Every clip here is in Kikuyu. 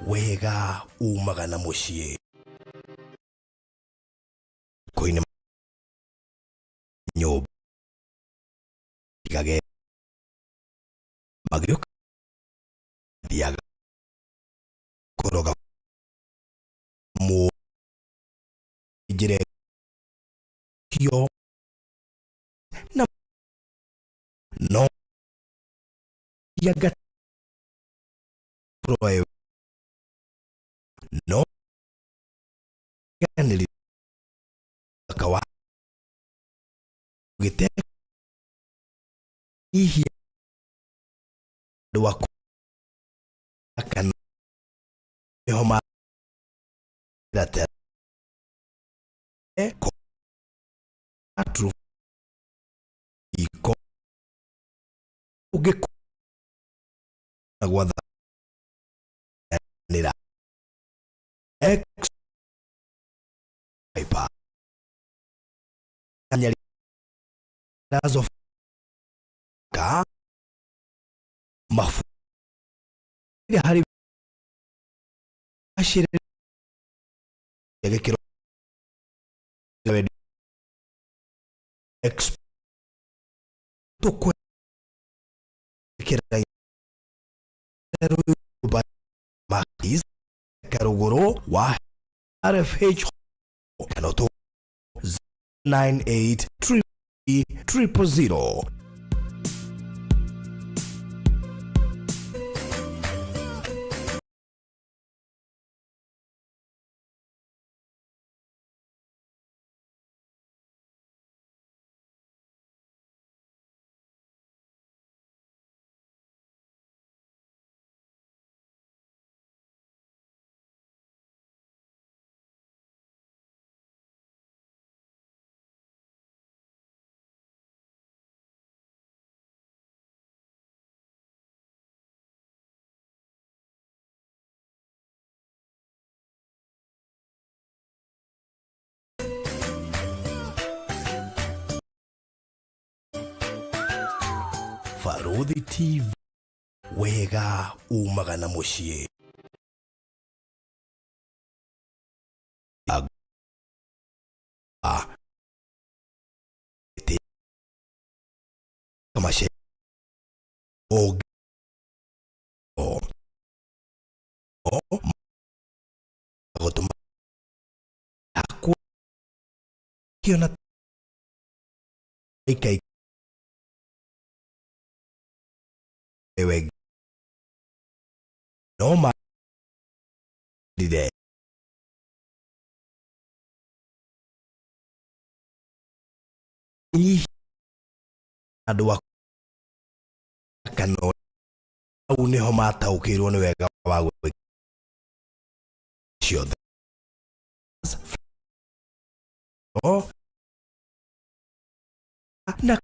Wega umaga na muciĩ koine nyũmba tigage magĩũka thiaga koroga mu njĩra kio na no yaga proe no ganĩri kawa gĩte ihia andũ aku kana nĩho ma gate ko atru iko ũngĩkũ na gwathanĩra x ipa nyari ka mafu harĩ acire gĩkĩro x tũkwĩkĩra makis karũgũrũ wa RFH kana tũ 98 000. Barũthi TV, wega umaga na mũciĩ. A T Kamashe O O O gũtũma akũ kĩona ikai ewe no ma rire nyihia andũ a kana hau nĩho mataũkĩirwo nĩ wega wa gwĩka ciothe o na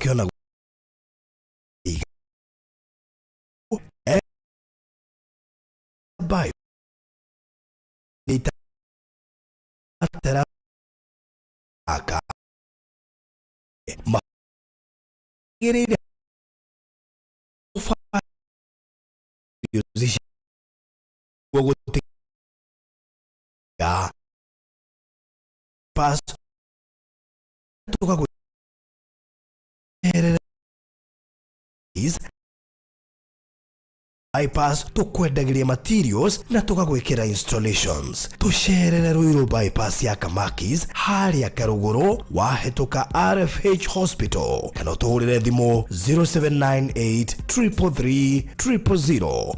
kĩona e bayo nĩ aka magĩrĩire gũtiga pas tũkagwĩrere is bypass tũkwendagĩria materials na tũgagwĩkĩra installations. Tũcerere Ruiru bypass ya Kamakis harĩa Karũgũrũ wahĩtũka RFH Hospital kana ũtũhũrĩre thimũ 0798 333 000.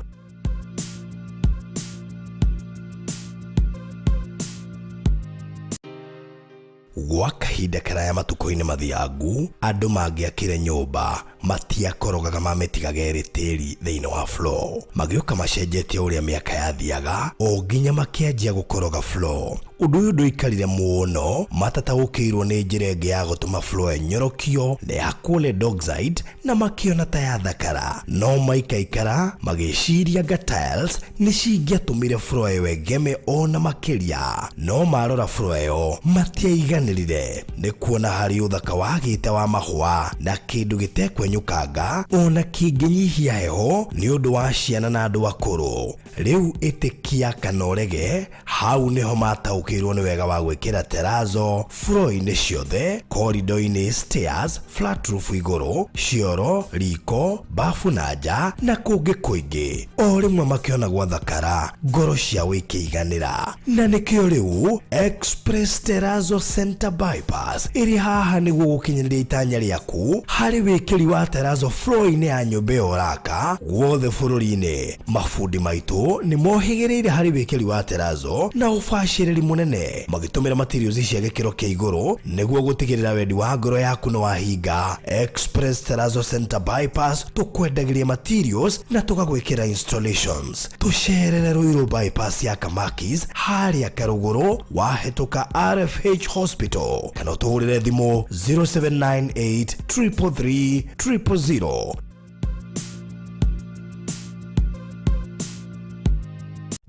Gwa kahinda karaya matukũ-inĩ mathiangu, andũ mangĩakire nyũmba matiakorogaga mamĩtigaga ĩrĩ tĩri thĩinĩ wa floor. Magĩũka macenjetie ũrĩa mĩaka yathiaga o nginya makĩanjia gũkoroga floor. Ũndũ ũyũ ndũikarire mũno matataũkĩirwo nĩ njĩra ĩngĩ ya gũtũma floor ĩnyorokio na ĩhakwo lead oxide na makĩona ta yathakara. No maikaikara magĩciria anga tiles nĩ cingĩatũmire floor ĩyo ĩgeme ona makĩria. No marora floor ĩyo matiaiganĩrire nĩ kuona harĩ ũthaka wagĩte wa mahũa na kĩndũ gĩtekwenyo. kĩngĩkinyũkanga ona kĩngĩnyihia heho nĩ ũndũ wa ciana na andũ akũrũ. Rĩu ĩtĩkia kana ũrege, hau nĩho mataũkĩirwo nĩ wega wa gwĩkĩra terazo floor-inĩ ciothe, corridor-inĩ, stairs, flat roof igũrũ, cioro, riko, bafu na nja na kũngĩ kũingĩ. O rĩmwe makĩona gwathakara, ngoro ciao ikĩiganĩra. Na nĩkĩo rĩu Express Terrazzo Center Bypass ĩrĩ haha nĩguo gũkinyanĩria itanya rĩaku harĩ wĩkĩri wa terrazzo floor-inĩ ya nyũmba ĩyo ũraka guothe bũrũri-inĩ. Mabundi maitũ nĩ mohĩgĩrĩire harĩ wĩkĩri wa terrazzo na ũbacĩrĩri mũnene magĩtũmĩra materials cia gĩkĩro kĩa igũrũ nĩguo gũtigĩrĩra wendi wa ngoro yaku nĩ wahinga. Express Terrazzo Center Bypass tũkwendagĩria materials na tũgagwĩkĩra installations. Tũcerere Ruiru Bypass ya Kamakis harĩa Karũgũrũ wahĩtũka RFH Hospital kana ũtũhũrĩre thimũ 0798 333 000.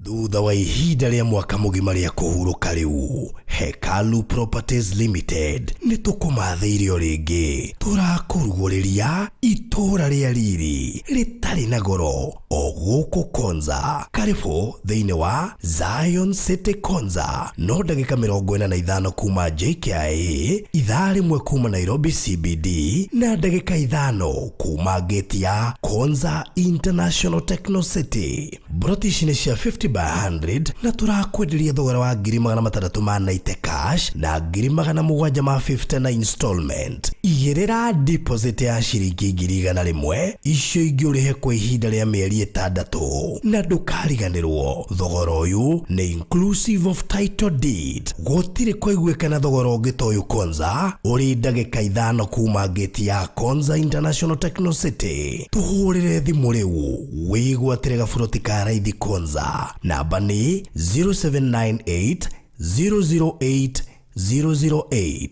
Thutha wa ihinda rĩa mwaka mũgima rĩa kũhurũka rĩu, Hekalu Properties Limited nĩ tũkũmathĩire o rĩngĩ. Tũrakũrugũrĩria itũũra rĩa riri rĩtarĩ na goro o gũkũ Konza. Karibu thĩinĩ wa Zion City Konza, no ndagĩka 45 kuma JKIA, ithaa rĩmwe kuma Nairobi CBD na ndagĩka 5 kuma gate ya Konza International Techno City. Mburoti ici nĩ cia 50 by 100 na tũrakwenderia thogora wa ngiri magana matandatũ ma 90 cash na ngiri magana mũgwanja ma 50 na installment. Igĩrĩra deposit ya ciringi ngiri igana rĩmwe, icio ingĩ ũrĩhe kwa ihinda rĩa mĩeri 6 na ndũkariganĩrwo thogora ũyũ nĩ inclusive of title deed. Gũtirĩ kũiguĩkana thogora ũngĩ ta ũyũ Konza, ũrĩ ndagĩka 5 kuma gate ya Konza International Techno City. Tũhũrĩre thimũ rĩu wĩgwatĩre gaburoti ka raithi Konza. Namba nĩ 0798 008 008.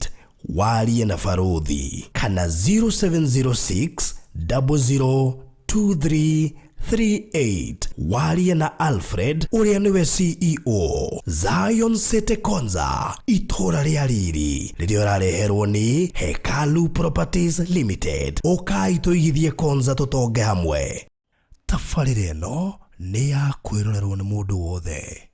Warie na Baruthi kana 0706 002338. Warie na Alfred ũrĩa nĩwe CEO Zion City Konza, itũũra rĩa riri rĩrĩa ũrareherwo nĩ Hekalu Properties Limited. Ũkai tũigithie Konza tũtonge hamwe. Tabarĩra ĩno nĩ ya kwĩrorerwo nĩ mũndũ wothe.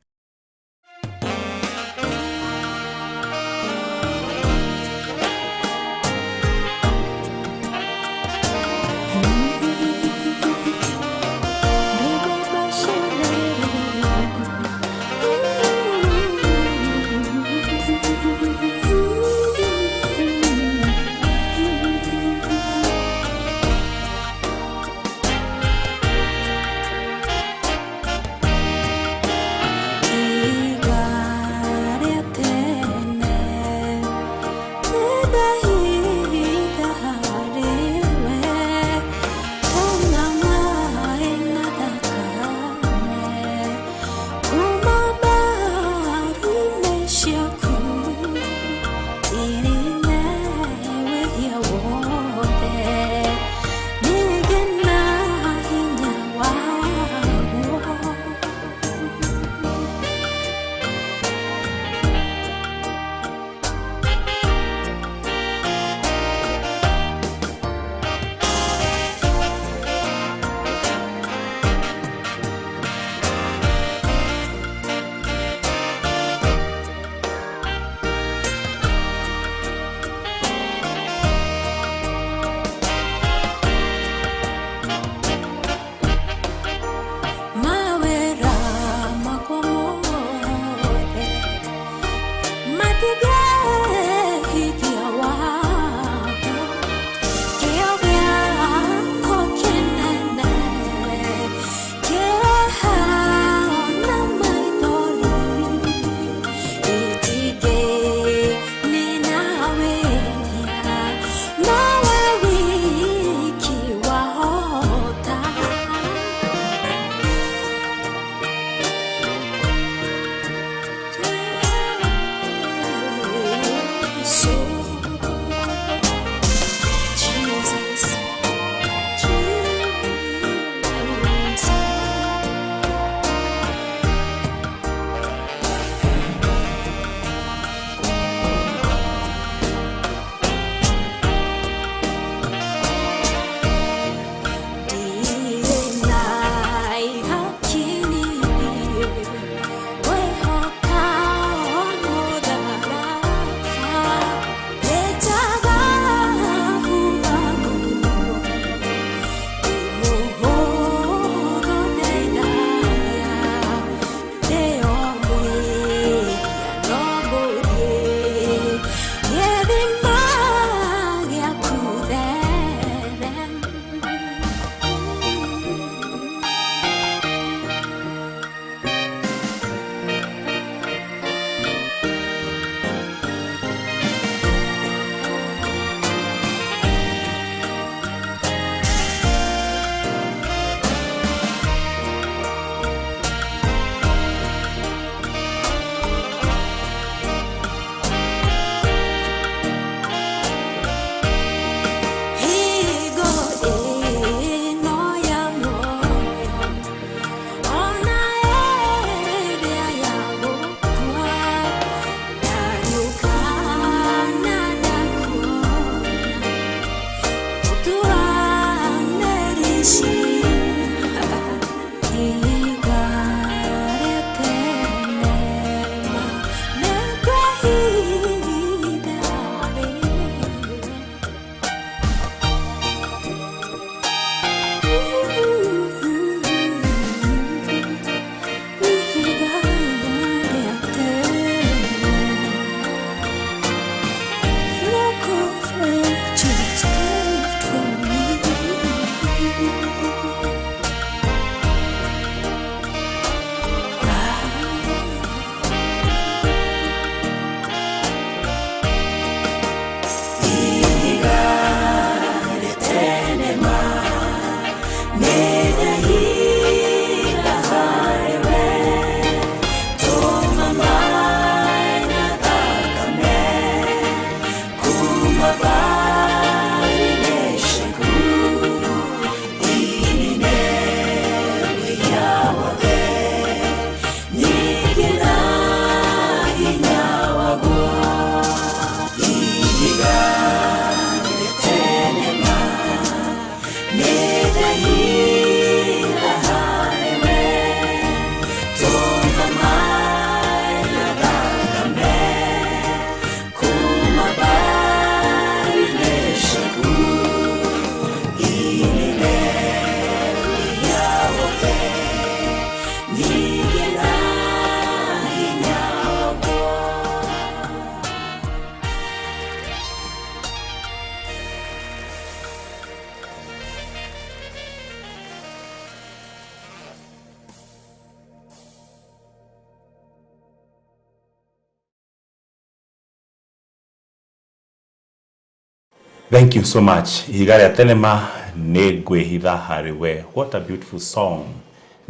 Thank you so much. Ihiga rĩa tene ma nĩ ngwĩhitha harĩ we. What a beautiful song.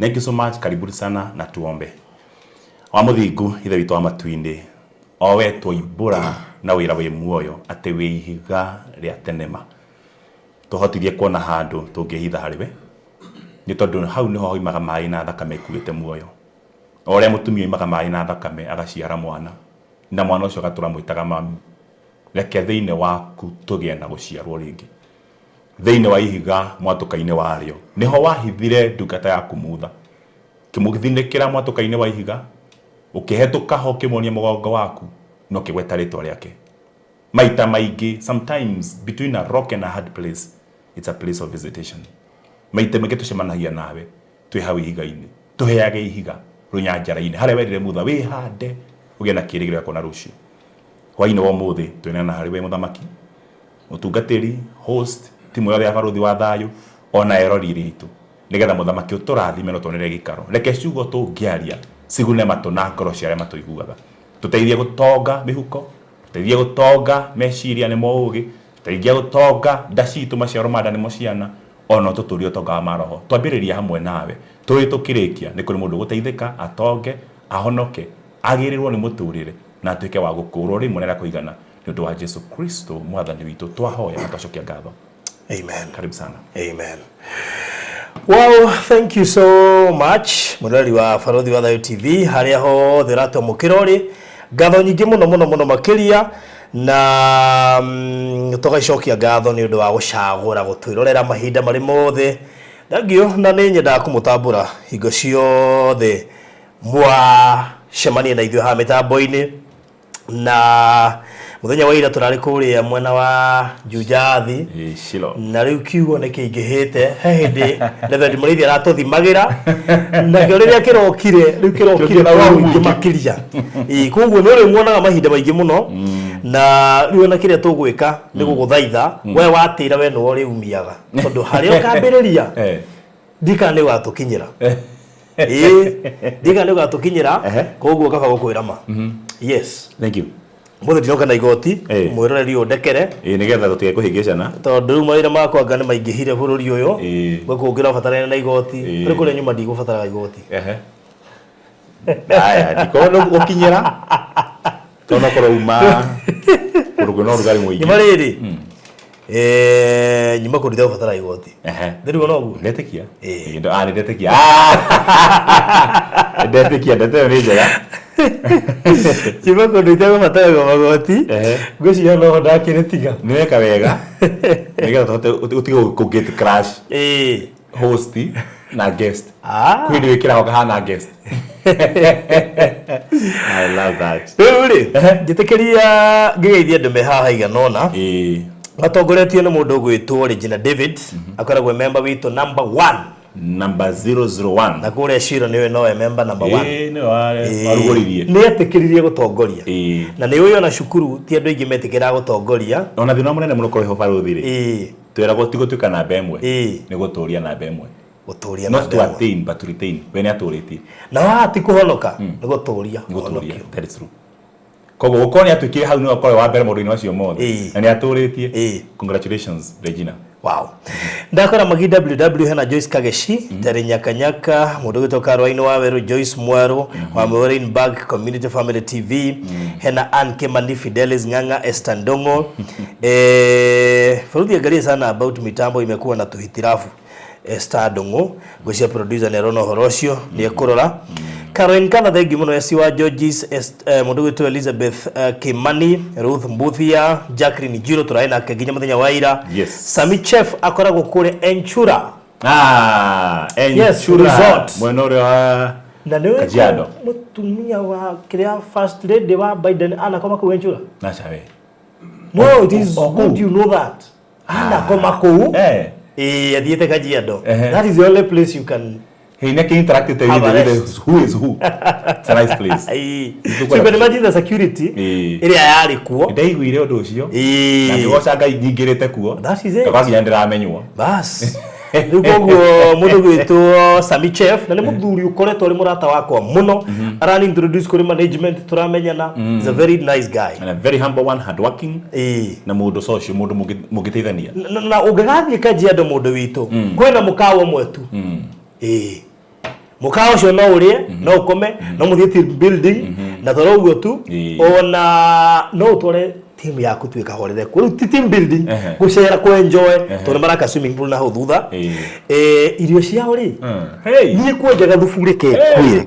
Thank you so much. Karibuni sana na tuombe. Wa mũthingu ithe witũ wa matu-inĩ, o we twoimbũra na wĩra wĩ muoyo atĩ wĩ ihiga rĩa tene ma, tũhotithie kuona handũ tũngĩhitha harĩ we, nĩ tondũ hau nĩho hoimaga maĩ na thakame ĩkuĩte muoyo. O ũrĩa mũtumia oimaga maĩ na thakame agaciara mwana, na mwana ũcio agatũra mwĩtaga mami. Reke thĩinĩ waku tũgĩe na gũciarwo rĩngĩ, thĩinĩ wa ihiga mwatũka-inĩ warĩo nĩho wahithire ndungata yaku Mutha, kĩmũthinĩkĩra mwatũka-inĩ wa ihiga, ũkĩhetũka ho ũkĩmuonia mũgongo waku na ũkĩgweta rĩtwa rĩake maita maingĩ. Sometimes between a rock and a hard place, it's a place of visitation. Maita maingĩ tũcemanagia nawe twĩ hau ihiga-inĩ, tũheage ihiga rũnyanjara-inĩ harĩa werire Mutha wĩhande ũgĩe na kĩĩrĩgĩrĩro gĩa kuona rũciũ. Hwainĩ wa ũmũthĩ twĩneana harĩ we mũthamaki, mũtungatĩri, host, timu yothe ya Barũthi wa Thayũ ona erori ritũ, nĩgetha mũthamaki ũtũrathime na ũtuonerie gĩikaro. Reke ciugo tũngĩaria cigune matũ na ngoro cia arĩa matũiguaga, tũteithie gũtonga mĩhuko, tũteithie gũtonga meciria nĩmo ũgĩ, tũteithie gũtonga nda citũ, maciaro ma nda nĩmo ciana, ona ũtũtũrie ũtonga wa maroho. Twambĩrĩria hamwe nawe tũrĩ tũkĩrĩkia, nĩ kũrĩ mũndũ ũgũteithĩka, atonge, ahonoke, agĩrĩrwo nĩ mũtũrĩre na atuĩke wa gũkũrwo rĩmwe na rĩa kũigana, nĩ ũndũ wa Jesu Kristo mwathani witũ twahoya na twacokia ngatho. Amen. Karibu sana. Amen. Wow, thank you so much mũrori wa Barũthi wa Thayũ TV harĩa hothe ũratwamũkĩra ũrĩ, ngatho nyingĩ mũno mũno mũno makĩria, na tũgacokia ngatho nĩ ũndũ wa gũcagũra gũtwĩrorera mahinda marĩ mothe. Thank you, na nĩ nyendaga kũmũtambũra hingo ciothe mwacemania na ithuĩ haha mĩtambo-inĩ. Na mũthenya wa ira tũrarĩ kũrĩa mwena wa Jujathi Shilo. Na rĩu kiugo nĩ kĩingĩhĩte. He hĩndĩ Reverend Mũrĩithi aratũthimagĩra, nakĩo rĩrĩa kĩrokire rĩu kĩrokire Kĩrokire kwa na ũingĩ ũingĩ. makĩria. Ĩĩ, koguo nĩ ũrĩmuonaga mahinda maingĩ mũno, na rĩu ona kĩrĩa tũgwĩka nĩ gũgũthaitha we watĩra, we nĩwe ũrĩumiaga, tondũ harĩa ũkambĩrĩria ndikana nĩ ũgatũkinyĩra. Ĩĩ, ndikana nĩ ũgatũkinyĩra. Koguo kaba gũkwĩra ma yes. Thank you. Mũthĩ ndinoka na igoti, mwĩroreri ũyũ ndekere. Ĩĩ, nĩgetha tũtige kũhĩngĩcana. Tondũ rĩu mawĩra makwa anga nĩ maingĩhire bũrũri ũyũ. Gwĩ kũngĩ ũrabatarania na igoti, kũrĩ kũrĩa nyuma ndigũbataraga igoti. Aya, ndikorwo nĩ gũkinyĩra tondũ no korwo uma kũndũ kwĩna ũrugarĩ mũingĩ. Nyuma rĩrĩ, nyuma kũndũ itegũbatara igoti. Ndĩriguo noguo. Ndetĩkia. Ĩĩ, nĩ ndetĩkia. Ndetĩkia, ndeto ĩyo nĩ njega. Nyuma kũndũ itegũbatara magoti, ngwĩciria noho ndakĩrĩtiga. Nĩ weka wega nĩgetha tũhote ũtige kũ gate crash. Ĩĩ. Host na guest. Kwĩ ndĩ wĩkĩraga ũkahana guest. I love that. Rĩu rĩ, njĩtĩkĩria ngĩgeithie andũ me haha igana ũna. Matongoretio nĩ mũndũ ũgwĩtwo Regina David, akoragwo e member witũ number 1. Number 001. Na kũrĩa Shiro nĩwe nowe member number 1. Nĩwe warugũririe. Nĩ etĩkĩririe gũtongoria. Na nĩ ũĩ ona cukuru ti andũ aingĩ metĩkĩraga gũtongoria. Ona thĩna mũnene mũno korwo ho barũthi rĩ. Twĩragwo ti gũtuĩka namba ĩmwe. Nĩ gũtũria namba ĩmwe. Gũtũria namba ĩmwe. Not to attain but to retain. We nĩ atũrĩtie. Na haha ti kũhonoka, nĩ gũtũria. Gũtũria. That is true. Koguo gũkorwo nĩ atuĩkire hau nĩwe ũkorwo wa mbere maũndũ-inĩ macio mothe. Na nĩ atũrĩtie. Congratulations Regina. Wow. Ndakora Magi WW hena Joyce Kageshi, Terry Nyakanyaka, mũndũ ũgwĩtwo Karwainĩ wa Werũ, Joyce Mwerũ, wa Maureenburg Community Family TV, hena Ann Kimani, Fidelis Ng'ang'a, Esther Ndong'o. Faruthi angalie sana about mitambo imekuwa na tuhitirafu. Esther Ndong'o, ngwĩciria producer nĩ arona ũhoro ũcio, nĩ ekũrora. Caroline Kana, thengi mũno, esi wa Georges, mũndũ ũgwĩtwo Elizabeth Kimani, Ruth Mbuthia, Jacqueline Njiro, tũrarĩ nake nginya mũthenya wa ira. Yes. Sami Chef akoragwo kũrĩa Enchura. Yes, Resort. Mwena ũrĩa wa Na nĩwe Kajiado. Mũtumia wa kĩrĩa first lady wa Biden anakoma kũu Enchura. Na cawe. No, it is good you know that. Anakoma kũu. Athiĩte Kajiado. That is the only place you can He never interacted with who is who. It's a nice place. So you can imagine the security. Ĩrĩa yarĩ kuo. Ndaiguire ũndũ ũcio. Na ngĩgoca Ngai nyingĩrĩte kuo. That is it. Ngakinya ndĩramenywo. Bas. Rĩu koguo mũndũ gwĩtwo Sami Chef na nĩ mũthuri ũkoretwo arĩ mũrata wakwa mũno. Arani introduce kũrĩ management tũramenyana. He's a very nice guy. And a very humble one, hardworking. Na mũndũ social, mũndũ mũngĩteithania. Na ũngĩgathiĩ Kajiado mũndũ witũ, kwĩna mũkawa ũmwe tu. Mũkawa ũcio no ũrĩe, no ũkome, no mũthiĩ team building, na toro ũguo tu, ona no ũtware team yaku tu ĩkahorere kuo. Rĩu ti team building, gũcera kũ enjoy, tondũ maraka swimming pool na hau thutha. Irio ciao rĩ, niĩ kwenjaga thubu rĩ kekwĩre.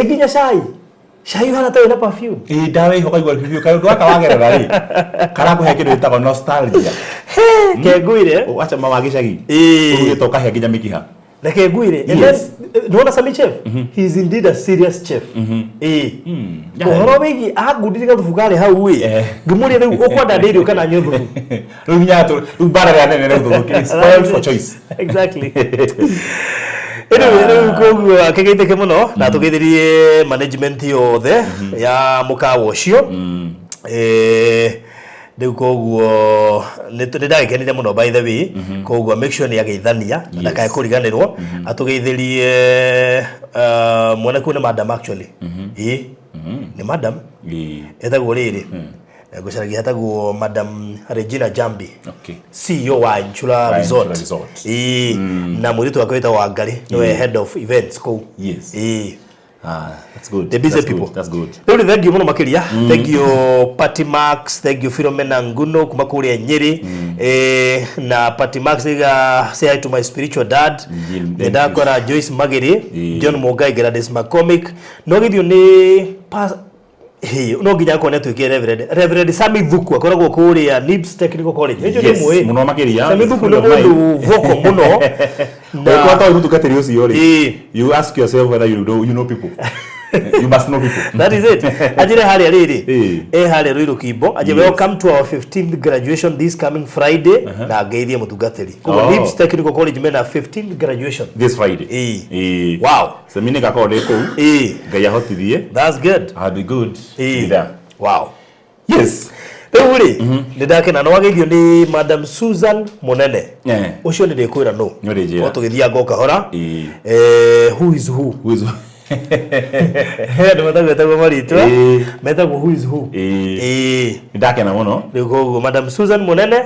Nginya cai. Cai ũhana ta wĩna perfume. Ndawĩhoka igua perfume, kaũndũ gaka wagerera rĩ, karakũhe kĩndũ gĩtagwo nostalgia. Kengũire. Wacha mama gĩcagi. Ũrugĩte ũkahe nginya mĩkiha. Reke ngwire. And then, nĩwona Sami Chef? He is indeed a serious chef. Ũhoro wĩgiĩ angundire gathubu karĩ hau ĩ. Ngĩmũria rĩu ũkwenda ndĩe irio kana nyue thubu? Rĩu nginya rĩu mbara ĩrĩa nene rĩu thubu. Spoiled for choice. Exactly. Anyway, rĩu koguo akĩgeithĩke mũno na tũgeithĩrie management yothe ya mũkawa ũcio. Rĩu koguo nĩ ndagĩkenire mũno by the way. Koguo make sure nĩ ageithania na ndakae kũriganĩrwo. Atũgeithĩrie mwene kũu nĩ madam actually. Nĩ madam. Etagwo rĩrĩ. Ngũcaragia etagwo Madam Regina Jambi. CEO wa Enchura Resort. Na mũirĩtu wake wĩtagwo Wangari, nĩwe head of events kũu. Yes. That's good. The busy people. That's good. Rĩu thank you mũno makĩria. Thank you Patty Max, thank you Philomena Nguno kuma kũrĩa Nyeri. Na Patty Max iga say hi to my spiritual dad. Ndakora Joyce Magiri, John Mugai, Gladys McCormick. No githio nĩ no nginya akorwo nĩatuĩkire Reverend. Reverend Sami Thuku akoragwo kũrĩa Nibs Technical College. Yes, mũno makĩria. Sami Thuku nĩ mũndũ vocal mũno. Na kwa mũtungatĩri ũcio rĩ, you ask yourself whether you know people. You must know people. That is it. Ajire harĩa rĩrĩ. Harĩa Ruiru Kimbo. Ajire welcome to our 15th graduation this coming Friday. Na ngeithie mũtungatĩri. Koguo Nibs Technical College mena 15th graduation. This Friday. Wow. So mimi nikakorwo ndĩ kũu. Ngai ahotithie. That's good. I'll be good. Be there. Wow. Yes. Rĩu rĩ, nĩ ndakena na wageithio nĩ Madam Susan Munene. Ũcio nĩ ndĩkwĩra nũ. Nĩ O tũgĩthianga o kahora. Who is who? Who is who? Andũ metagwo marĩtwa. Metagwo who is who. Nĩ ndakena mũno. Rĩu koguo Madam Susan Munene.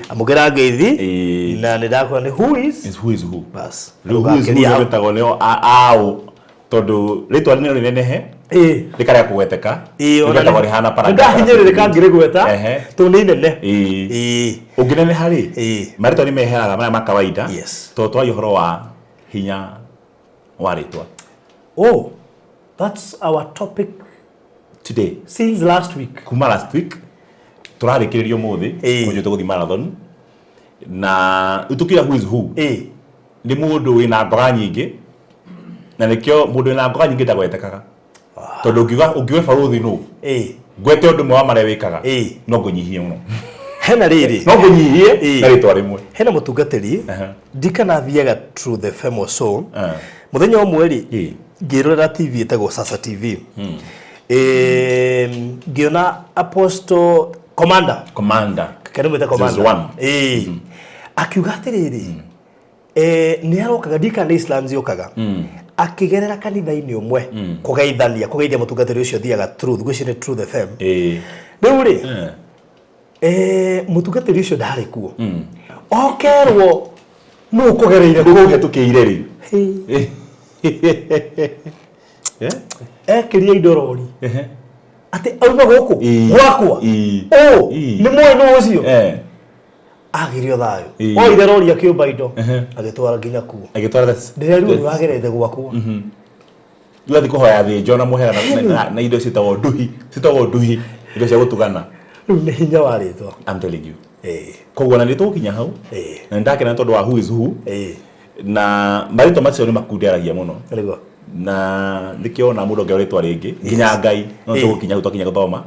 Amũkĩra ngeithi. Na nĩ ndakwĩra nĩ who is? Who is who? Bas. Rĩu who is who wĩtagwo nĩo aũ tondũ rĩtwa nĩ rĩnenehe. Rĩkarega kũgweteka. Rĩgetagwo rĩhana paragraph. Nĩndahinyĩrĩrĩka ngĩrĩgweta tondũ nĩ inene. Ũngĩneneha rĩ, marĩtwa nĩ meheraga marĩa ma kawaida. Tondũ twaria ũhoro wa hinya wa rĩtwa. Oh, that's our topic today. Since last week. Kuma last week tũrarĩkĩrĩria ũmũthĩ kũnjũ tũgũthiĩ marathon. Na tũkĩra who is who. Nĩ mũndũ wĩna ngoga nyingĩ, na nĩkĩo mũndũ wĩna ngoga nyingĩ ndagwetekaga. Tondũ ũngiuga ũngiuga barũthi nũ, ngwete ũndũ ũmwe wa marĩa wĩkaga, no ngũnyihie mũno. Hena rĩrĩ. No ngũnyihie na rĩtwa rĩmwe. Hena mũtungatĩri ndikana thiaga Truth FM or so. Mũthenya ũmwe rĩ, ngĩrorera TV ĩtagwo Sasa TV. Ngĩona Apostle Commander. Commander. Kana mwĩte Commander. Akiuga atĩrĩrĩ, nĩ arokaga ndikana nĩ Islam ciokaga akĩgerera kanitha-inĩ ũmwe kũgeithania kũgeithia mũtungatĩri ũcio thiaga Truth, gwĩciria nĩ Truth FM. Rĩu rĩ, mũtungatĩri ũcio ndarĩ kuo, okerwo nũ ũkũgereire kũu hetũkĩire rĩ. Ekĩria indo rori atĩ auma gũkũ gwakwa ũ nĩ mũĩ nũ ũcio agirio thayũ, oire rori akĩũmba indo agĩtwara nginya kuo. Agĩtwara. Ndĩrerirwo nĩ wagerete gwakwa. Ũgathiĩ kũhoya thĩnjo na mũhera na indo ciĩtagwo nduhi, ciĩtagwo nduhi, indo cia gũtugana. Rĩu nĩ hinya wa rĩtwa. I'm telling you. Koguo na nĩ tũgũkinya hau na nĩ ndakena tondũ wa who is who na marĩtwa macio nĩ makunderagia mũno na nĩkĩo ona mũndũ angĩoya rĩtwa rĩngĩ nginya Ngai no tũgũkinya hau twakinya gũthoma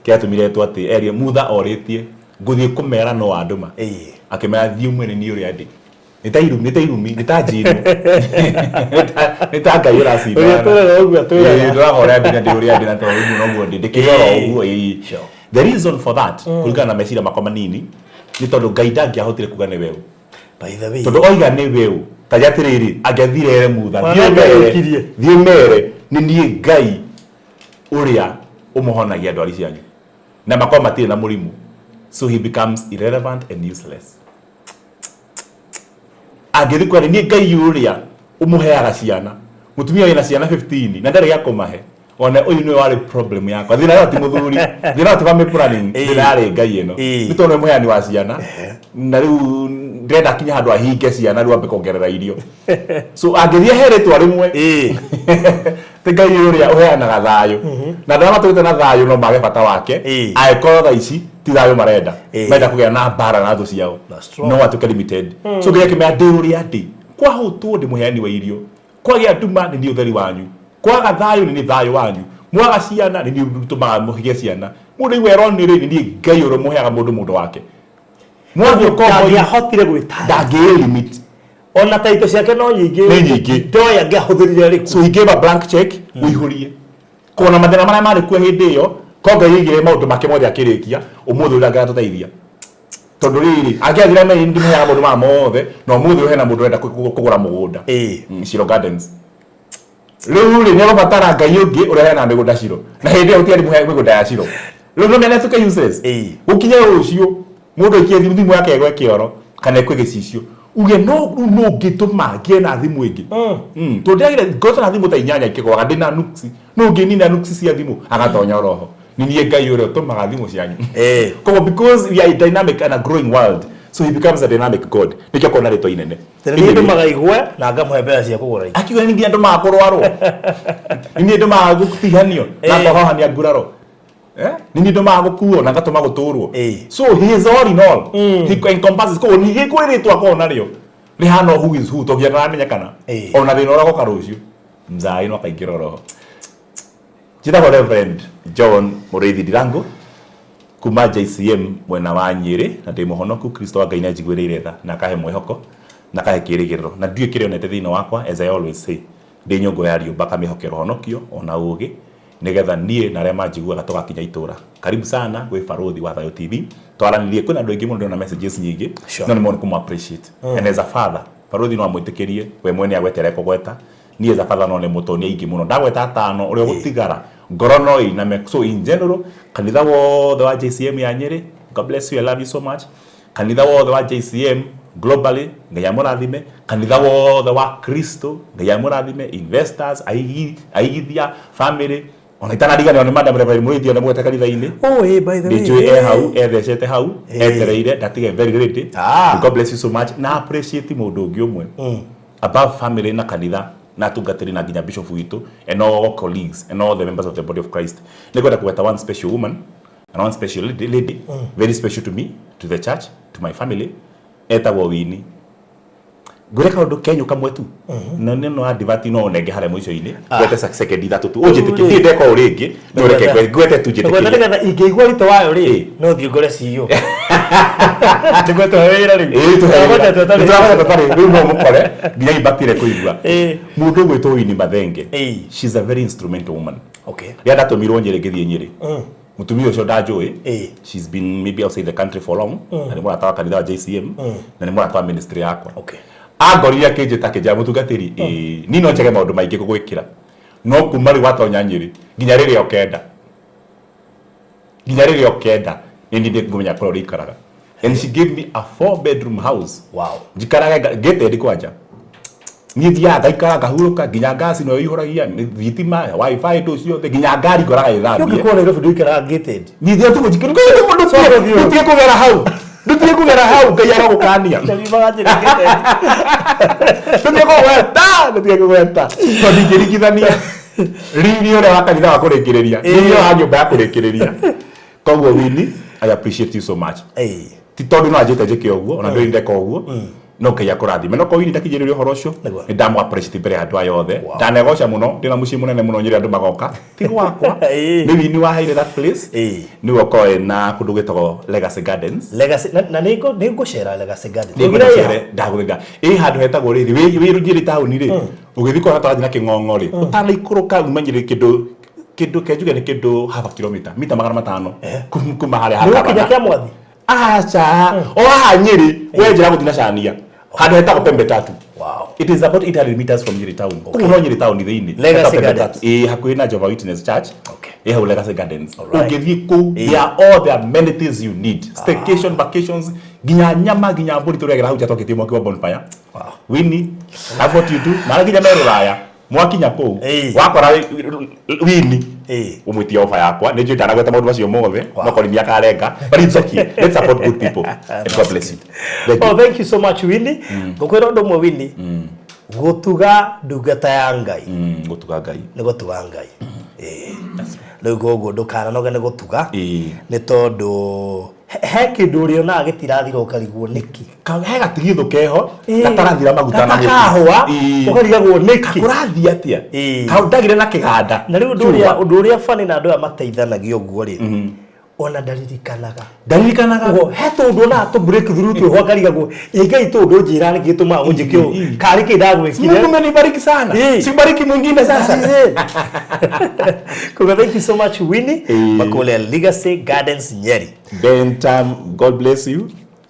kĩatũmire etwo atĩ erie Mutha orĩtie ngũthiĩ kũmera no andũma akĩmera thiĩ mwene niĩ ũrĩa ndĩ. Nĩ ta irumi, nĩ ta irumi, nĩ ta njino. Nĩ ta Ngai ũracindana. Ũrĩa twĩraga ũguo twĩraga. Ndĩraga ũrĩa ndĩ na ndĩ ũrĩa ndĩ na tondũ ũguo noguo ndĩ. Ndĩkĩrĩ oro ũguo ĩĩ. The reason for that, kũringana na meciria makwa manini, nĩ tondũ Ngai ndangĩahotire kuga nĩ weũ. By the way. Tondũ oiga nĩ weũ, ta atĩrĩrĩ, angĩathire ere Mutha, thiĩ ũmere nĩ niĩ Ngai ũrĩa ũmũhonagia ndwari cianyu. Na makorwo matirĩ na mũrimũ. So he becomes irrelevant and useless. Angĩthiĩ kuga nĩ niĩ Ngai ũrĩa ũmũheaga ciana, mũtumia wĩna ciana 15 na ndarĩ gĩa kũmahe, ona ũyũ nĩwe warĩ problem yakwa. Thĩna ĩyo ti mũthuri, thĩna ĩyo ti family planning, thĩna yarĩ Ngai ĩno. Nĩ tondũ nĩwe mũheani wa ciana, na rĩu ndĩrenda akinye handũ ahinge ciana rĩu ambe kuongerera irio. So angĩthiĩ ahe rĩtwa rĩmwe, ti Ngai ũrĩa ũheanaga thayũ, na andũ arĩa matũrĩte na thayũ no mage bata wake, angĩkorwo thaa ici ti thayũ marenda, marenda kũgĩa na mbara na thũ ciao, no atuĩke limited. So Ngai akĩmera ndĩ ũrĩa ndĩ, kwahũtwo ndĩ mũheani wa irio, kwagĩa nduma nĩ niĩ ũtheri wanyu, kwaga thayũ nĩ niĩ thayũ wanyu, mwaga ciana nĩ niĩ tũmaga mũgĩe ciana, mũndũ aigua erwo nĩ rĩ, nĩ niĩ Ngai ũrĩa ũmũheaga mũndũ mũndũ wake. Mwathiĩ ũkombo-inĩ, Ndangĩahotire gwĩtara. Ndangĩ limit. Ona taito ciake no nyingĩ. Nĩ nyingĩ. Ndoĩ angĩahũthĩrire rĩkũ. So he gave a blank check, ũihũrie. Kona mathĩna marĩa marĩ kuo hĩndĩ ĩyo, ko Ngai aigire maũndũ make mothe akĩrĩkia, ũmũthĩ ũrĩa angatũteithia. Tondũ rĩrĩ, angĩathire amenye nĩ ndĩmũheaga maũndũ maya mothe, na ũmũthĩ ũyũ hena mũndũ ũrenda kũgũra mũgũnda. Shiro Gardens. Rĩu rĩ, nĩ egũbatara Ngai ũngĩ ũrĩa ũheanaga mĩgũnda Shiro. Na hĩndĩ ĩyo gũtiarĩ mũheani mĩgũnda ya Shiro. Rĩu no mene atuĩke useless. Gũkinye rũciũ, mũndũ aikie thimũ yake ĩgwe kĩoro, kana ĩkwe gĩcicio. Uge no rĩu no ũngĩtũma ngĩe na thimũ ĩngĩ. Tondũ ndĩragire ngoretwo na thimũ ta inyanya ikĩgwaga, ndĩna nuksi. No ũngĩnina nuksi cia thimũ, agatonya oroho. Nĩ niĩ Ngai ũrĩa ũtũmaga thimũ cianyu. Koguo because we are a dynamic and a growing world, so he becomes a dynamic God. Nĩkĩo akona rĩtwa inene. Tene niĩ ndũmaga igwe na ngamũhe mbeca cia kũgũra indo. Akiuga nĩ nginya ndũmaga kũrwarwo. Nĩ niĩ ndũmaga gũtihanio na ngahohania nguraro. Nĩ niĩ ndũmaga gũkuo na ngatũma gũtũrwo. So he is all in all. He encompasses. Koguo ningĩ kwĩ rĩtwa akoragwo narĩo rĩhana who is who, tondũ nginya ndaramenyekana. Ona thĩna ũrĩa ũgoka rũciũ, mzai no akaingĩra oroho. Njĩtagwo Reverend John Mũrĩithi Ndirango kuma JCM mwena wa Nyĩrĩ, na ndĩ mũhonoku. Kristo wa Ngai nĩ anjiguĩrĩire tha na akahe mwĩhoko na akahe kĩĩrĩgĩrĩro, na ndiũĩ kĩrĩa onete thĩinĩ wakwa. As I always say, ndĩ nyũngũ ya rĩũmba, akamĩhokera ũhonokio ona ũũgĩ, nĩgetha niĩ na arĩa manjiguaga tũgakinya itũra. Karibu sana gwĩ Barũthi wa Thayũ TV. Twaranĩrie, kwĩna andũ aingĩ mũno, ndĩrona messages nyingĩ, no nĩ mũno kũmũ appreciate. And as a father, Barũthi no amwĩtĩkĩrie we mwene agwete arĩa ekũgweta. Niĩ as a father no nemwo tondũ nĩ aingĩ mũno, ndagweta atano ũrĩa ũgũtigara ngoro no ĩiname. So in general, kanitha wothe wa JCM ya Nyĩrĩ, God bless you, I love you so much. Kanitha wothe wa JCM globally, Ngai amũrathime. Kanitha wothe wa Kristo, Ngai amũrathime. Investors, aigithia, family, ona itanariganĩrwo nĩ Madam Reverend Mũrĩithi, ona mũgwete kanitha-inĩ. Oh, by the way. Ndĩnjũĩ e hau, ethecete hau, etereire ndatige very ready. God bless you so much. Na appreciate mũndũ ũngĩ ũmwe above family na kanitha na atungatĩri na nginya bishop witũ and all colleagues and all the members of the body of Christ. Nĩngwenda kũgweta one special woman and one special lady, very special to me, to the church, to my family, etagwo Winnie. Ngwĩre kaũndũ kenyũ kamwe tu na nĩ no advert no nenge harĩa mũico-inĩ ngwete second ithatũ tu ũnjĩtĩkie ndirĩ ndeka ũũ rĩngĩ no reke ngwete tu Ngwete njĩtĩkie. nĩgetha ingĩigua ritũ wayo rĩ Ĩĩ. no thiĩ ngore CEO. Nĩguo tũhe wĩra rĩu. Ĩĩ, tũhe wĩra. Tũragweta tũtarĩ. Nĩtũragweta tũtarĩ, rĩu no mũkore nginya ibatire kũigua. Ĩĩ. Mũndũ ũgwĩtwo Winnie Mathenge, Ĩĩ. she's a very instrumental woman. Okay. Rĩrĩa ndatũmirwo Nyĩrĩ ngĩthiĩ Nyĩrĩ, mũtumia ũcio ndanjũĩ. Ĩĩ. She's been maybe outside the country for long, na nĩ mũrata wa kanitha wa JCM, na nĩ mũrata wa ministry yakwa. Okay. Angorire akĩnjĩta akĩnjĩra, mũtungatĩri, ĩĩ niĩ no njage maũndũ maingĩ gũgwĩkĩra, no kuma rĩu watonya Nyĩrĩ nginya rĩrĩa ũkenda, nginya rĩrĩa ũkenda, nĩ niĩ ngũmenya kũrĩa ũrĩikaraga. And she gave me a 4 bedroom house. Wow. Njikarage ngĩte kwanja niĩ thiaga ngaikara ngahurũka, nginya ngasi no ĩihũragia thitima, wifi, ndũ ciothe, nginya ngari ngoraga ĩthambie. Ũngĩkorwo Nairobi ndũikaraga gated. Niĩ thiaga tu ndũtige kũgera hau, ndũtige kũgera hau, Ngai arogũkania. Ndariumaga Nyĩrĩ gated. Ndũtige kũgweta, ndũtige kũgweta, tondũ ndingĩringithania riri ũrĩa wa kanitha wa kũrĩkĩrĩria, riri wa nyũmba ya kũrĩkĩrĩria. Koguo Winnie, I appreciate you so much. Ĩĩ. Ti tondũ no anjĩte njĩke ũguo, ona ndũrĩ ndeka ũguo, no Ngai akũrathime. No korwo Winnie ndakinyĩrĩria ũhoro ũcio, Nĩguo. nĩ ndamũ appreciate mbere ya andũ aya othe. Wow. Ndanegoca mũno, ndĩna mũciĩ mũnene mũno Nyĩrĩ, andũ magoka ti gwakwa. Ĩĩ. Nĩ Winnie waheire that place. Ĩĩ. Nĩwe ũkorwo na kũndũ gwĩtagwo Legacy Gardens. Legacy na nĩ ngũcera Legacy Gardens. Nĩngwenda Ũgire cere ndagũthaitha ĩ handũ hetagwo rĩrĩ wĩ Nyĩrĩ taũni rĩ, ũgĩthiĩ kũrĩa tũrathiĩ na kĩng'ong'o rĩ, ũtanaikũrũka uma Nyĩrĩ kĩndũ kenjuge nĩ kĩndũ half a kilometer, mita 500 kuma harĩa Nĩ ũkinya hakabana. kĩa mwathi. Aca, o haha Nyĩrĩ we njĩra gũthiĩ na Cania, handũ hetagwo Pembe Tatu. Wow. It is about 800 meters from Nyeri town. Koguo no Nyeri town thĩinĩ. Legacy Hetagwo Pembe Gardens. Tatu. Ĩĩ, hakuhĩ na Jehovah Witness Church. Okay. Ĩ hau Legacy Gardens. Alright. Ũngĩthiĩ kũu, there are all the amenities you need. Staycation, vacations, nginya nyama, nginya mbũri tũrĩagĩra hau nja twakĩtie mwaki wa bonfire. Wow. Winnie, that's what you do. Na nginya me rũraya. Mwakinya kũu, Ĩĩ. wakora Winnie, Ĩĩ. ũmwĩtie ofa yakwa. Nĩ njũĩ ndanagweta maũndũ macio mothe, Wow. no korwo nĩ akarenga, but it's okay. Let's support good people. And God bless you. Thank you. Oh, thank you so much, Winnie. Ngũkwĩra ũndũ ũmwe, Winnie. Gũtuga ndungata ya Ngai Gũtuga Ngai. nĩ gũtuga Ngai. Ĩĩ. Rĩu koguo ndũkananoge nĩ gũtuga, Ĩĩ. nĩ tondũ he kĩndũ ũrĩonaga gĩtirathira ũkarigwo nĩkĩ. He gatigithũ keho Ĩĩ. gatarathira maguta na mũtu. Gatakahũa, Ĩĩ. ũkarigagwo nĩkĩ. Kũrathiĩ atĩa? Ĩĩ. Kaũndagire na kĩganda. Na rĩu ũndũ ũrĩa bani na andũ aya mateithanagia ũguo rĩ, ona ndaririkanaga. Ndaririkanaga. Ũguo he tũndũ onaga tũ break through twĩho akarigagwo, ĩ Ngai, tũndũ njĩra nĩkĩ gĩtũmaga ũnjĩke ũũ, Ĩĩ. karĩ kĩ ndagwĩkire. Mungu umenibariki sana. Ĩĩ. Sibariki mwingine sasa. Koguo thank you so much, Winnie. Ĩĩ. Makule Legacy Gardens Nyeri. Ben, God bless you.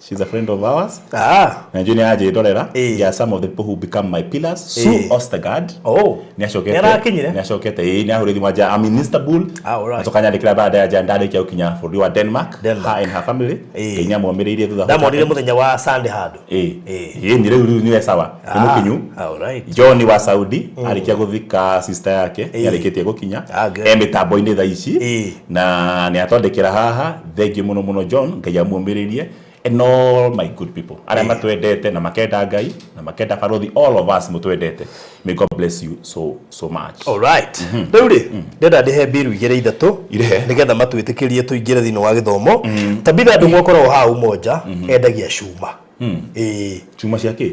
She's a friend of ours. Ah. Na njũĩ nĩ anjĩndorera. Ĩĩ. They are some of the people who become my pillars. Sue Ĩĩ. Ostergaard. Oh. Nĩ acokete. Nĩarakinyire? Nĩ acokete, ĩĩ, nĩ ahũrire thimũ anja I'm in Istanbul. Ah, alright. Acoka nyandĩkĩra baada ya ndarĩkia gũkinya bũrũri wa Denmark. Denmark. Her and her family. Ĩĩ. Ngai nĩamomĩrĩirie thutha. Ndamonire mũthenya wa Sunday handũ. Ĩĩ. Ĩĩ. Ĩĩ, nĩ rĩu nĩ sawa. Nĩ mũkinyu. Alright. John wa Saudi arĩkia gũthika sister yake, Ĩĩ. nĩarĩkĩtie gũkinya. Ah, good. E mĩtambo-inĩ thaa ici Ĩĩ. na nĩ atwandĩkĩra haha. Thengiũ mũno mũno John, Ngai amuomĩrĩrie, and all my good people arĩa matwendete na makenda Ngai na makenda barothi, all of us mũtwendete, may God bless you so so much. Alright. Rĩu rĩ, ndĩrenda ndĩhe mbiru igĩrĩ ithatũ Irehe. nĩgetha matwĩtĩkĩrie tũingĩre thĩinĩ wa gĩthomo. Tabitha Ndung'u akoragwo haha Umoja, endagia cuma. Ĩĩ, Cuma cia kĩ?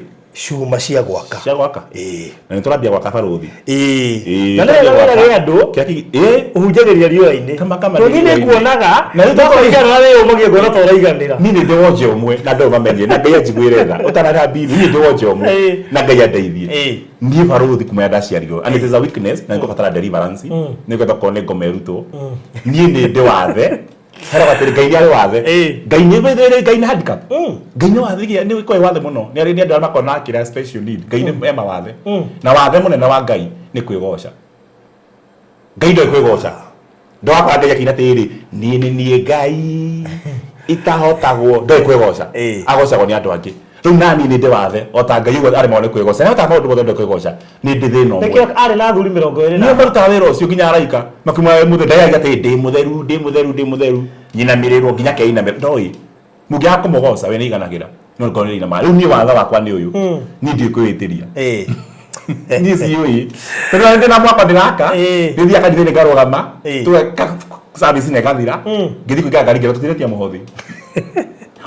Cuma cia gwaka. Cia gwaka. Ĩĩ. Na nĩ tũrambia gwaka barothi. Ĩĩ. Ĩĩ, Na nĩ wega twambia wĩra gwaka. rĩ andũ Kĩrĩa ĩĩ. Ũhunjagĩria riũa-inĩ. Kama kama Tondũ niĩ riũa-inĩ. nĩnguonaga Na rĩu tũkũringana na wĩyũmagia ngona ta ũraiganĩra. Niĩ nĩ ndĩ wonje ũmwe na andũ mamenye na Ngai anjiguĩre tha ũtararĩha mbiru. Niĩ ndĩ wonje ũmwe Ĩĩ. na Ngai andeithie. Ĩĩ. Niĩ barothi kuma ndaciarirwo, and it is a weakness na nĩngũbatara deliverance, nĩngwenda korwo nĩ ngoma ĩrutwo. Niĩ nĩ ndĩ wathe hera atĩrĩ, Ngai nĩ arĩ wathe. Ĩĩ. Ngai nĩ handicap, Ngai nĩ wathe, nĩ kwĩ wathe mũno, nĩ arĩ nĩ andũ arĩa makoragwo na kĩrĩa special need. Ngai nĩ ema wathe, na wathe mũnene wa Ngai nĩ kwĩgoca. Ngai ndoĩ kwĩgoca. Ndwakora Ngai akiina atĩrĩrĩ, niĩ nĩ niĩ Ngai itahotagwo, ndoĩ kwĩgoca. Ĩĩ. Agocagwo nĩ andũ angĩ. Rĩu nani nĩ ndĩ wathe o ta Ngai ũguo aremagwo nĩ kwĩgoca, nĩhotaga maũndũ mothe, ndoĩ kwĩgoca, nĩ ndĩ thĩna ũmwe. Nĩkĩo arĩ na athuri 20 nĩo marutaga wĩra ũcio nginya araika makiuma mũthenya ndaiga atĩ ndĩ mũtheru, ndĩ mũtheru, ndĩ mũtheru, nyinamĩrĩrwo nginya keinamĩrĩrwo ndoĩ mũngĩaga kũmũgoca we nĩ iganagĩra, no ngorwo nĩ inamaga. Rĩu niĩ watho wakwa nĩ ũyũ, niĩ ndiũĩ kwĩĩtĩria. Ĩĩ. Niĩ ciũĩ tondũ ndĩ na mwaka ndĩraka. Ĩĩ. Nĩthiaga kanitha-inĩ ngarũgama, Ĩĩ. tũgeka service na ĩgathira, ngĩthiĩ kũingĩra ngari ngĩrwo tũtiretia mũhothi.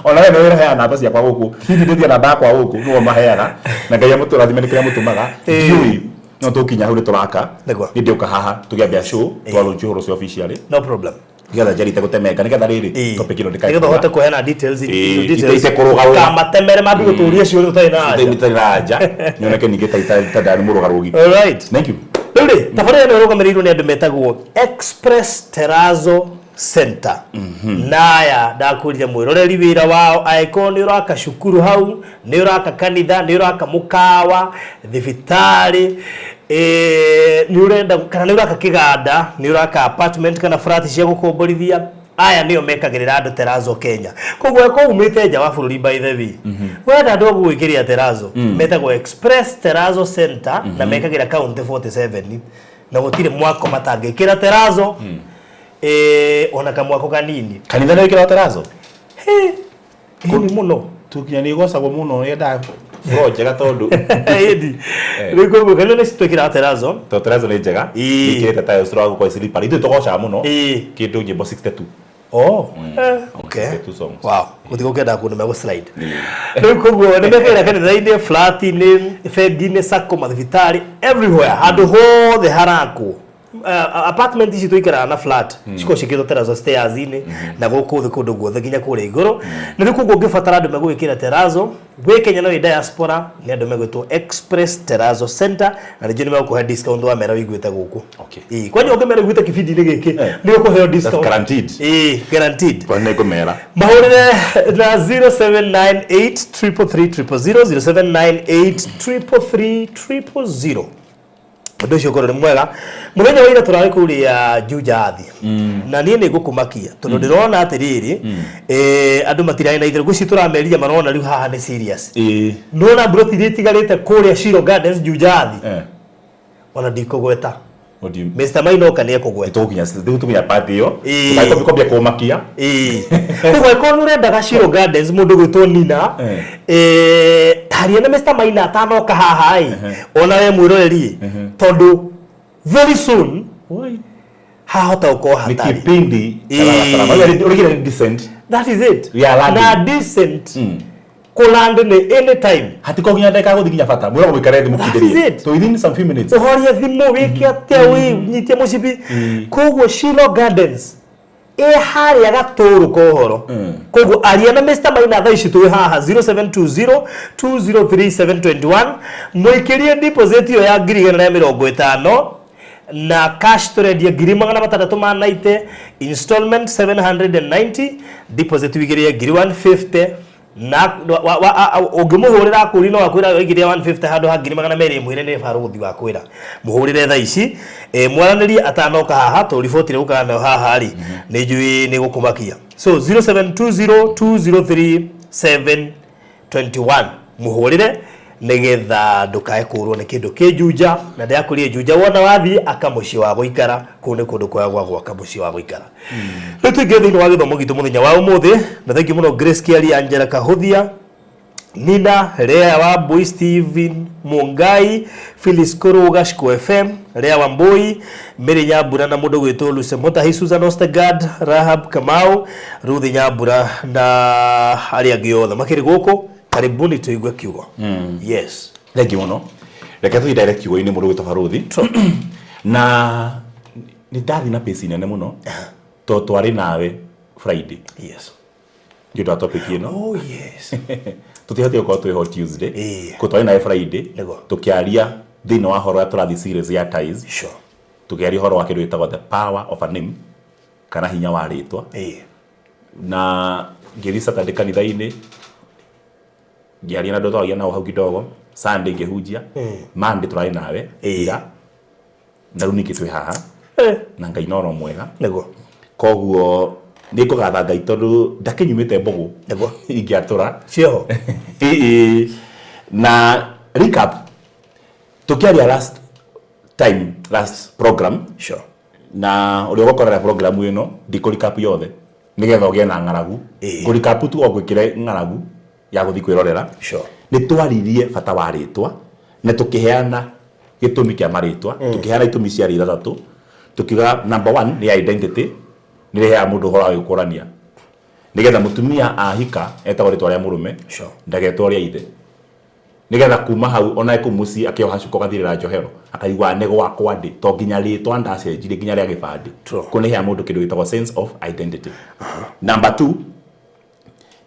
Ona we nĩ ũraheana namba ciakwa gũkũ, hihi ndĩtie namba yakwa gũkũ, nĩwe maheaga na Ngai amũtũrathime nĩ kĩrĩa mũtũmaga. Ndiũĩ no tũkinya hau nĩ tũraka. Nĩguo. Nĩ ndĩũka haha tũkĩambia show, twarũnjia ũhoro ũcio officially No problem. Nĩgetha njarite gũtemenga, nĩgetha rĩrĩ topic ĩno ndĩkae Nĩgetha ũhote kũheana details. Details. Itekũrũgarũga. Kamatemere mambi gũtũria ciũria ũtarĩ na anja. Itarĩ na anja, nyoneke ningĩ ta ndarĩ mũrũgarũgi. All right. Thank you. Rĩu rĩ, tabarĩra ĩno ĩrũgamĩrĩirwo nĩ andũ metagwo Express Terrazzo Center. Naya ndakwĩrire mwĩroreri wĩra wao, angĩkorwo nĩ ũraka cukuru hau, nĩ ũraka kanitha, nĩ ũraka mũkawa, thibitarĩ, nĩ ũrenda kana nĩ ũraka kĩganda, nĩ ũraka apartment kana flat cia gũkomborithia, aya nĩo mekagĩrĩra andũ terrazzo Kenya. Koguo angĩkorwo umĩte nja wa bũrũri, by the way, wenda andũ a gũgwĩkĩrĩra terrazzo, metagwo Express Terrazzo Center na mekagĩra county 47 na gũtirĩ mwako matangĩkĩra terrazzo, ona kamwako kanini. Kanitha nĩ wĩkĩraga terrazzo? Ĩni mũno. Tukinya nĩ igocagwo mũno, yendaga floor njega tondũ Ĩni rĩu koguo kanitha nĩ citwĩkĩraga terrazzo. Tondũ terrazzo nĩ njega. Ĩkĩrĩte tiles tũragũkorwo slippery, ithuĩ tũgocaga mũno kĩndũ nyĩmbo 62. Oh, okay. 62 songs. Wow, gũtirĩ gũkĩenda kũndũ megũ slide. Rĩu koguo nĩ mekagĩra kanitha-inĩ, flat-inĩ, bengi-inĩ, sacco, mathibitarĩ, everywhere, handũ hothe harakwo. Apartment ici tũikaraga na flat cikoragwo ciĩkĩrĩtwo terrazzo stairs-inĩ na gũkũ thĩ kũndũ guothe nginya kũrĩa igũrũ. Na rĩu koguo ũngĩbatara andũ megũgĩkĩra terrazzo wĩ Kenya na wĩ diaspora, nĩ andũ megwĩtwo Express Terrazzo Center na ningĩ nĩ megũkũhe discount wamera wĩiguĩte gũkũ. Ĩĩ, kwanja ũngĩmera ũiguĩte kĩbindi-inĩ gĩkĩ, nĩ ũkũheo discount. Guaranteed. Ĩĩ, guaranteed. Kwa nĩ ngũmera. Mahũrĩre na 0798 333 000, 0798 333 000. Ũndũ ũcio ũkorwo nĩ mwega. Mũthenya wa ira tũrarĩ kũrĩa Juja Athi na niĩ nĩ ngũkũmakia tondũ ndĩrona atĩrĩrĩ, andũ matirarĩ na itherũ ngwĩciria tũramerire marona rĩu haha nĩ serious. Nona mburoti iria itigarĩte kũrĩa Shiro Gardens Juja Athi, ona ndikũgweta. What do you Mr. Mainoka nĩ ekũgweta. Tũgũkinya, rĩu tũkinya part ĩyo. Ĩĩ. Tũkambia kũmakia. Ĩĩ, koguo angĩkorwo nĩ ũrendaga Shiro Gardens, mũndũ gwĩtwo Nina, taria na Mr. Maina atanoka haha ĩ, ona we mwĩroreri, tondũ very soon hahota gũkorwo Nĩ hatarĩ. kipindi Ĩĩ. salama ũrĩkĩra nĩ decent. That is it. We are landing. Na decent kũland nĩ anytime. Hatiko nginya ndagĩka gũthiĩ nginya bata mwĩra gũikara thĩ. That Mũkindĩrie. is it. So within some few minutes. Ũhorie thimũ, wĩke atĩa, wĩnyitie mũcibi. Koguo Shilo Gardens ĩ harĩa gatũrũ ka ũhoro. Koguo aria na Mr. Maina thaa ici twĩ haha 0720 203 721, mũikĩrie deposit ĩyo ya 150,000 na cash tũrendia 690,000, installment 790, deposit wigĩrĩre 150 na ũngĩmũhũrĩra akũri no akwĩra wĩigĩrĩre 150 handũ ha 200,000, mwĩre nĩ barũthi wa kwĩra mũhũrĩre thaa ici, mwaranĩrie atanoka haha tũ riboti rĩgũkaga nayo haha rĩ, nĩ njũĩ nĩ gũkũmakia. So 0720 203 721 mũhũrĩre nĩgetha ndũkae kũrwo nĩ kĩndũ kĩ Juja. Na ndĩrakũrie Juja wona wathiĩ aka mũciĩ wa gũikara, kũu nĩ kũndũ kwega gwa gwaka mũciĩ wa gũikara. Rĩu tũingĩre thĩinĩ wa gĩthomo gitũ mũthenya wa ũmũthĩ, na thengiũ mũno Grace Kĩaria, Angela Kahũthia, Nina Lea Wambui, Steven Mungai, Phyllis Kuruga, Shiko FM, Lea Wambui, Mary Nyambura na mũndũ gwĩtwo Lucy Mutahi, Susan Ostergaard, Rahab Kamau, Ruth Nyambura na arĩa angĩ othe makĩrĩ gũkũ. Karibuni tuigue kiugo. Yes. Thank you mũno. Reke tũthiĩ direct kiugo-inĩ, mũndũ gwĩtwo barũthi, na nĩ ndathiĩ na pace nene mũno tondũ twarĩ nawe Friday nĩ ũndũ wa topic ĩno. Oh yes. Tũtihotire gũkorwo twĩho Tuesday. Kũ twarĩ nawe Friday, tũkĩaria thĩinĩ wa horo ũrĩa tũrathiĩ series ya ties, tũkĩaria ũhoro wa kĩndũ gĩtagwo the power of a name kana hinya wa rĩtwa. Na ngĩthiĩ Saturday kanitha-inĩ, ngĩaria na andũ twaragia nao hau kidogo. Sunday ngĩhunjia. Monday tũrarĩ nawe ira, na rĩu ningĩ twĩ haha na Ngai noro mwega. Koguo nĩ ngũgatha Ngai tondũ ndakĩnyumĩte mbũgũ ingĩatũra. Cioho. Ĩĩ. Na recap, tũkĩaria last time, last program, na ũrĩa ũgũkorera program ĩno, ndikũ recap yothe nĩgetha ũgĩe na ng'aragu. Ngũ recap tu o ngwĩkĩre ng'aragu ya gũthiĩ kwĩrorera. Nĩ twaririe bata wa rĩtwa na tũkĩheana gĩtũmi kĩa marĩtwa, tũkĩheana itũmi ciarĩ ithathatũ. Tũkiuga number one nĩ identity, nĩ rĩheaga mũndũ ũhoro wa gwĩkũrania. Nĩgetha mũtumia ahika etagwo rĩtwa rĩa mũrũme, ndagetwo rĩa ithe. Nĩgetha kuma hau ona kũu mũciĩ akĩoha cuka ũgathirĩra njohero, akaigua nĩ gwakwa ndĩ, to nginya rĩtwa ndacenjirie nginya rĩa gĩbandĩ. Kũu nĩ heaga mũndũ kĩndũ gĩtagwo sense of identity. Number two,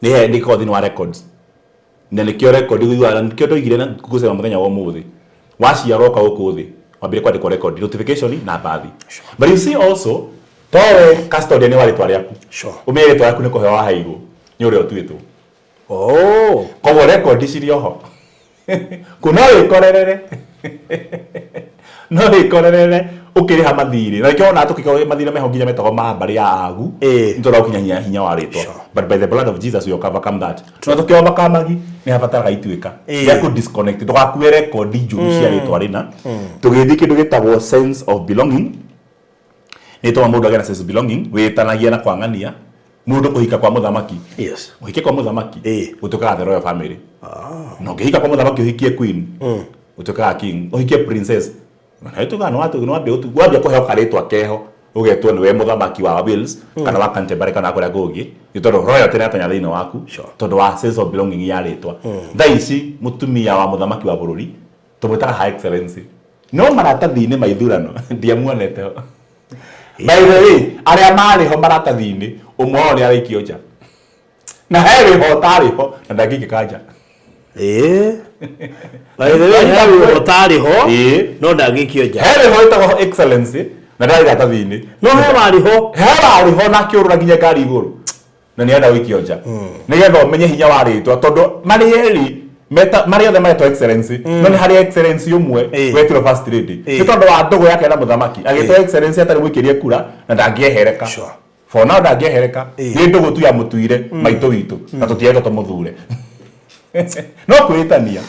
nĩ nĩ ĩkoragwo thĩinĩ wa records. Na nĩkĩo record ũiguaga, nĩkĩo ndoigire na ngũcema mũthenya wa ũmũthĩ. Waciarwo ũka gũkũ thĩ, wambire kwandĩkwo record, notification na birth. But you see also, towe custodian wa rĩtwa rĩaku. Ũmenye rĩtwa rĩaku nĩ kũheo waheirwo nĩ ũrĩa ũtuĩtwo. Koguo record cirĩ oho. Kũ no wĩkorerere. No wĩkorerere ũkĩrĩha mathirĩ. Na nĩkĩo wonaga tũkĩkorwo mathirĩ meho nginya metagwo ma mbarĩ ya agu. Nĩ tondũ wa gũkinya hinya wa rĩtwa. But by the blood of Jesus we overcome that. No tũkĩ overcome nĩ habataraga ituĩka. Rĩa kũ disconnect. Ndũgakue record njũru cia rĩtwa rĩna. Tũgĩthiĩ kĩndũ gĩtagwo sense of belonging. Nĩ ĩtũmaga mũndũ agĩe na sense of belonging, wĩtanagia na kwang'ania mũndũ kũhika kwa mũthamaki. Ũhike kwa mũthamaki, ũtuĩkaga the royal family. Na ũngĩhika kwa mũthamaki ũhikie queen, ũtuĩkaga king. Ũhikie princess, na ĩtuĩkaga nĩ wambia kũheo karĩtwa keho, ũgetwo nĩwe mũthamaki wa Wales kana wa Canterbury kana kũrĩa kũngĩ, nĩ tondũ royalty nĩ yatonya thĩinĩ waku, tondũ wa sense of belonging ya rĩtwa. Thaa ici mũtumia wa mũthamaki wa bũrũri tũmwĩtaga Her Excellency. No maratathi-inĩ ma ithurano ndiamuonete ho. By the way, arĩa marĩ ho maratathi-inĩ, ũmwe wao nĩ araikio nja. Na he wĩ ho ũtarĩ ho na ndangĩikĩka nja. By the way, he wĩ ho ũtarĩ ho no ndangĩikio nja. He wĩ ho wĩtagwo Excellency na ndarĩ iratathi-inĩ. No he warĩ ho. He warĩ ho na akĩũrũra nginya ngari igũrũ. Na nĩ arenda gũikio nja. Nĩgetha ũmenye hinya wa rĩtwa tondũ marĩ erĩ marĩ othe maretwo Excellency, no nĩ harĩ Excellency ũmwe wetirwo First Lady. Nĩ tondũ wa ndũgũ yake na mũthamaki, agĩtwo Excellency atarĩ mũikĩrie kura na ndangĩehereka. For now ndangĩehereka. Nĩ ndũgũ tu ya mũtuire maitũ witũ na tũtiretwo tũmũthure. No kwĩtania.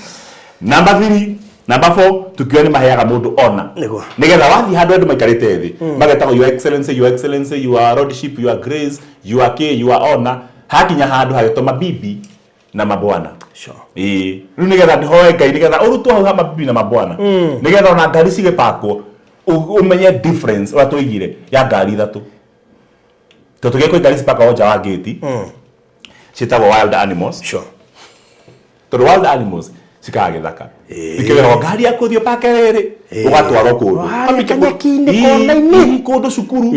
Number 3, number 4, tukiuga nĩ maheaga mũndũ ona. Nĩgetha wathiĩ handũ andũ maikarĩte thĩ, magetagwo Your Excellency, Your Excellency, Your Lordship, Your Grace, Your K, Your Honor, hakinya handũ hagetwo mabibi na mabwana. Ĩĩ. Rĩu nĩgetha ndĩhoe Ngai nĩgetha ũrutwo hau ha mabibi na mabwana. Nĩgetha ona ngari cigĩpakwo ũmenye difference ũrĩa tũigire ya ngari ithatũ. Tondũ tũgĩe kwĩ ngari cipakagwo nja wa gate. Ciĩtagwo wild animals. Tondũ wild animals cikaga gĩthaka. Nĩkĩo wĩragwo ngari yaku ũthiĩ ũpake rĩrĩ, ũgatwarwo kũndũ. Harĩa kanyeki-inĩ, kona-inĩ. Kũndũ cukuru,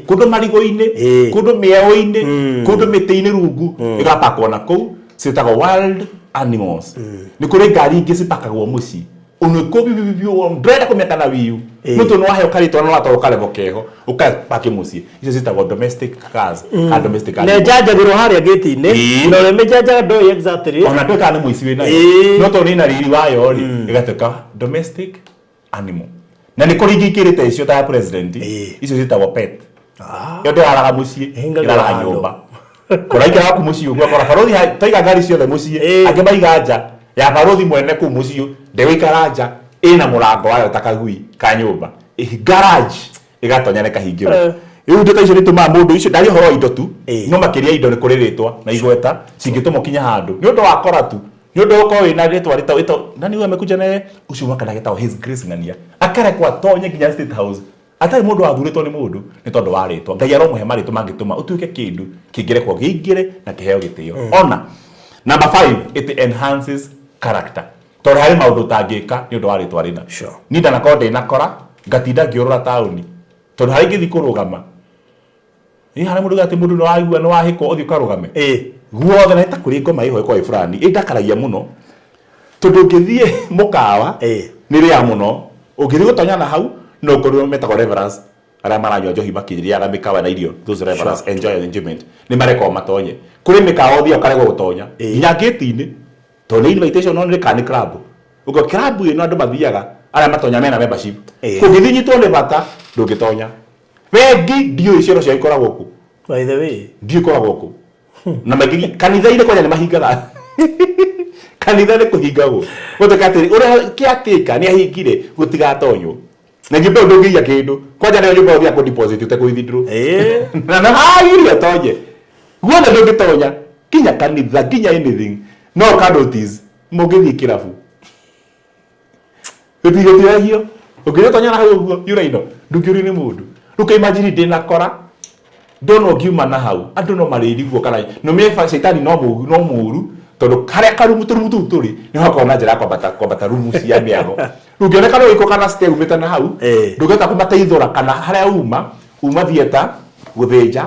kũndũ marigũ-inĩ, kũndũ mĩeũ-inĩ, kũndũ mĩtĩ-inĩ rungu, ĩgapakwo na kũu, ciĩtagwo wild animals. Nĩ kũrĩ ngari ingĩ cipakagwo mũciĩ. Ũnĩkũ biũ biũ biũ, ndũrenda kũmenya kana wiũ. Nĩ tondũ nĩwaheo karĩtwa na ũratwarwo karevo keho, ũkapaki mũciĩ. Icio ciĩtagwo domestic cars, kana domestic Na animals. ĩnjanjagĩrwo harĩa gate-inĩ, na ũrĩa mĩnjanjaga ndũĩ exactly. Ona ndũĩ kana nĩ mũici wĩnayo. No tondũ ĩna riri wayo rĩ, ĩgatuĩka domestic animal. Na nĩ kũrĩ ingĩ ikĩrĩte icio ta ya president, icio ciĩtagwo pet. Ĩyo ndĩraraga mũciĩ, Ĩhingagĩrwo ĩraraga handũ. nyũmba. Kũraikara waku mũciĩ ũguo, akora barũthi twaiga ngari ciothe mũciĩ, angĩ maiga nja, ya barũthi mwene kũu mũciĩ, ndĩgũikara nja, ĩna mũrango wayo ta kagui ka nyũmba. Garage, ĩgatonya na ĩkahingĩrwo. Rĩu indo ta icio nĩ itũmaga mũndũ icio, ndaria ũhoro wa indo tu, no makĩria indo nĩ kũrĩ rĩtwa na igweta, cingĩtũma ũkinye handũ. Nĩ ũndũ wa kora tu, nĩ ũndũ ũkorwo wĩna rĩtwa rĩtagwo, nani huyu amekuja naye? Ũcio mwaka ndagĩtagwo His Grace Ng'ania. Akarekwo atonye nginya State House. Atarĩ mũndũ wathurĩtwo nĩ mũndũ, nĩ tondũ wa rĩtwa. Ngai aromũhe marĩtwa mangĩtũma ũtuĩke kĩndũ kĩngĩrekwo kĩingĩre na kĩheo gĩtĩo. Ona, number 5, it enhances character. Tondũ harĩ maũndũ ũtangĩka nĩ ũndũ wa rĩtwa rĩna. Niĩ ndanakorwo ndĩna kora, ngatinda ngĩũrũra taũni. Tondũ harĩa ingĩthiĩ kũrũgama, ĩ harĩa mũndũ atĩ mũndũ nĩ waigua nĩ wahĩkwo ũthiĩ ũkarũgame. Guothe na ta kũrĩ ngoma ĩho ĩkoragwo ĩ fulani, ĩndakaragia mũno. Tondũ ũngĩthiĩ mũkawa, nĩ rĩa mũno. Ũngĩthiĩ gũtonya na hau, no ũkorwo metagwo reverence, arĩa maranyua njohi makĩrĩaga mĩkawa na irio, those reverence, enjoy enjoyment, nĩ marekwo matonye. Kũrĩ mĩkawa ũthiaga ũkaregwo gũtonya, nginya gate-inĩ, tondũ nĩ invitation no nĩ kana nĩ club. Ũguo club ĩno andũ mathiaga, arĩa matonya mena membership. Ũngĩthiĩ ũnyitwo nĩ bata, ndũngĩtonya. Bengi ndiũĩ cioro ciao ikoragwo kũ. By the way. Ndiũĩ ikoragwo kũ. Na maingĩ kanitha-inĩ kwanja nĩ mahingaga. Kanitha nĩ kũhingagwo. Gũtuĩka atĩrĩ, ũrĩa kĩatĩka nĩ ahingire gũtigatonywo. Na nyũmba ĩyo ndũngĩiya kĩndũ. Kwanja nĩyo nyũmba ũthiaga kũ deposit ũtekũ withdraw. Na nĩ hagiria ũtonye. Guothe ndũngĩtonya. Nginya kanitha, nginya anything. No ũka notice, mũngĩthiĩ kĩrabu. Ndona ũngiuma na hau andũ no marĩriguo kana no mĩba caitani no mũru no mũru tondũ harĩa karumu tũrumu tũu tũrĩ nĩ hakoragwo na njĩra ya kwambata kwambata rumu cia mĩago. Rĩu ũngĩoneka no gĩko kana stay umĩte na hau, ndũngĩhota kũmateithũra kana harĩa uma uma theatre gũthĩnja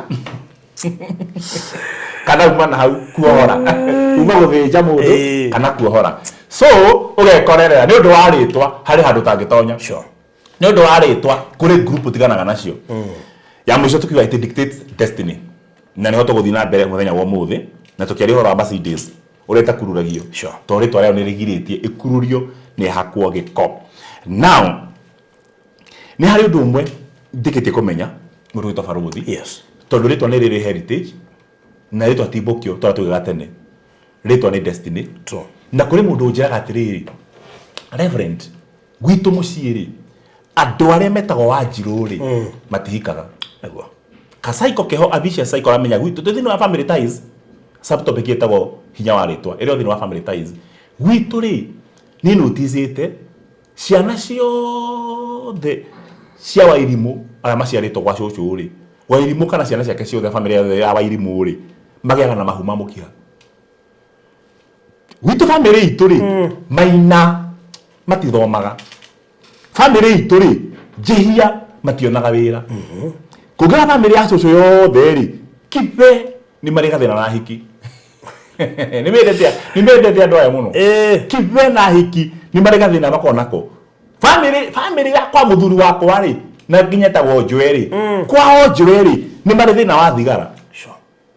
kana uma na hau kuohora, uma gũthĩnja mũndũ kana kuohora, so ũgekorerera nĩ ũndũ wa rĩtwa harĩ handũ ũtangĩtonya. Nĩ ũndũ wa rĩtwa kũrĩ group ũtiganaga nacio. Ya mũico tukiuga it dictates destiny, na nĩho tũgũthiĩ na mbere mũthenya wa ũmũthĩ na tũkĩaria ũhoro wa Mercedes ũrĩa ĩtakururagio, tondũ rĩtwa rĩayo nĩ rĩgirĩtie ĩkururio na ĩhakwo gĩko. Now nĩ harĩ ũndũ ũmwe njĩkĩtie kũmenya mũndũ wĩtwo Barũthi, tondũ rĩtwa nĩ rĩrĩ heritage na rĩtwa ti mbũkio tondũ tugaga tene rĩtwa nĩ destiny. Na kũrĩ mũndũ ũnjĩraga atĩrĩrĩ, Reverend, gwitũ mũciĩ rĩ, andũ arĩa metagwo Wanjirũ rĩ, matihikaga. Kasaiko keho, a vicious cycle. Amenya gwitũ twĩ thĩinĩ wa family ties, subtopic ĩtagwo hinya wa rĩtwa ĩrĩ o thĩinĩ wa family ties. Gwitũ rĩ, nĩ noticĩte ciana ciothe cia Wairimũ arĩa maciarĩtwo gwa cũcũ rĩ, Wairimũ kana ciana ciake ciothe, family yothe ya Wairimũ rĩ, magĩaga na mahu ma mũkiha. Gwitũ family itũ rĩ, Maina matithomaga. Family itũ rĩ, Njĩhia mationaga wĩra. Kũngĩra family ya cũcũ yothe rĩ, Kibe nĩ marĩ gathĩna na hiki. Nĩ mendete andũ aya mũno. Kibe na hiki nĩ marĩ gathĩna makoragwo nako. Family ya kwa mũthuri wakwa rĩ, na nginya etagwo Njwe rĩ, kwao Njwe rĩ, nĩ marĩ thĩna wa thigara.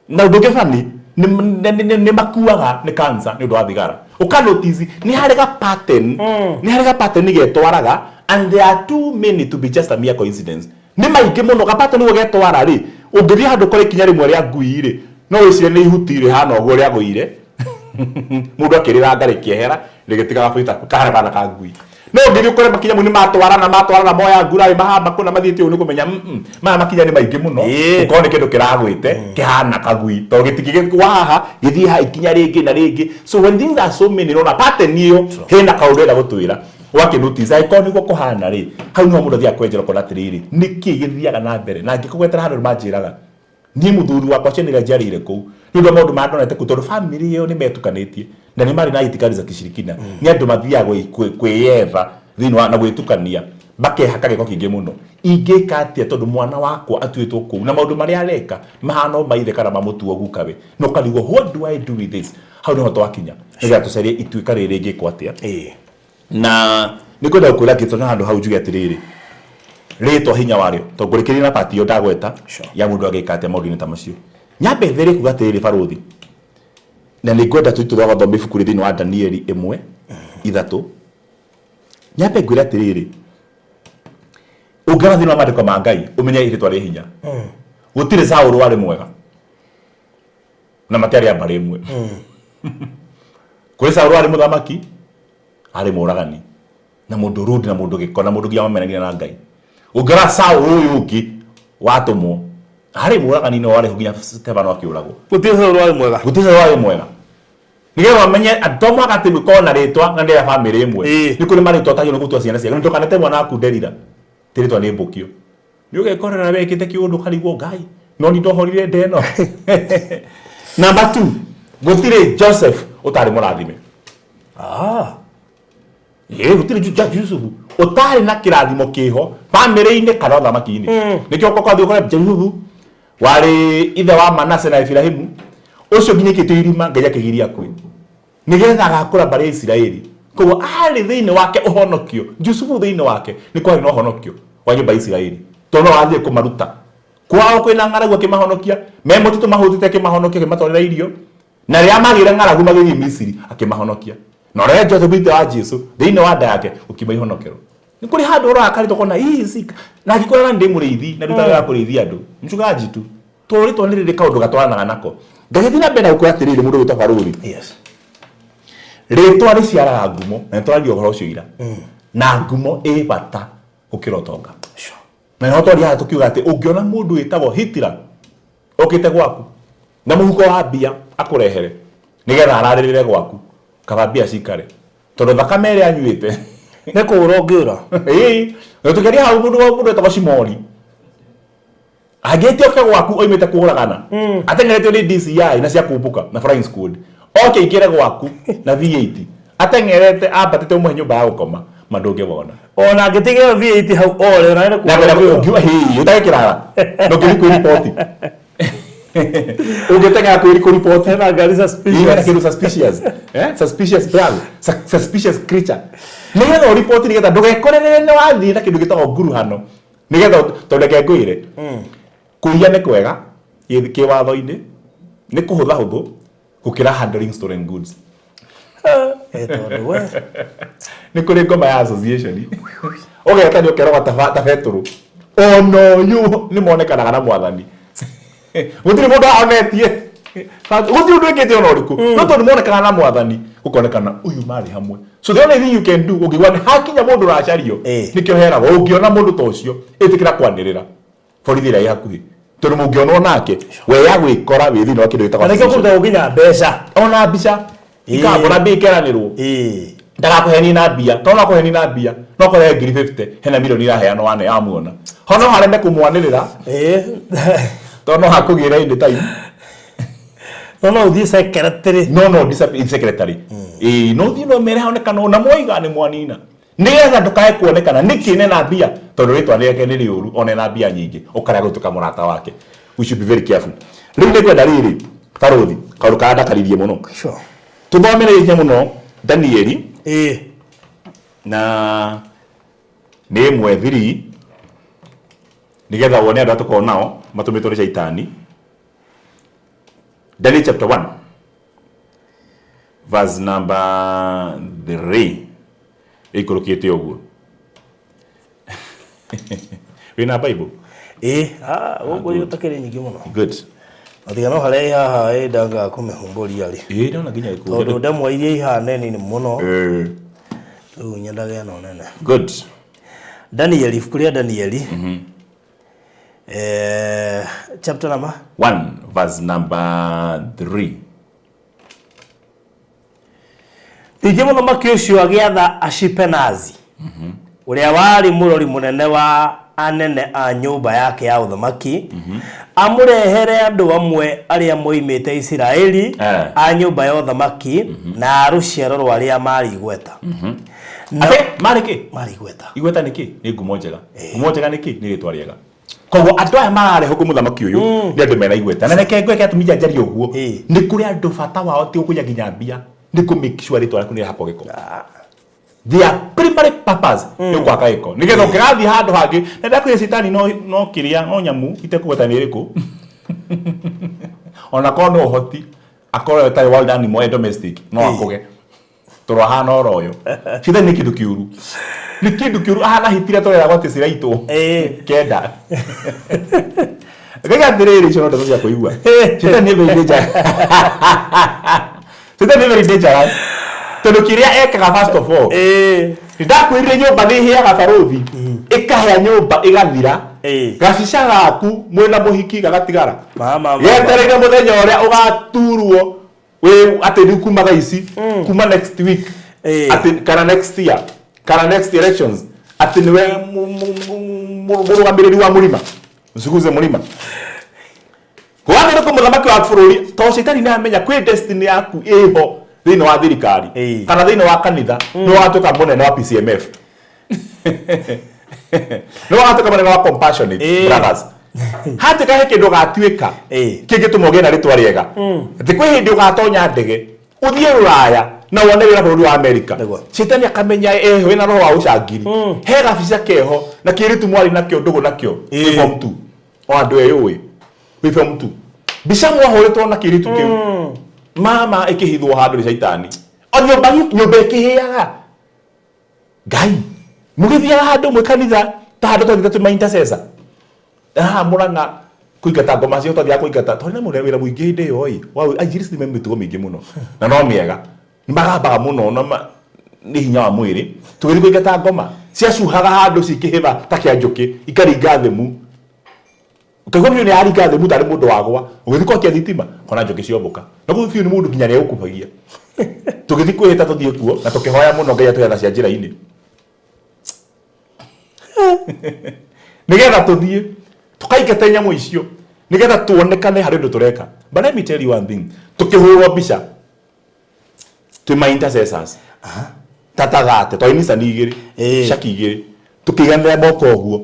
Na ũndũ ũngĩ bani nĩ makuaga nĩ cancer nĩ ũndũ wa thigara. Ũka notice nĩ harĩ ga pattern, nĩ harĩ ga pattern getwaraga, and there are too many to be just a mere coincidence. Nĩ maingĩ mũno ga pattern ũguo getwara rĩ, ũngĩthiĩ handũ kũrĩ ikinya rĩmwe rĩa ngui rĩ, no wĩcirie nĩ ihuti rĩhana ũguo rĩagũire, mũndũ akĩrĩranga rĩkĩehera rĩgĩtiga gabũita kahana kana ka ngui. No ũngĩthiĩ ũkore makinya mau nĩ matwarana matwarana, moya ngurarĩ mahamba kũna mathiĩte ũũ, nĩ kũmenya maya makinya nĩ maingĩ mũno gũkorwo nĩ kĩndũ kĩragwĩte kĩhana kagui, tondũ gĩtingĩgwa haha gĩthiĩ haha ikinya rĩngĩ na rĩngĩ. So when things are so many, ũrona pattern ĩyo hena kaũndũ ĩrenda gũtwĩra. Ũgakĩ notice angĩkorwo nĩguo kũhana rĩ, hau nĩho mũndũ athiaga kwenjera ũkona atĩrĩrĩ, nĩkĩ gĩthiaga na mbere. Na ngĩkũgwetera handũ nĩmanjĩraga niĩ mũthuri wakwa ciana iria njiarĩire kũu nĩ ũndũ wa maũndũ marĩa ndonete kũu, tondũ family ĩyo nĩ metukanĩtie na nĩ marĩ na itikadi za kishirikina, nĩ andũ mathiaga kwĩyetha thĩinĩ wa na gwĩtukania makehaka gĩko kĩingĩ mũno. Ingĩka atĩa tondũ mwana wakwa atuĩtwo kũu na maũndũ marĩa areka mahana o maithe kana mamũtuo gukawe, na ũkarigwo, what do I do with this? Hau nĩho twakinya nĩgetha tũcarie ituĩka rĩrĩ rĩngĩkwo atĩa. Na nĩ ngwenda gũkwĩra ngĩtonya handũ hau njuge atĩrĩrĩ, rĩtwa hinya warĩo, tondũ ngũrĩkĩrĩria na part ĩyo ndagweta ya mũndũ agĩka atĩa maũndũ-inĩ ta macio. Nyambe there kuga atĩrĩrĩ, barũthi, na nĩ ngwenda tũthiĩ tũgathoma ibuku rĩ thĩinĩ wa Danieli 1:3. Nyambe ngwĩre atĩrĩrĩ, ũngĩona thĩinĩ wa maandĩko ma Ngai ũmenye rĩtwa rĩ hinya. Gũtirĩ Saũlũ warĩ mwega na matiarĩ a mbarĩ ĩmwe. Kũrĩ Saũlũ warĩ mũthamaki, arĩ mũragani na mũndũ rude na mũndũ gĩko na mũndũ nginya wamenanire na Ngai. Ũngĩrora Saũlũ ũyũ ũngĩ watũmwo, arĩ mũragani no warĩ ho nginya Stefano akĩũragwo. Gũtirĩ Saũlũ warĩ mwega. Gũtirĩ Saũlũ warĩ mwega. Nĩgetha ũmenye to mũhaka atĩ gũkorwo na rĩtwa na nĩ rĩa bamĩrĩ ĩmwe. Nĩ kũrĩ marĩtwa ũtagĩrĩirwo gũtua ciana ciaku. Ndũkanete mwana waku Nderira, ti rĩtwa nĩ mbũkio. Nĩ ũgekorera wekĩte kĩũndũ ũkarigwo Ngai no ni ndohorire nda ĩno. Number 2, gũtirĩ Joseph ũtarĩ mũrathime. Ĩĩ, gũtirĩ Jusufu ũtarĩ na kĩrathimo kĩho bamĩrĩ-inĩ kana ũthamaki-inĩ. Nĩkĩo ũkathiĩ ũkore Jusufu warĩ ithe wa Manase na Efiraimu, ũcio nginya aikĩtio irima Ngai akĩgiria akue nĩgetha agakũra mbarĩ ya Isiraeli. Koguo arĩ thĩinĩ wake ũhonokio, Jusufu thĩinĩ wake nĩ kwarĩ na ũhonokio wa nyũmba ya Isiraeli, tondũ no wathiĩ kũmaruta kwao kwĩna ng'aragu akĩmahonokia, me mũtitũ mahũtĩte akĩmahonokia, akĩmatwarĩra irio, na rĩrĩa magĩire ng'aragu magĩthiĩ Misiri akĩmahonokia. Na ũrĩa Joseph ithe wa Jesu thĩinĩ wa nda yake gũkiuma ihonokero. Nĩ kũrĩ handũ ũroraga karĩtwa ũkona hii si na angĩkorwo na ndĩ mũrĩithi na ndutaga wĩra wa kũrĩithia andũ, mchungaji tu, tondũ rĩtwa nĩ rĩrĩ kaũndũ gatwaranaga nako. Ngagĩthiĩ na mbere na gũkwĩra atĩrĩrĩ, mũndũ wĩtwa Barũthi, rĩtwa rĩciaraga ngumo, na nĩtwaragia ũhoro ũcio ira, na ngumo ĩ bata gũkĩra ũtonga. Na nĩho twaria haha tũkiuga atĩ ũngĩona mũndũ wĩtagwo Hitler okĩte gwaku na mũhuko wa mbia akũrehere nĩgetha ararĩrĩre gwaku, kaba mbia cikare, tondũ thakame ĩrĩa anyuĩte Nĩ kũũra ũngĩũra. Ĩĩ, na tũkĩaria hau mũndũ wetagwo Shimoni. Angĩte oke gwaku oimĩte kũũragana, ateng'eretio nĩ DCI na cia kũmbũka na flying squad, oke aingĩre gwaku na V8 ateng'erete ambatĩte ũmũhe nyũmba ya gũkoma, ma ndũngĩmona. Ona angĩtiga ĩyo V8 hau ore ona nĩ na kwenda ũngiuga hĩ ũtage kĩrara na ũngĩthiĩ kwĩriboti, ũngĩteng'era kũriboti hena ngari Ina suspicious. kindu suspicious, suspicious drug, suspicious creature, nigetha uripoti, nigetha ndugekorerere ni wathii na kindu gitagwo nguruhano, nigetha tondu reke ngwire, kuiya nĩ kwega kĩwatho-inĩ, nĩ kũhũtha hũthũ gũkĩra handling stolen goods. Tondũ we Nĩ kũrĩ ngoma ya association ũgeta nĩ ũkerogwo ta betũrũ, ona ũyũ nĩ monekanaga na mwathani, gũtirĩ mũndũ ahonetie, gũtirĩ ũndũ ĩkĩte ona ũrĩkũ, no tondũ monekanaga na mwathani gũkonekana ũyũ marĩ hamwe. So the only thing you can do, ũngĩgua nĩ hakinya mũndũ ũracario, nĩkĩo heragwo ũngĩona mũndũ ta ũcio, ĩtĩkĩra kwanĩrĩra borithi ĩrĩa ĩ hakuhĩ, tondũ mũngĩonwo nake we ya gwĩkora wĩ thĩinĩ wa kĩndũ gĩtagwo Na nĩkĩo association. kũrutagwo nginya mbeca. Ona mbica ikambũra mbia ikeranĩrwo, ndagakũhenie na mbia, tondũ no akũhenie na mbia, no kũrehe ngiri 50, hena milioni iraheanwo wane amuona ho, no hareme kũmwanĩrĩra, tondũ no hakũgĩre any time. No ũthiĩ secretary. No disappear secretary, ĩĩ, no thiĩ no mere haonekana na mwoiga nĩ mwanina, nĩgetha ndũkae kuonekana nĩkĩ nena mbia, tondũ rĩtwa rĩake nĩ rĩũru, ona ena mbia nyingĩ ũkarega gũtuĩka mũrata wake. We should be very careful. Rĩu nĩngwenda rĩrĩ, barũthi, kaũndũ karĩa ndakaririe mũno, tũthomere ihenya mũno Danieli na nĩ 1:3, nĩgetha wone andũ arĩa tũkoragwo nao matũmĩtwo nĩ caitani. Daniel chapter 1 verse number 3 ĩikũrũkĩte ũguo. Wĩna Bible? Ĩĩ, ah, gũkũ ũtakĩrĩ nyingĩ mũno. Good. Tiga no harĩa ĩ haha ĩ ndangaga kũmĩhumbũria rĩ. Ĩĩ, ndona nginya Tondũ ĩkũnja. ndemwa iria ihana nini mũno. Rĩu nyendaga ĩno nene. Good. Danieli, ibuku rĩa Danieli. Chapter number 1 verse number 3. Ningĩ mũthamaki ũcio agĩatha Ashipenazi, ũrĩa warĩ mũrori mũnene wa anene a nyũmba yake ya ũthamaki, amũrehere andũ amwe arĩa moimĩte Isiraeli, a nyũmba ya ũthamaki na a rũciaro rwa arĩa maarĩ igweta. Na Ate marĩ kĩ? Maarĩ igweta. Igweta nĩ kĩ? Nĩ ngumo njega. Ngumo njega nĩ kĩ? Nĩ rĩtwa rĩega. Koguo andũ aya mararehwo kwĩ mũthamaki ũyũ nĩ andũ mena igweta, na reke ngwĩke atumia njarie ũguo, nĩ kũrĩ andũ bata wao ti gũkũiya nginya mbia, nĩ kũ make sure rĩtwa rĩaku nĩ rĩhakwo gĩko. Their primary purpose nĩ gwaka gĩko, nĩgetha ũngĩgathiĩ handũ hangĩ na ndakwĩra citani no kĩrĩa no nyamũ itekũgweta nĩ ĩrĩkũ, ona korwo no ũhoti akorwo ĩtarĩ wild animal, e domestic, no akũge tondũ ahana oro ũyũ. Citani nĩ kĩndũ kĩũru, nĩ kĩndũ kĩũru, ahana hitira tũreragwo atĩ ciraitwo kenda. Ngaiga atĩrĩrĩ, icio no ndeto cia kũigua. Citani nĩ very dangerous, citani nĩ very dangerous, tondũ kĩrĩa ekaga, first of all, ndakwĩrire nyũmba nĩ ĩhĩaga, barũthi, ĩkahĩa nyũmba ĩgathira, gacica gaku mwĩna mũhiki gagatigara Ma, ma, ma, getereire mũthenya ũrĩa ũgaturwo wĩ atĩ rĩu kuma thaa ici, kuma next week, atĩ kana next year, kana next elections, atĩ nĩwe mũrũgamĩrĩri wa mũrima msukuze mũrima gwathe kũ mũthamaki wa bũrũri, tondũ caitani nĩ amenya kwĩ destiny yaku ĩho thĩinĩ wa thirikari kana thĩinĩ wa kanitha. Nĩ watuĩka mũnene wa PCMF, nĩ watuĩka mũnene wa Compassionate Brothers, hatuĩka he kĩndũ ũgatuĩka kĩngĩtũma ũgĩe na rĩtwa rĩega, atĩ kwĩ hĩndĩ ũgatonya ndege ũthiĩ rũraya na wone wĩra bũrũri wa Amerika. Cetani akamenya eho wĩna roho wa ũcangiri, he gabica keho na kĩirĩtu mwarĩ nakĩo ndũgũ nakĩo wĩ form 2, o andũ eyũĩ wĩ form 2, mbica mwahũrĩtwo na kĩirĩtu kĩu, mama, ĩkĩhithwo handũ nĩ caitani, o nyũmba nyũmba ĩkĩhĩaga. Ngai mũgĩthiaga handũ mwĩ kanitha ta handũ twathiĩte twĩ ma intercessor haha Mũrang'a kũingata ngoma cio, twathiaga kũingata twarĩ na mũrĩa wĩra mũingĩ hĩndĩ ĩyo ĩ wa ainjiristi me mĩtugo mĩingĩ mũno na no mĩega, nĩ magambaga mũno na nĩ hinya wa mwĩrĩ. Tũgĩthiĩ kũingata ngoma ciacuhaga handũ cikĩhĩba ta kĩa njũkĩ, ikaringa thĩmu, ũkaigua biũ nĩ yaringa thĩmu tarĩ mũndũ wagwa. Ũgĩthiĩ gwakia thitima kona njũkĩ ciombũka, na kũu biũ nĩ mũndũ nginya nĩ egũkubagia. Tũgĩthiĩ kwĩhĩta tũthiĩ kuo na tũkĩhoya mũno Ngai atũhe tha cia njĩra-inĩ nĩgetha tũthiĩ. Tũkaingata nyamũ icio nĩgetha tuonekane harĩ ũndũ tũreka. But let me tell you one thing, tũkĩhũrwo mbica twĩ ma intercessors tatathate twarĩ nicani igĩrĩ, caki igĩrĩ, tũkĩiganĩra moko ũguo,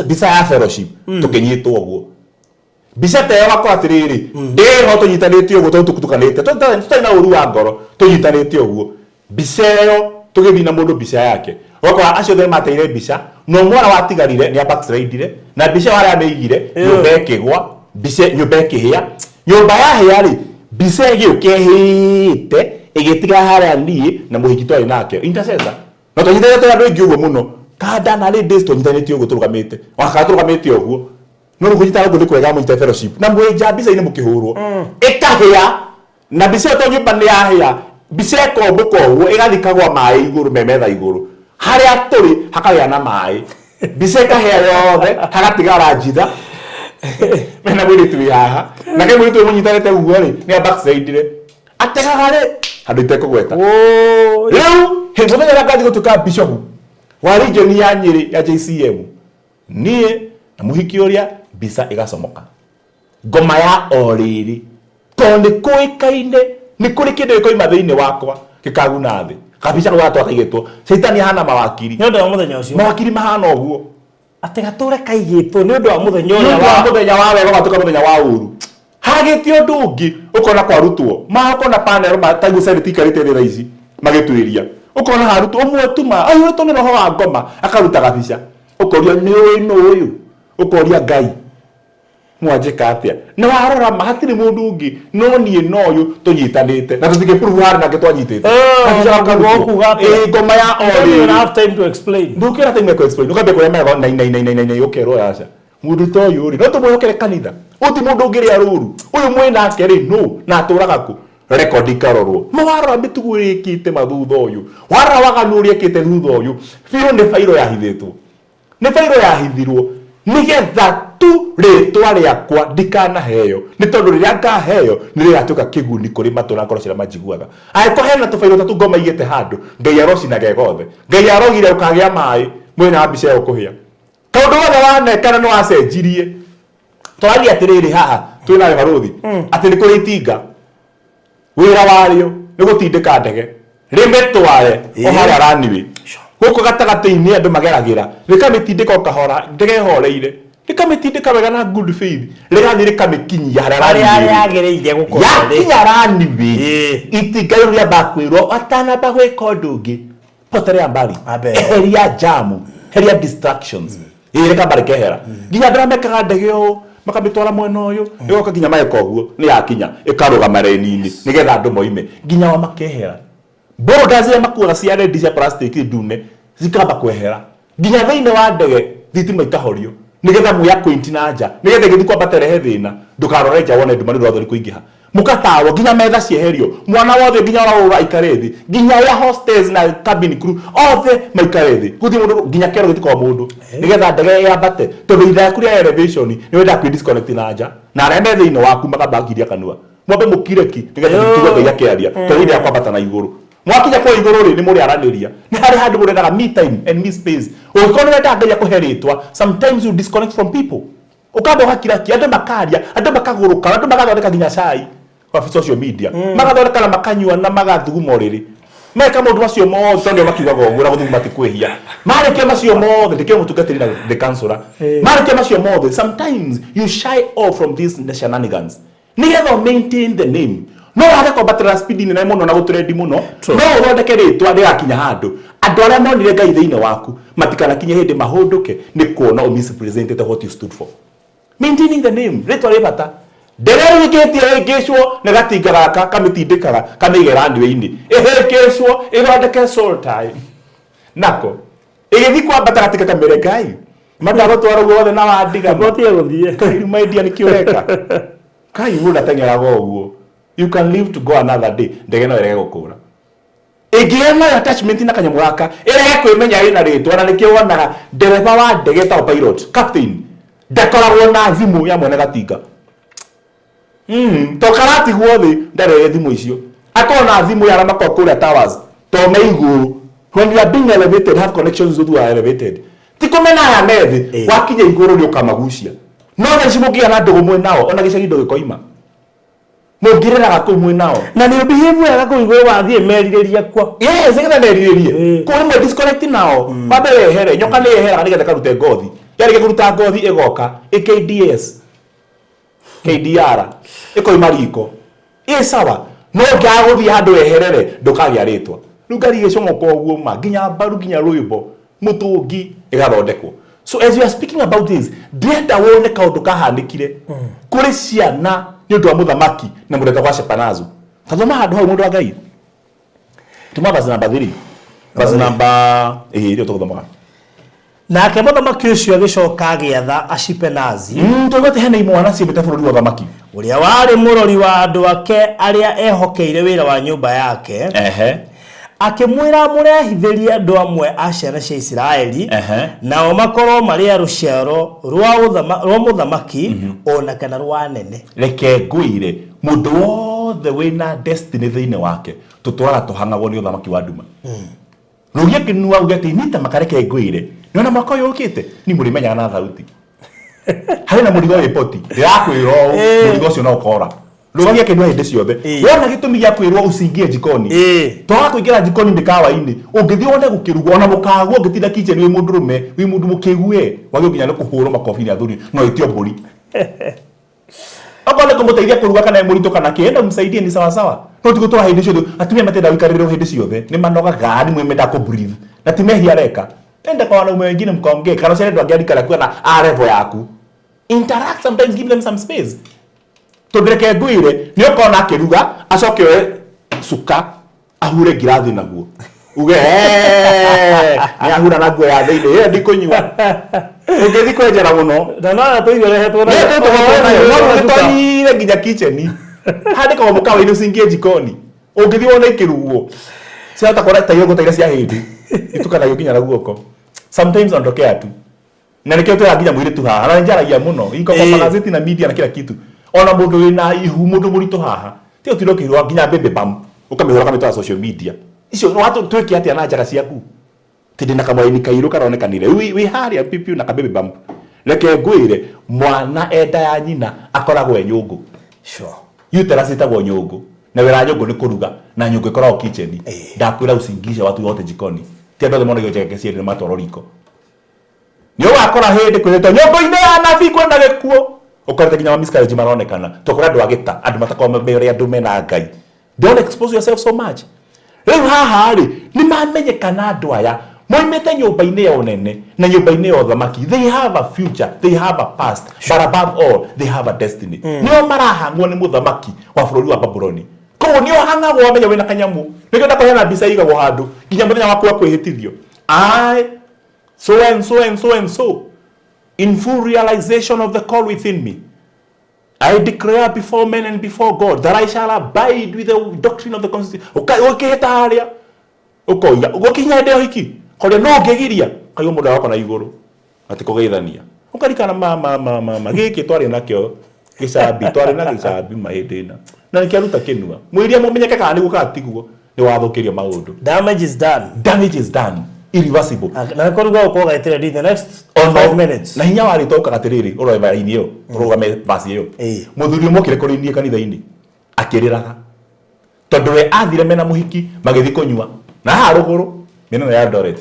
mbica ya fellowship, tũkĩnyitwo ũguo mbica ta ĩyo, wakora atĩrĩrĩ, ndĩho tũnyitanĩte ũguo tondũ tũtukanĩte, tũtarĩ na ũru wa ngoro, tũnyitanĩte ũguo mbica ĩyo, tũgĩthiĩ na mũndũ mbica yake, ũgakora acio othe mateire mbica, no mwana watigarire nĩ backslidire na mbica ĩyo harĩa amĩigire, nyũmba ĩkĩgwa, mbica nyũmba ĩkĩhĩa. Nyũmba yahĩa rĩ, mbica ĩgĩũka ĩhĩte ĩgĩtiga harĩa niĩ na mũhiki twarĩ nake intercessor, na twanyitanĩte andũ aingĩ ũguo mũno kanda na ladies, twanyitanĩte ũguo tũrũgamĩte, ona kana tũrũgamĩte ũguo, no rĩu kũnyitana ũguo nĩ kwega, mũnyite fellowship na mwĩnja mbica-inĩ mũkĩhũrwo, ĩkahĩa na mbica ĩyo, to nyũmba nĩ yahĩa, mbica ĩkombũka ũguo ĩgathiĩ kagwa maĩ igũrũ me metha igũrũ harĩa tũrĩ, hakagĩa na maĩ, mbica ĩkahĩa yothe, hagatigara njitha mena mũirĩtu wĩ haha nake mũirĩtu ũyũ mũnyitanĩte ũguo rĩ, nĩ abackslidire, ategaga rĩ handũ itekũgweta. Rĩu hĩndĩ mũthenya ũrĩa ngathiĩ gũtuĩka bishop wa region ya Nyĩrĩ ya JCM, niĩ na mũhiki ũrĩa, mbica ĩgacomoka ngoma ya o rĩrĩ, tondũ nĩ kũĩkaine nĩ kũrĩ kĩndũ gĩkoima thĩinĩ wakwa gĩkaguna thĩ. Kabica kau gatwa kaigĩtwo, caitani ahana mawakiri. Nĩ ũndũ wa mũthenya ũcio. Mawakiri mahana ũguo. Atĩ gatũre kaigĩtwo nĩ ũndũ wa mũthenya nĩ ũrĩa ũndũ wa wa mũthenya wa wega ũgatuĩka mũthenya wa ũru, hagĩte ũndũ ũngĩ, ũkona kwarutwo ma ũkona panel ma taguo senate ikarĩte thĩ thaa ici magĩtuĩria, ũkona harutwo ũmwe tu ma aihũrĩtwo nĩ roho wa ngoma, akaruta gabica, ũkoria nĩ ũĩ nũ ũyũ, ũkoria Ngai mwanjĩka atĩa, na warora ma hatirĩ mũndũ ũngĩ no niĩ na ũyũ tũnyitanĩte na tũtingĩprove harĩ nake twanyitĩte. Kabica na gakarutwo. kuga atĩa? Ĩ, ngoma ya o You don't even rĩrĩ. have time to explain. Ndũkĩra time ya explain, ũkambia kũrĩa mego nai nai nai nai nai nai, ũkerwo aca, mũndũ ta ũyũ rĩ, no tũmwĩhokere kanitha? Ũyũ ti mũndũ ũngĩrĩa rũru, ũyũ mwĩ nake rĩ, no na atũraga kũ? Rekondi ikarorwo ma, warora mĩtugo ĩrĩa ĩkĩte ma thutha ũyũ, warora waganu ũrĩa ĩkĩte thutha ũyũ, biũ nĩ bairo yahithĩtwo, nĩ bairo yahithirwo nĩgetha tu rĩtwa rĩakwa ndikanaheo, nĩ tondũ rĩrĩa ngaheo nĩ rĩgatuĩka kĩguni kũrĩ matũ na ngoro ciarĩa manjiguaga. Angĩkorwo hena tũbairo tatu ngoma igĩte handũ, Ngai arocinaga gothe. Ngai arogire ũkagĩa maĩ mwena wa mbica ĩyo kũhĩa, kaũndũ gothe wanekana nĩ wacenjirie. Tũraria atĩrĩrĩ, haha twĩ nawe barũthi, atĩ nĩ kũrĩ itinga wĩra warĩo nĩ gũtindĩka ndege rĩmĩtware o harĩa runway gũkũ gatagatĩ-inĩ andũ mageragĩra, rĩkamĩtindĩka o kahora, ndege ĩhoreire, rĩkamĩtindĩka wega na good faith, rĩgathiĩ rĩkamĩkinyia harĩa harĩa runway ĩrĩ. Yagĩrĩire gũkorwo rĩ. Yakinya runway, itinga rĩu rĩamba kwĩrwo atanamba gwĩka ũndũ ũngĩ, potelea mbali. Ambe. Eheria jamu, heria distractions. Ĩ, rĩkamba rĩkehera nginya andũ arĩa mekaga ndege ũũ makamĩtwara mwena ũyũ, ĩgoka nginya mageka ũguo, nĩ yakinya ĩkarũgama reni-inĩ nĩgetha andũ moime, nginya o makehera. Boulders iria makuaga cia red, cia plastic ndune, cikamba kwehera nginya thĩinĩ wa ndege, thitima ikahorio nĩgetha mwĩ acquaint na nja, nĩgetha ĩgĩthiĩ kwambata ĩrehe thĩna, ndũkarore nja wone nduma nĩ ũndũ wa thoni kũingĩha. Mũkatarwo nginya metha cieherio, mwana wothe nginya ũrĩa aikare thĩ, nginya air hostess na cabin crew othe maikare thĩ, gũtirĩ mũndũ, nginya kĩoro gĩtikorwo mũndũ, nĩgetha ndege yambate, tondũ ithaa rĩaku rĩa elevation nĩ wendaga kwĩ disconnect na nja na arĩa me thĩinĩ waku makambakiria kanua, mwambe mũkire ki nĩgetha mũtigue Ngai akĩaria, tondũ ihinda rĩa kwambata na igũrũ, mwakinya kwa igũrũ rĩ, nĩ mũrĩaranĩria, nĩ harĩ handũ mũrendaga me time and me space. Ũngĩkorwo nĩ wendaga Ngai akũhe rĩtwa, sometimes you disconnect from people, ũkamba ũgakira ki, andũ makaria, andũ makagũrũka, andũ magathondeka nginya cai kwa social media, magathondeka na makanyua na magathuguma ũrĩrĩ, meka maũndũ macio mothe, tondũ nĩo makiugaga ũguo na gũthuguma ti kwĩhia. Marĩkia macio mothe, ndĩkĩo mũtungatĩri na the counselor, marĩkia macio mothe, sometimes you shy off from these shenanigans nĩgetha ũ maintain the name. No wage kwambatĩra speed nene mũno na gũtrendi mũno, no ũthondeke rĩtwa rĩgakinya handũ andũ arĩa monire Ngai thĩinĩ waku matikanakinye hĩndĩ mahũndũke nĩ kuona ũ misrepresented what you stood for. Maintaining the name, rĩtwa rĩ bata. Ndege rĩu ĩngĩhĩtia ĩhĩngĩcwo nĩ gatinga gaka kamĩtindĩkaga kamĩige runway-inĩ, ĩhĩngĩcwo ĩthondeke soul tie nako ĩgĩthiĩ kwambata, gatinga kamĩre Ngai mandagũtwara ũguo wothe na wandiga. Gotie gũthiĩ. Kai rĩu maidia nĩkĩ ũreka? Kai mũndũ ateng'eraga ũguo, you can live to go another day. Ndege no ĩrege gũkũra ĩngĩgĩa nayo attachment na kanyamũ gaka, ĩrege kwĩmenya ĩna rĩtwa, na nĩkĩo wonaga ndereba wa ndege etagwo pilot, captain, ndakoragwo na thimũ ya mwene gatinga, to karatigwo thĩ, ndarege thimũ icio, akorwo na thimũ ya arĩa makoragwo kũrĩa towers to me igũrũ. When you are being elevated, have connections with those who are elevated. Ti kũmena aya me thĩ. Wakinya igũrũ nĩ ũkamagucia. No thaa ici mũngĩgĩa na ndũgũ mwĩ nao, ona gĩcagi ndũgĩkoima. Mũngĩreraga kũu mwĩ nao. Na nĩ behave wega kũu igũrũ wathiĩ merirĩria kuo. Yes, nĩgetha merirĩrie. Ĩĩ. Kũu rĩmwe disconnect nao. Wambe wehere, nyoka nĩ yeheraga nĩgetha ĩkarute ngothi. Yarĩkia kũruta ngothi ĩgoka, ĩ KDS, KDR, ĩkoima riko. Ĩ sawa, no ũngĩaga gũthiĩ handũ weherere, ndũkagĩa rĩtwa. Rĩu ngari igĩcomoka ũguo ma, nginya mbaru, nginya rwĩmbo, mũtũngi, ĩgathondekwo. So as we are speaking about this, ndĩrenda wone kaũndũ kahanĩkire kũrĩ ciana nĩ ũndũ wa mũthamaki na mũndũ wetagwo Ashepanazu. Ta thoma handũ hau mũndũ wa Ngai. Tuma verse number 3. Verse number ĩĩ ĩrĩa tũgũthomaga. Nake mũthamaki ũcio agĩcoka agĩatha Ashipenazi, Twaigua atĩ hena imwana ciumĩte bũrũri wa ũthamaki. Ũrĩa warĩ mũrori wa andũ ake arĩa ehokeire wĩra wa nyũmba yake, akĩmwĩra amũrehithĩrie andũ amwe a ciana cia Isiraeli, nao makorwo marĩ a rũciaro rwa mũthamaki o na kana rwa anene. Reke ngwĩre, mũndũ wothe wĩna destiny thĩinĩ wake, tũtũraga tũhang'agwo nĩ ũthamaki wa nduma. Rũgia kĩnua uge atĩ nita makareke ngwĩre. Nĩwona mwaka ũyũ ũkĩte, ni mũrĩmenyaga na thauti. Harĩ na mũrigo wĩ poti, ndĩrakwĩra ũũ, mũrigo ũcio no ũkora. Rũgagia kĩnua hĩndĩ ciothe. Wona gĩtũmi gĩa kwĩrwo usiingie jikoni. Twaga kũingĩra jikoni mĩkawa-inĩ, ũngĩthiĩ wone gũkĩrugwo, ona mũkawa ũngĩtinda kitchen wĩ mũndũrũme, wĩ mũndũ mũkĩgu we, wagĩrĩirwo nginya nĩ kũhũrwo makobi nĩ athuri, no ĩtio mbũri. Okorwo nĩ kũmũteithia kũruga kana mũritũ kana kĩ, enda msaidie ni sawa sawa. No ti gũtũra hĩndĩ ciothe, atumia matenda gũikarĩrwo hĩndĩ ciothe, nĩ manogaga, nĩ mendaga kũ breathe. Na ti mehia areka. Enda kwa wanaume wengine mkaongee, kana ũciare andũ angĩ a rika rĩaku kana a level yaku. Interact sometimes, give them some space. Tondũ reke ngwĩre, nĩ ũkona akĩruga, acoke oe cuka, ahure ngirathi naguo. Uge, nĩ ahura na nguo ya thĩinĩ, ĩyo ndikũnyua. Ũngĩthiĩ kwenjera mũno. Na no tũirio rehetwo nayo. No ũgĩtonyire nginya kitchen. Handĩkagwo mũkawa-inĩ usiingie jikoni. Ũngĩthiĩ wone ikĩrugwo. Ciahota kũra ta irongo ta iria cia hĩndĩ. Itukanagio nginya na guoko. Sometimes ondokea tu. Na nĩkĩo twĩraga nginya mũirĩtu haha, na nĩnjaragia mũno. Iko kwa magazeti na media na kila kitu. Ona mũndũ wĩna ihu, mũndũ mũritũ haha. Ti ũtinde ũkĩhũra nginya baby bump. Ũkamĩhũra ũkamĩtwara social media. Icio twĩke atĩa na njaga ciaku? Tondũ ndĩna kamũraini kairũ karonekanire. Wĩ harĩa piu na ka baby bump. Reke ngwĩre, mwana enda ya nyina akoragwo e nyũngũ. Uterus ĩtagwo nyũngũ. Na wĩra wa nyũngũ nĩ kũruga. Na nyũngũ ĩkoragwo kitchen. Ndakwĩra usiingishe watu wote jikoni. Ti andũ othe monagio njegeke ciendire matwarwo riko. Nĩ ũgakora hĩndĩ kwĩrĩtwo nyũngũ-inĩ ya nabii kwĩna gĩkuũ. Ũkorete nginya ma miscarriage maronekana. Tondũ kũrĩ andũ a gĩta, andũ matakoragwo me ũrĩa andũ mena Ngai. Don't expose yourself so much. Rĩu haha rĩ, nĩ mamenyekana andũ aya moimĩte nyũmba-inĩ ya ũnene na nyũmba-inĩ ya ũthamaki. They have a future, they have a past, but above all, they have a destiny. Nĩo marahang'wo nĩ mũthamaki wa bũrũri wa Babuloni. Koguo nĩ ũhang'agwo wamenya wĩna kanyamũ. Nĩkĩo ndakũheana mbica ĩigagwo handũ nginya mũthenya waku wa kwĩhĩtithio. I, so and so and so and so, in full realization of the call within me, I declare before men and before God that I shall abide with the doctrine of the constitution. Ũkĩhĩta harĩa ũkoiga ũgũkinya hĩndĩ ya ũhiki koria no ũngĩgiria kaigua mũndũ agoka na igũrũ atĩ kũgeithania ũkarikana ma ma ma ma ma gĩkĩ twarĩ nakĩo gĩcambi twarĩ na gĩcambi ma hĩndĩ ĩna na nĩkĩaruta kĩnua mwĩrie mũmenyeke kana nĩguo kana tiguo nĩ wathũkĩrio maũndũ. Damage is done. Damage is done, irreversible. Na nĩ kũruga ũkorwo gaitĩre in the next 5 minutes. Na hinya wa rĩtwa ũkaga atĩrĩrĩ, ũrore raini ĩyo, ũrũgame basi ĩyo. Mũthuri ũmwe okire kũrĩ niĩ kanitha-inĩ akĩrĩraga tondũ we athire mena mũhiki magĩthiĩ kũnyua na haha rũgũrũ mĩena ĩno ya Eldoret,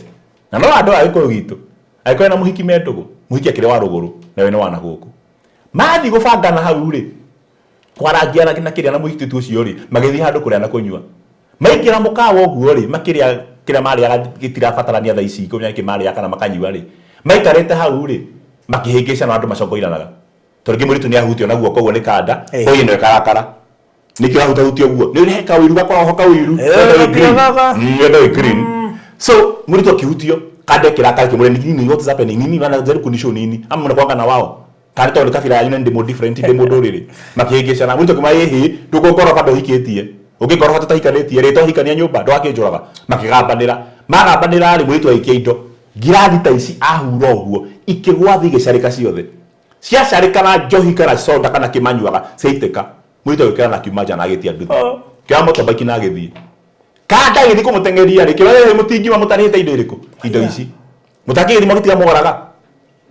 na no andũ a gĩkũyũ gitũ agĩkorwo na mũhiki me ndũgũ, mũhiki akĩrĩ wa rũgũrũ na we nĩ wa na gũkũ, mathiĩ gũbangana hau rĩ kwarangia na kĩrĩa na mũhiki ũcio rĩ, magĩthiĩ handũ kũrĩa na kũnyua, maingĩra mũkawa ũguo rĩ, makĩrĩa kĩrĩa marĩaga gĩtirabatarania thaa ici kũmenya nĩkĩ marĩaga kana makanyua rĩ, maikarĩte hau rĩ makĩhĩngĩcana, andũ macongoiranaga tondũ rĩngĩ mũirĩtu nĩ ahutio na guoko ũguo nĩ kanda hũi ĩno ĩkarakara, nĩkĩo ahutahutio ũguo nĩ he kawĩru gakoragwo ho kawĩru. Wenda wĩ green. Wenda wĩ green. So mũirĩtu akĩhutio kanda ĩkĩrakara, ĩkĩmũria, "Nini, what is happening? Nini wanajaribu kunishow nini ama mnakuanga na wao kana tondũ nĩ kabira yanyu na ndĩ mũ different, ndĩ mũndũrĩrĩ?" Makĩhĩngĩcana, mũirĩtu akĩmwĩra, "Ĩhĩ, ndũkũngoroba ndũhikĩtie, ũngĩngoroba tũtahikanĩtie rĩ, twahikania nyũmba ndũgakĩnjũraga." Makĩgambanĩra, magambanĩra rĩ, mũirĩtu agĩikia indo ngirathi ta ici, ahura ũguo ikĩgwa thĩ, igĩcarĩka ciothe, ciacarĩka na njohi kana soda kana kĩmanyuaga ciaitĩka. Mũirĩtu agĩũkĩra na akiuma nja na agĩtia nduthi, kĩoya motorbike na agĩthiĩ. Kanda agĩthiĩ kũmũteng'eria rĩ, kĩoya, "Mũtingiuma mũtarĩhĩte indo irĩkũ, indo ici mũtakĩgĩthiĩ mũgĩtiga mũgoraga."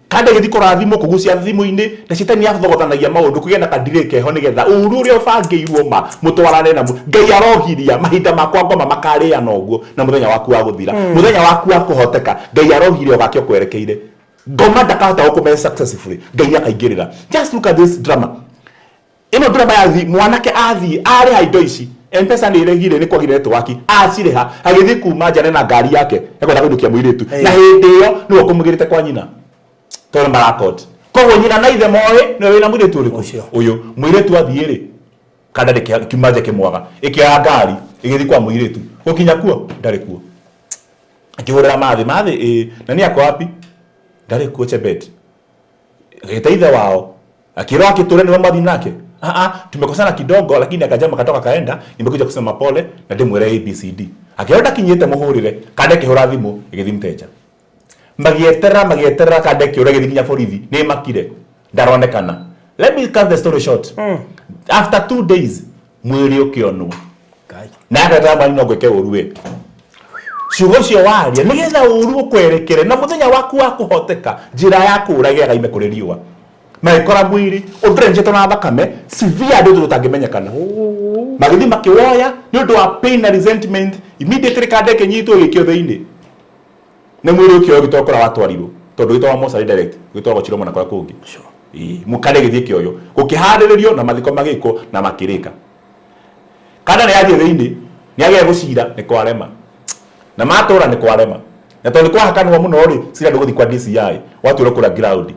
Kanda gĩthi kũrathimwo kũgucia thimũ-inĩ na cetani athogothanagia maũndũ kũgĩe na kadirĩ keho nĩgetha ũru ũrĩa ũbangĩirwo ma mũtwarane na Ngai arogiria mahinda makwa ngoma makarĩana ũguo na mũthenya waku wa gũthira, mũthenya waku wa kũhoteka Ngai arogiria ũgake ũkwerekeire. Ngoma ndakahota gũkũmenya successfully, Ngai akaingĩrĩra. Just look at this drama. Ĩno drama yathi mwanake athiĩ arĩha indo ici, Mpesa nĩ ĩregire nĩ kwagire network, acirĩha agĩthiĩ kuma nja na ngari yake ekwenda kũinũkia mũirĩtu, na hĩndĩ ĩyo nĩwe ũkũmũgĩrĩte kwa nyina tondũ marakot. Koguo nyina na ithe moĩ nĩwe wĩna mũirĩtu ũrĩkũ ũyũ. Mũirĩtu athiĩ rĩ, kanda kiuma nja kĩmwaga, ĩkĩoya ngari ĩgĩthiĩ kwa mũirĩtu, gũkinya kuo ndarĩ kuo, akĩhũrĩra mathĩ mathĩ ĩ na nĩ ako wapi, ndarĩ kuo. Chebet agĩta ithe wao akĩrwo akĩtũre nĩwe mathiĩ nake. Ah ah, tumekosana kidogo lakini akajama katoka kaenda, nimekuja kusema pole na ndĩmwĩre ABCD. Akĩrwo ndakinyĩte mũhũrĩre, kanda ĩkĩhũra thimũ ĩgĩthiĩ mteja. Magĩeterera magĩeterera kanda ĩkĩũra ĩgĩthiĩ nginya borithi, nĩ makire ndaronekana. Let me cut the story short. After 2 days mwĩrĩ ũkĩonwo na aketaga mwani no ngwĩke ũru we ciugo icio waria nĩgetha ũru ũkwerekere na mũthenya waku wa kũhoteka njĩra ya kũũra ĩgĩaga ime kũrĩ riũa magĩkora mwĩrĩ ũndrenjetwo na thakame severe andũ tũtangĩmenyekana magĩthiĩ makĩwoya nĩ ũndũ wa pain na resentment. Immediately kanda ĩkĩnyitwo ĩgĩikio thĩinĩ nĩ mwĩrĩ ũkĩoywo gĩtwaro kũrĩa watwarirwo tondũ gĩtwarwo mocarĩ direct gĩtwaragwo Chiromo na kũrĩa kũngĩ. Ĩĩ, mũkanda ĩgĩthiĩ ĩkĩoywo gũkĩharĩrĩrio na mathiko magĩkwo na makĩrĩka. Kanda nĩ yathiĩ thĩinĩ nĩ agĩa gũcira nĩ kwarema na matũra nĩ kwarema na tondũ nĩ kwahakanwo mũno rĩ cira ndũgũthiĩ kwa DCI watuĩrwo kũrĩa ground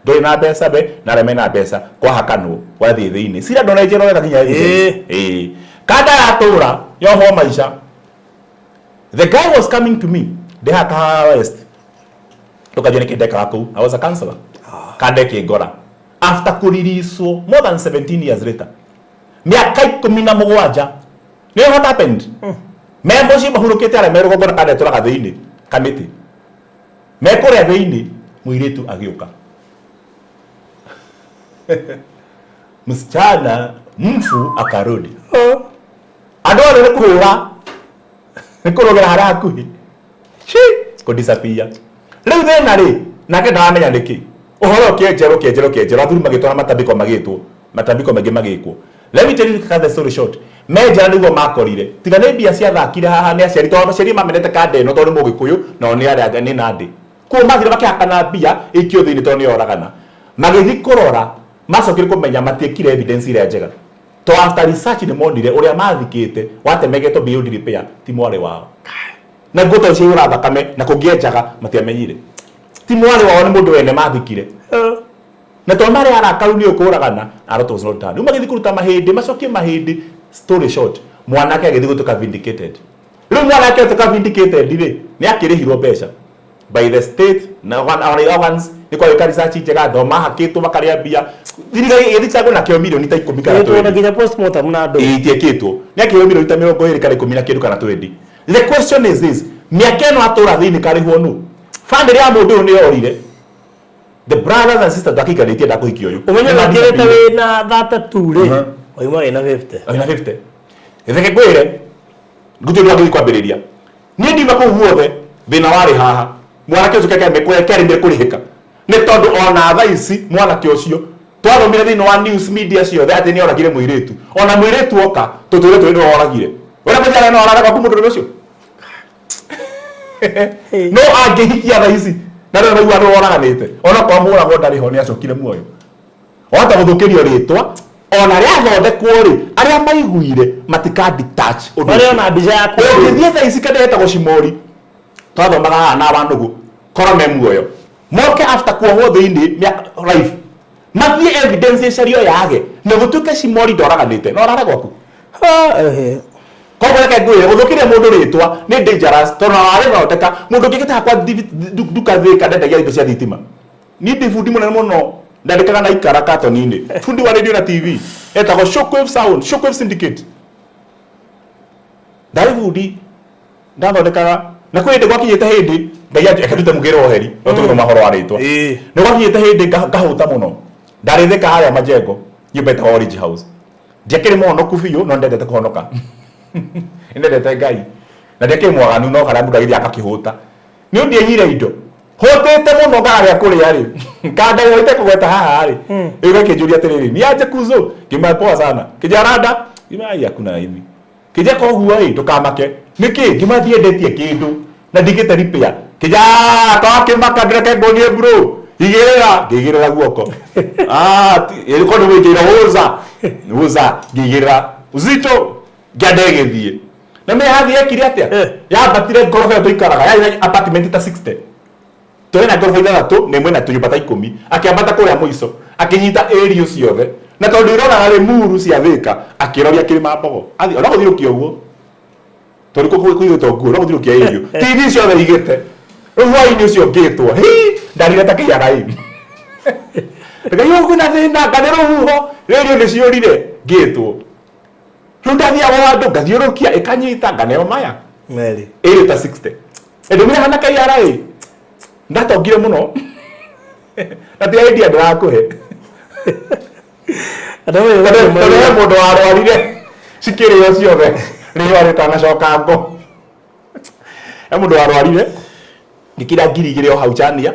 ndũrĩ na mbeca be na arĩa mena mbeca kwahakanwo wathiĩ thĩinĩ cira ndũnenjerwo wega nginya evidence. Ĩĩ, kanda yatũra yohwo maica. The guy was coming to me ndĩ haha Kahawa West ndũkanjue nĩkĩ ndekaga kũu. I was a counselor. Kanda ĩkĩngora after kũririswo more than 17 years later, mĩaka 17. Nĩ what happened me mũciĩ mahurũkĩte arĩa me rũgongo na kanda ĩtũraga thĩinĩ kamĩtĩ me kũrĩa thĩinĩ mũirĩtu agĩũka msichana mfu akarudi andũ othe nĩ kũhũra nĩ kũrũgĩra harĩa hakuhĩ shi kũdisappear. Rĩu thĩna rĩ nake ndaramenya nĩkĩ ũhoro ũkĩenjerwo ũkĩenjerwo ũkĩenjerwo athuri magĩtwara matambiko magĩtwo matambiko maingĩ magĩkwo. Let me tell you to cut the story short, menjera nĩguo makorire tiga nĩ mbia ciathakire haha nĩ aciari tondũ aciari mamenete kanda ĩno tondũ nĩ mũgĩkũyũ nao nĩ arĩa nĩ nandĩ kuo mathire makĩhakana mbia ikio thĩinĩ tondũ nĩ oragana magĩthiĩ kũrora macokire kũmenya matiĩkire evidence ĩrĩa njega to after research nĩ monire ũrĩa mathikĩte watemegetwo beyond repair ti mwarĩ wao na nguo tondũ ciaihũra thakame na kũngĩenjaga matiamenyire ti mwarĩ wao nĩ mũndũ wene mathikire na tondũ marĩ arakaru nĩ ũkũragana a lot was not done. Rĩu magĩthiĩ kũruta mahĩndĩ macokie mahĩndĩ. Story short, mwanake agĩthiĩ gũtuĩka vindicated. Rĩu mwanake atuĩka vindicated rĩ nĩ akĩrĩhirwo mbeca by the state na organs nĩ kwagĩka research njega andũ mahakĩtwo makarĩa mbia thirikari ĩgĩthitangwo nakĩo milioni ta 10 kana na 20. Nginya postmortem na andũ. Ĩĩ, itiĩkĩtwo nĩ akĩheo milioni ta 20 kana 10 na kĩndũ kana 20. The question is this: mĩaka ĩno atũra thĩinĩ karĩhwo nũ? Family ya mũndũ ũyũ nĩ yorire the brothers and sisters ndakĩikarĩtie ndakũhikia ũyũ. Ũmenye Nĩ wĩkĩrĩte ma-disappear. wĩna 32 rĩ wauma wĩna 50. Wĩna 50. Reke ngwĩre ngũtĩ ũndũ wagĩrĩire kwambĩrĩria niĩ ndiuma kũu guothe thĩna warĩ haha mwanake ũcio kĩarĩmire kũrĩhĩka nĩ tondũ ona thaa ici mwanake ũcio twathomire thĩinĩ wa news media ciothe atĩ nĩ oragire mũirĩtu ona mũirĩtu oka tũtũire tũrĩ nĩwe oragire ũrĩa mũjara no arare gwaku mũndũ ũcio no angĩhikia thaa ici na rĩu raigua nĩ woraganĩte ona kwa mũragwo ndarĩ ho nĩ acokire muoyo wahota gũthũkĩrio rĩtwa ona rĩathondekwo rĩ arĩa maiguire matika detach ũndũ Marĩ ũcio. ona mbica yaku. Ũngĩthiĩ thaa ici kĩndũ gĩtagwo cimori twathomaga haha na wanũgũ korwo me muoyo moke after kuohwo thĩinĩ mĩaka life mathiĩ evidence ĩcario yage na gũtuĩke cimori ndoraganĩte no ũrare gwaku. Ha, ehe. Koguo reke ngwĩre gũthũkĩria mũndũ rĩtwa nĩ dangerous tondũ na warĩthondeka mũndũ ũngĩkĩte hakwa nduka thĩka ndendagia indo cia thitima niĩ ndĩ bundi mũnene mũno ndandĩkaga na ikara katoni-inĩ bundi wa radio na TV etagwo Shockwave Sound, Shockwave Syndicate. Ndarĩ bundi ndathondekaga na kwĩ hĩndĩ gwakinyĩte hĩndĩ Ngai akĩndute mũgĩro oheri no tũgĩthoma ũhoro wa rĩtwa. Nĩ gwakinyĩte hĩndĩ ngahũta mũno ndarĩ Thika harĩa Majengo nyũmba ĩtagwo Orange House. Ndiakĩrĩ mũhonoku biũ no ndendete kũhonoka nĩndendete Ngai na ndiakĩrĩ mwaganu no harĩa mũndũ agĩthiĩ akakĩhũta nĩ ũndienyire indo hũtĩte mũno ngaga gĩa kũrĩa rĩ. Kanda ĩyo itekũgweta haha rĩ, ĩgũka ĩkĩnjũria atĩrĩrĩ, ni aje kuzo? Ngĩmwĩra poa sana. Kĩnjaranda? Ngĩmwĩra ai hakuna hivi. Kĩnjeka ũguo ĩ, ndũkamake. Nĩkĩ? Ngĩmwĩra ndiendetie kĩndũ na ndigĩte repair. Kĩnja twakĩmaka ndĩreke nguonie bro. Igĩrĩra, ngĩigĩrĩra guoko. Ah, ĩrĩko nĩ gwĩkĩra ũza. Ũza, ngĩigĩrĩra. Uzito, ngĩanda ĩgĩthiĩ. Na mĩ yathi yekire atĩa? Yambatire ngoroba ĩyo tũikaraga, yarĩ na apartment ta 60. Tũrĩ na ngoroba ithathatũ na ĩmwe na tũnyũmba ta ikũmi. Akĩambata kũrĩa mũico, akĩnyita area ciothe. Na tondũ iroraga Limuru cia Thika, akĩroria kĩrĩma mbogo. Athiĩ, ona gũthiũrũkia ũguo. Tondũ kũu kũiyũrĩte nguo, no gũthiũrũkia area. TV ciothe igĩte. Rĩu hwaĩ-inĩ ũcio ngĩtwo, hi, ndarire ta KRA. Ngai ũyũ kwĩna thĩna, nga nĩ rũhuho, radio nĩ ciũrire, ngĩtwo. Rĩu ndathiaga o handũ, ngathiũrũkia, ĩkanyita, nganeo maya. Meri. Area ta 60. Ndũmire hana KRA. Ndatongire mũno. Na ti idea ndĩrakũhe. Andũ amwe Tondũ he mũndũ warwarire cikĩrĩo ciothe rĩũa rĩtanacoka ngo. He mũndũ warwarire ngĩkĩra 2000 o hau Chania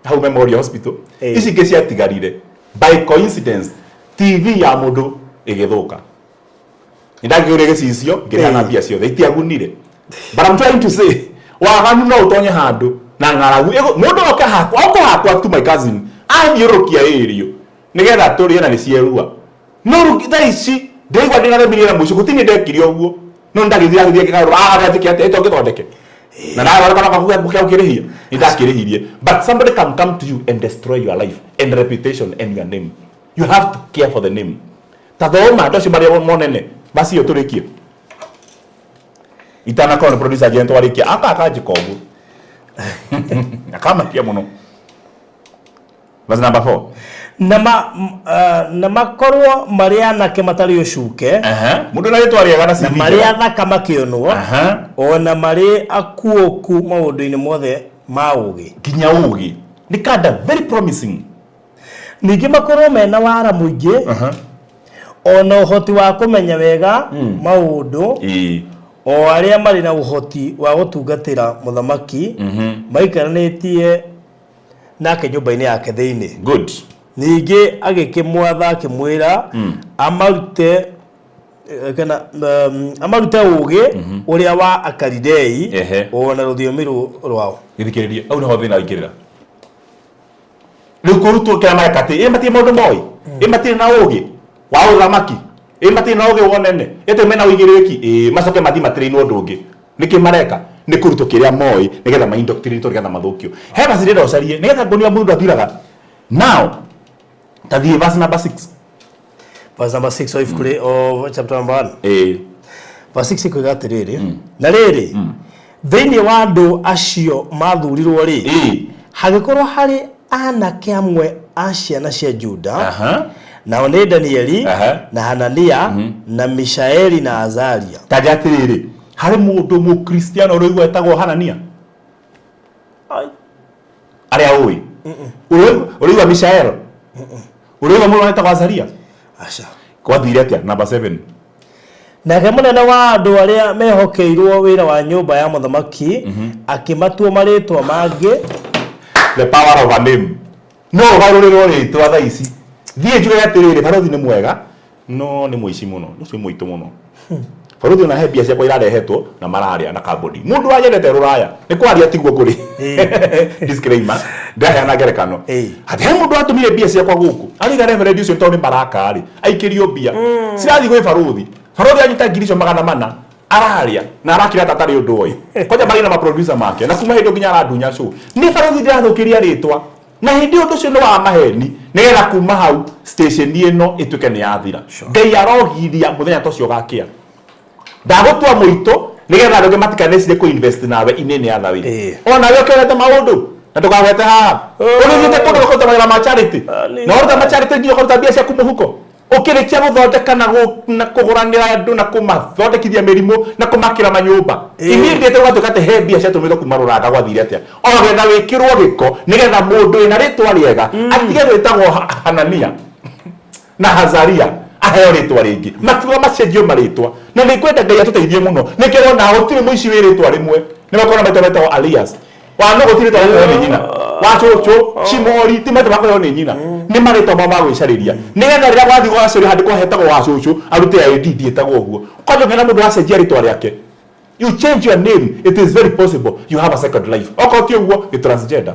hau Memorial Hospital. Ici ingĩ ciatigarire by coincidence TV ya mũndũ ĩgĩthũka. Nĩndakĩgũrire gĩcicio ngĩrĩha na mbia ciothe itiagunire. But I'm trying to say waganu no ũtonye handũ na ng'aragu mũndũ oke hakwa oke hakwa tu my cousin athiũrũrũkia ĩrio nĩgetha tũrĩe na nĩcierua no rĩu thaa ici ndĩraigua ndĩna thamiria na mũico gũtirĩ ndekire ũguo no nĩndagĩthiĩ agĩthiĩ akĩgarũra ah njĩke atĩa ĩto ngĩthondeke na ndagarũra kana gũkĩa gũkĩrĩhia nĩndakĩrĩhirie. But somebody can come to you and destroy your life and reputation and your name. You have to care for the name. Ta thoma andũ acio marĩa monene macio tũrĩkie itanakorwo nĩ producer agent warĩkia aka akanjĩka ũguo akamakia mũno. Verse number 4. Na ma, na makorwo marĩ anake matarĩ ũcuke. Mũndũ na rĩtwa rĩega na na CV marĩ njega. athaka makĩonwo, ona marĩ akuũku maũndũ-inĩ mothe ma ũũgĩ. Nginya ũũgĩ nĩ kanda very promising. Ningĩ makorwo mena wara mũingĩ, ona ũhoti wa kũmenya wega maũndũ, o arĩa marĩ na ũhoti wa gũtungatĩra mũthamaki maikaranĩtie nake nyũmba-inĩ yake thĩinĩ. Good. Ningĩ agĩkĩmwatha akĩmwĩra amarute kana amarute ũũgĩ ũrĩa wa Akalidei ona rũthiomi rwao. Gĩthikĩrĩrie, hau nĩho thĩna waingĩrĩra. Rĩu kũrutwo kĩrĩa mareka atĩ ĩ matirĩ maũndũ moĩ, ĩ matirĩ na ũũgĩ wa ũthamaki, ĩ matirĩ na ũũgĩ wa ũnene, ĩ mena ũigĩrĩrĩki, ĩ macoke mathiĩ matirainwo ũndũ ũngĩ. Nĩkĩ mareka? Nĩ kũrutwo kĩrĩa moĩ nĩgetha ma indoctrinate nĩgetha mathũkio. He verse ndĩrenda ũcarie nĩgetha nguonia mũndũ athiraga. Now, ta thiĩ verse number 6. Verse number 6 o ibuku rĩ o chapter number 1. Verse 6 ĩkoiga atĩrĩrĩ, na rĩrĩ, thĩinĩ wa andũ acio mathurirwo rĩ, hagĩkorwo harĩ anake amwe a ciana cia Juda, nao nĩ Danieli na Hanania na Mishaeli na Azaria. Tanja atĩrĩrĩ, harĩ mũndũ mũkristiano ũrĩigua etagwo Hanania? Arĩa ũĩ? Ũrĩigua Mishael? Ũrĩigua mũndũ etagwo Azaria? Aca. Gwathire atĩa? Number 7. Nake mũnene wa andũ arĩa mehokeirwo wĩra wa nyũmba ya mũthamaki akĩmatua marĩtwa mangĩ. The power of a name. No ũgarũrĩrwo rĩtwa thaa ici. Thiĩ njuge atĩrĩrĩ, barothi nĩ mwega, no nĩ mũici mũno, ũcio mũitũ mũno. Barothi ona he mbia ciakwa irarehetwo na mararĩa na kambuni. Mũndũ wanyendete rũraya, nĩ kwaria tiguo kũrĩ. Disclaimer, ndĩraheana ngerekano. Atĩ he mũndũ watũmire mbia ciakwa gũkũ, ariga reverend ũcio tondũ nĩ baraka rĩ, aikĩrio mbia. Cirathiĩ gwĩ barothi. Barothi anyita ngiri icio 400 ararĩa na arakira ta atarĩ ũndũ oĩ. Kwanja marĩ na maproducer make na kuma hĩndĩ ĩyo nginya arandunya show. Nĩ barothi ndĩrathũkĩria rĩtwa. Na hĩndĩ ĩyo ũndũ ũcio nĩ wa maheni nĩgetha kuma hau station ĩno ĩtuĩke nĩ yathira. Ngai arogiria mũthenya ta ũcio ũgakĩa. Ndagũtua mũitũ nĩgetha andũ angĩ matikanecirie kũ invest nawe in any other way. Ona we ũkĩonete maũndũ na ndũkagwete haha. Ũrĩthiĩte kũndũ ũkaruta mawĩra ma charity. Na waruta ma charity nginya ũkaruta mbia ciaku mũhuko. Ũkĩrĩkia gũthondeka na kũgũranĩra andũ na kũmathondekithia mĩrimũ na kũmakĩra manyũmba. Immediately ũgatuĩka atĩ he mbia ciatũmĩtwo kuma rũranda gwathire atĩa? O getha wĩkĩrwo gĩko nĩgetha mũndũ wĩna rĩtwa rĩega atige gwĩtagwo Hanania na Hazaria aheo rĩtwa rĩngĩ. Makiuga macenjio marĩtwa. Na nĩ ngwenda Ngai atũteithie mũno. Nĩkĩo wona gũtirĩ mũici wĩ rĩtwa rĩmwe. Nĩ makona maitũ metagwo alias. Wa nũgũ ti rĩtwa rĩa kũheo nĩ nyina. Wa cũcũ, cimori, ti marĩtwa ma kũheo nĩ nyina. Nĩ marĩtwa mao ma gwĩcarĩria. Nĩgetha rĩrĩa gwathiĩ gũgacerio handĩkwo hetagwo wa cũcũ, arute ID ndiĩtagwo ũguo. Kwanja ũngĩona mũndũ wacenjia rĩtwa rĩake, you change your name, it is very possible you have a second life. Okorwo ti ũguo, nĩ transgender.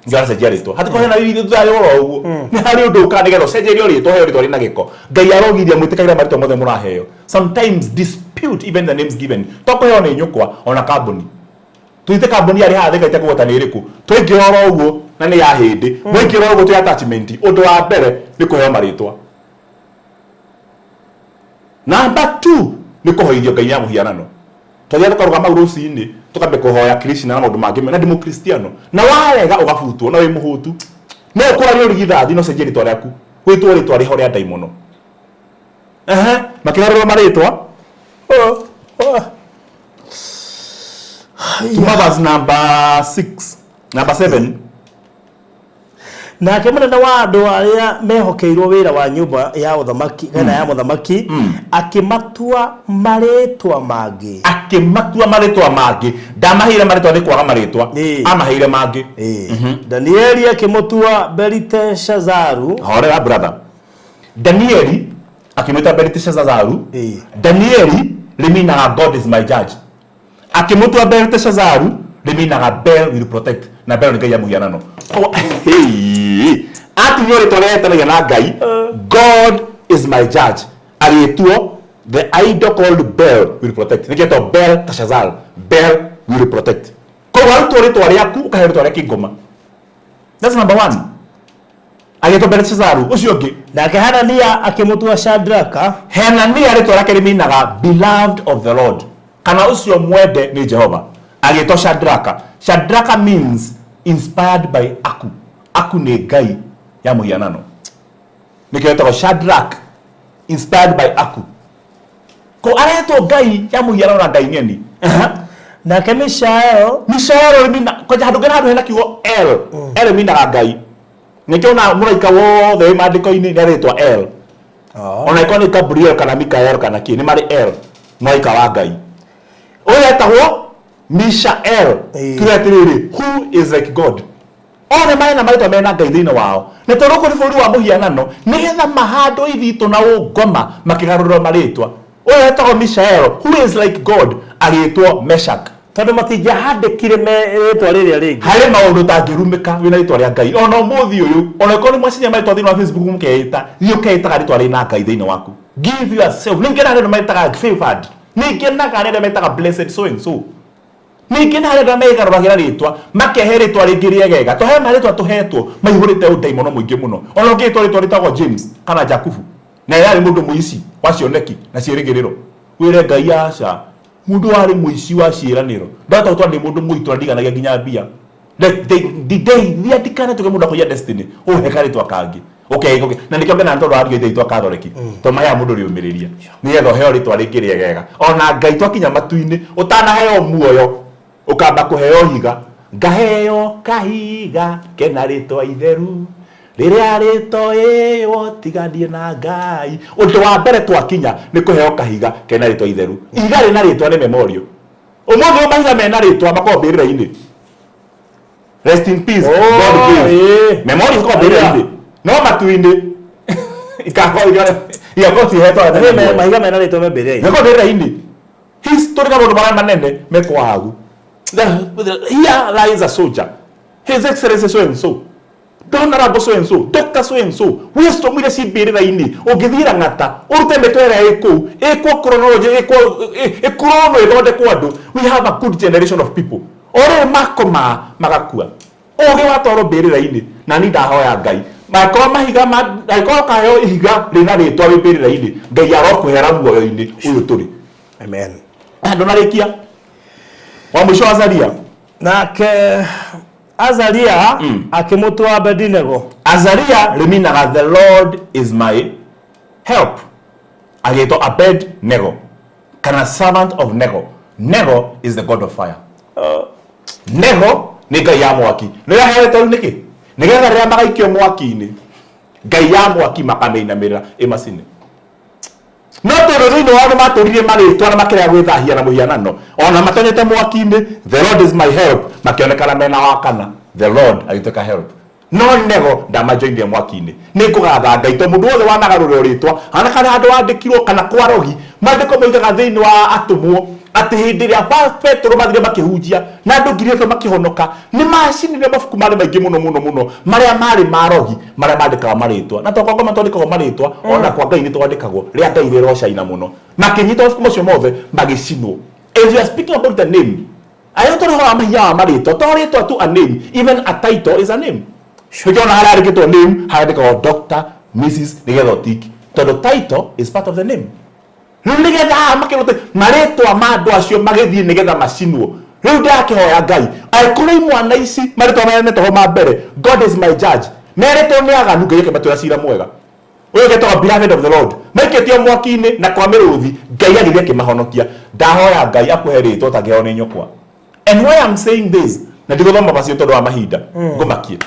Ngaracenjia rĩtwa. Hatikorwo hena riri thayũ oro ũguo. Nĩ harĩ ũndũ ũkaga nĩgetha ũcenjerio rĩtwa, ũheo rĩtwa rĩna gĩko. Ngai arogiria mwĩtĩkagĩra marĩtwa mothe mũraheo. Sometimes dispute even the names given. To kũheo nĩ nyũkwa, ona kambuni. Tũthiĩte kambuni yarĩ haha Thika itekũgweta nĩ ĩrĩkũ. Twaingĩra oro ũguo na nĩ ya hĩndĩ. Mwaingĩra oro ũguo twĩ attachment. Ũndũ wa mbere nĩ kũheo marĩtwa. Number 2 nĩ kũhoithio ngai ya mũhianano. Twathiaga tũkarũgama hau rũcinĩ tũkambia kũhoya Krishna na maũndũ mangĩ na ndĩ mũkristiano. Na warega ũgabutwo na wĩ mũhũtu. No ũkũrarie ũrigithathi no ũcenjie rĩtwa rĩaku. Wĩtwo rĩtwa rĩho rĩa ndaimono. Ehe, makĩgarũrwo marĩtwa. Tuma verse number 6, number 7. Nake mũnene wa andũ arĩa mehokeirwo wĩra wa nyũmba ya ũthamaki kana ya mũthamaki akĩmatua marĩtwa mangĩ. Akĩmatua marĩtwa mangĩ. Ndamaheire marĩtwa nĩ kwaga marĩtwa. Amaheire mangĩ. Danieli akĩmũtua Beliteshazaru. Horera brother. Danieli akĩmwĩta Beliteshazaru. Danieli rĩminaga God is my judge. Akĩmũtua Belteshazaru rĩminaga Bel will protect, na Bel nĩ ngai ya mũhianano. Koguo, hey, atunywo rĩtwa rĩrĩa rĩtanagia na Ngai, God is my judge, agĩtuo the idol called Bel will protect, nĩkĩo etagwo Belteshazzar, Bel will protect. Koguo arutwo rĩtwa rĩaku ũkaheo rĩtwa rĩa kĩngoma. That's number one. Agĩtwo Belteshazaru. Ũcio ũngĩ, Nake Hanania akĩmũtua Shadraka. Hanania rĩtwa rĩake rĩminaga beloved of the Lord, kana ũcio mwende nĩ Jehova. Agĩtwo Shadraka. Shadraka means inspired by Aku. Aku nĩ ngai ya mũhianano, nĩkĩo etagwo Shadrach, inspired by Aku. Ko aretwo ngai ya mũhianano na ngai ng'eni. Nake Mishael, Mishael rĩmina kwanja handũ ngena handũ hena kiugo L. L ĩminaga ngai. Nĩkĩo ona mũraika wothe wĩ maandĩko-inĩ nĩ arĩtwa L. Ona ĩkorwo nĩ Gabriel kana Mikael kana kĩ, nĩ marĩ L, mũraika wa Ngai. Ũyũ etagwo Mishael. Tuge atĩrĩrĩ, who is like God? Othe marĩ na marĩtwa mena Ngai thĩinĩ wao. Na tondũ gũkũ nĩ bũrũri wa mũhianano, nĩgetha mahandwo ithitũ na ũngoma makĩgarũrĩrwo marĩtwa. Ũyũ etagwo Mishael, who is like God, agĩtwo Meshach. Tondũ matingĩahandĩkire me rĩtwa rĩrĩa rĩngĩ. Harĩ maũndũ ũtangĩrumĩka wĩna rĩtwa rĩa Ngai. Ona ũmũthĩ ũyũ, ona ĩkorwo nĩ mwacenjia marĩtwa thĩinĩ wa Facebook mũkeĩta, thiĩ ũkeĩtaga rĩtwa rĩna Ngai thĩinĩ waku. Give yourself. Nĩ ngenaga nĩ andũ metaga favored. Nĩ ngenaga nĩ arĩa metaga blessed so and so. Nĩ ngenaga nĩ andũ arĩa megarũragĩra rĩtwa, makehe rĩtwa rĩngĩ rĩegega. To he marĩtwa tũhetwo maihũrĩte ũndaimono mũingĩ mũno. Ona ũngĩtwo rĩtwa rĩtagwo James kana Jakubu, na yarĩ mũndũ mũici wa cioneki na ciĩrĩgĩrĩro, wĩre Ngai aca. Mũndũ warĩ mũici wa ciĩranĩro ndahota gũtwara ndĩ mũndũ mũitũ na ndiganagia nginya mbia. Ndeithia ndikanatuĩke mũndũ akũiya destiny, ũhe karĩtwa kangĩ. Okay. Na nĩkĩo ngenaga nĩ tondũ wa ariũ a Ithe witũ a Kathoreki, tondũ maheaga mũndũ rĩũmĩrĩria nĩgetha ũheo rĩtwa rĩngĩ rĩegega. Ona Ngai twakinya matu-inĩ, ũtanaheo muoyo ũkamba kũheo ihiga. Ngaheo kahiga kena rĩtwa itheru, rĩrĩa rĩtoĩywo tiga niĩ na Ngai. Ũndũ wa mbere twakinya nĩ kũheo kahiga kena rĩtwa itheru. Ihiga rĩna rĩtwa nĩ memorial. Ũmũthĩ ũyũ mahiga mena rĩtwa makoragwo mbĩrĩra-inĩ. Rest in peace. God gave. Memorial ikoragwo mbĩrĩra-inĩ. No matu-inĩ igakorwo cihetwo arĩa Mahiga mena rĩtwa me mbĩrĩra-inĩ. Makoragwo mbĩrĩra-inĩ. History na maũndũ marĩa manene mekwo. Here lies a soldier. His Excellency so and so. Honorable so and so, Doctor so and so, wisdom iria ci mbĩrĩra-inĩ, ũngĩthiĩ Lang'ata, ũrute mĩtwe ĩrĩa ĩ kũu, ĩkwo chronology, ĩkwo ĩkũronwo ĩthondekwo andũ. We have a good generation of people. O rĩrĩ makoma magakua. Ũgĩ watwarwo mbĩrĩra-inĩ, na niĩ ndahoya Ngai. Angĩkorwo mahiga ma, angĩkorwo ũkaheo ihiga rĩna rĩtwa wĩ mbĩrĩra-inĩ, Ngai arokũhera muoyo-inĩ ũyũ tũrĩ. Amen. Ndũnarĩkia. Wa mũico Azaria. Nake Azaria akĩmũtua Abedinego. Azaria rĩminaga the Lord is my help. Agĩtwo Abed-Nego kana servant of Nego. Nego is the god of fire. Nego nĩ ngai ya mwaki. Nĩ yaheetwo rĩu nĩkĩ? Nĩgetha rĩrĩa magaikio mwaki-inĩ, ngai ya mwaki makamĩinamĩrĩra ĩmacine. No tondũ thĩinĩ wao nĩ matũririe marĩtwa na makĩrega gwĩthahia na mũhianano, ona matonyete mwaki-inĩ, the Lord is my help, makĩonekana mena wa kana, the Lord agĩtuĩka help. No nego ndamajoinire mwaki-inĩ. Nĩ ngũgatha Ngai tondũ mũndũ wothe wanagarũrĩrwo rĩtwa, ona kana handũ wandĩkirwo kana kwa rogi, maandĩko moigaga thĩinĩ wa atũmwo atĩ hĩndĩ ĩrĩa Petero mathire makĩhunjia na andũ 3,000 makĩhonoka, nĩ macinire mabuku marĩ maingĩ mũno mũno mũno marĩa marĩ ma rogi, marĩa mandĩkaga marĩtwa. Na to kwa ngoma twandĩkagwo marĩtwa, ona kwa Ngai nĩ twandĩkagwo, rĩa Ngai rĩrocaina mũno. Makĩnyita mabuku macio mothe magĩcinwo. As you are speaking about the name, ayo tũrĩ ũhoro wa mahinya wa marĩtwa, to rĩtwa tu a name, even a title is a name. Nĩkĩo ona harĩa handĩkĩtwo name, handĩkagwo Doctor, Mrs, nĩgetha ũtiki. Tondũ title is part of the name. Rĩu nĩgetha haha makĩrwo atĩ marĩtwa ma andũ acio magĩthiĩ nĩgetha macinwo. Rĩu ndĩrakĩhoya Ngai, angĩkorwo imwana ici marĩtwa marĩa metagwo ma mbere, God is my judge, merĩtwo nĩ aganu, Ngai akĩmatuĩra cira mwega. Ũyũ ũgetagwo beloved of the Lord, maikĩtio mwaki-inĩ na kwa mĩrũthi, Ngai agĩthiĩ akĩmahonokia. Ndahoya Ngai akũhe rĩtwa ũtangĩheo nĩ nyũkwa. And why I'm saying this, na ndigũthoma macio tondũ wa mahinda, ngũmakie.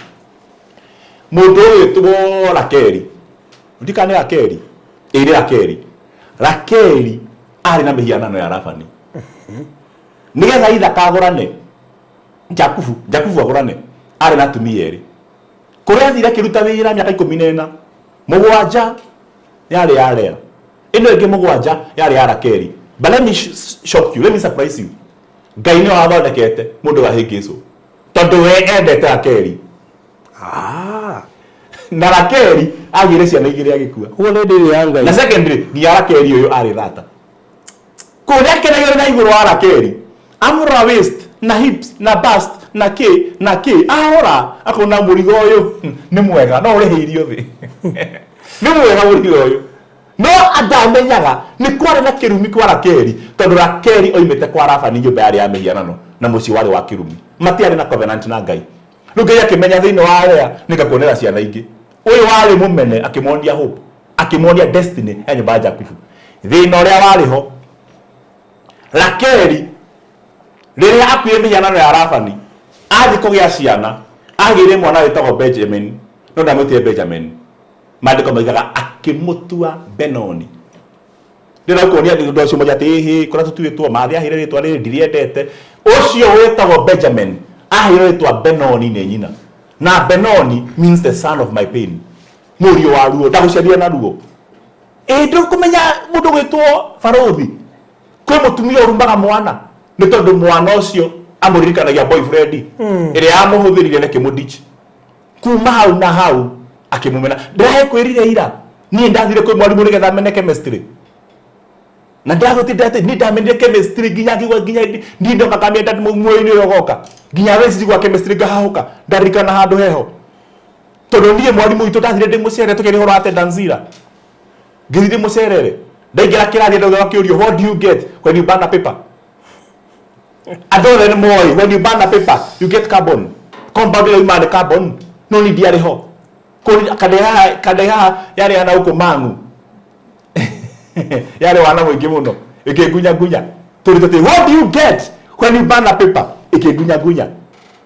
Mũndũ ũyũ wĩtagwo Rakeli, ndikana nĩ Rakeli, ĩĩ nĩ Rakeli. Rakeli arĩ na mĩhianano ya Labani. Nĩgetha Ithaka agũrane, Jakubu, Jakubu agũrane, arĩ na atumia erĩ. Kũrĩa athire akĩruta wĩra mĩaka 14, 7 yarĩ ya Lea, ĩno ĩngĩ 7 yarĩ ya Rakeli. But let me shock you, let me surprise you. Ngai nĩwe wathondekete mũndũ wahĩngĩcwo, tondũ we endete Rakeli. Na Rakeli agĩire ciana igĩrĩ agĩkua. Ũguo nĩ ndĩrĩ ya Ngai. Na secondly, nginya Rakeli ũyũ arĩ thata. Kũrĩa akenagio na igũrũ wa Rakeli, amũrora waist na hips na bust na kĩ na kĩ, arora akona mũrigo ũyũ nĩ mwega, no ũrĩhĩirio thĩ. Nĩ mwega mũrigo ũyũ. No andamenyaga nĩ kwarĩ na kĩrumi kwa Rakeli, tondũ Rakeli oimĩte kwa Labani nyũmba yarĩ ya mĩhianano na mũciĩ warĩ wa kĩrumi. Matiarĩ na covenant na Ngai. Rĩu Ngai akĩmenya thĩinĩ wa Lea nĩngakuonera ciana ingĩ. Ũyũ warĩ mũmene akĩmonia hope, akĩmonia destiny ya nyũmba ya Jakubu. Thĩna ũrĩa warĩ ho, Rakeli rĩrĩa akuire mĩhianano ya Labani, athiĩ kũgĩa ciana, agĩire mwana wĩtagwo Benjamin, no ndamwĩtire Benjamin. Maandĩko moigaga akĩmũtua Benoni. Ndĩrenda kuonia andũ acio moiga atĩ ĩhĩ kũrĩa tũtuĩtwo mathĩ aheire rĩtwa rĩrĩ ndirĩendete. Ũcio wĩtagwo Benjamin aheirwo rĩtwa Benoni nĩ nyina. Na Benoni means the son of my pain. Mũriũ wa ruo, ndagũciarire na ruo. Ĩ ndũkũmenya mũndũ gwĩtwo barũthi, kwĩ mũtumia ũrumaga mwana nĩ tondũ mwana ũcio amũririkanagia boyfriend ĩrĩa yamũhũthĩrire na ĩkĩmũditch. Kuma hau na hau akĩmũmena. Ndĩrahe kwĩrire ira, niĩ ndathire kwĩ mwarimũ nĩgetha mene chemistry. Na ndagũtinda atĩ niĩ ndamenire chemistry nginya ngĩigua nginya niĩ ndoka ngamĩenda muoyo-inĩ ũrĩa ũgoka. Nginya thaa ici njiguaga chemistry ngahahũka, ndaririkana handũ heho. Tondũ niĩ mwarimũ witũ ndathire ndĩmũcerere tũkĩaria ũhoro wa attendance ira. Ngĩthiĩ ndĩmũcerere. Ndaingĩra kĩrathi andũ othe makĩũrio, what do you get when you burn a paper? Andũ othe nĩ moĩ when you burn a paper you get carbon. Compound ĩrĩa yumaga nĩ carbon. No niĩ ndiarĩ ho. Kande haha yarĩ ya na gũkũ Mang'u. Yarĩ wana mũingĩ mũno. Ĩkĩngunya ngunya. Tũrĩ tũtĩ, what do you get when you burn a paper? Ĩkĩngunya ngunya.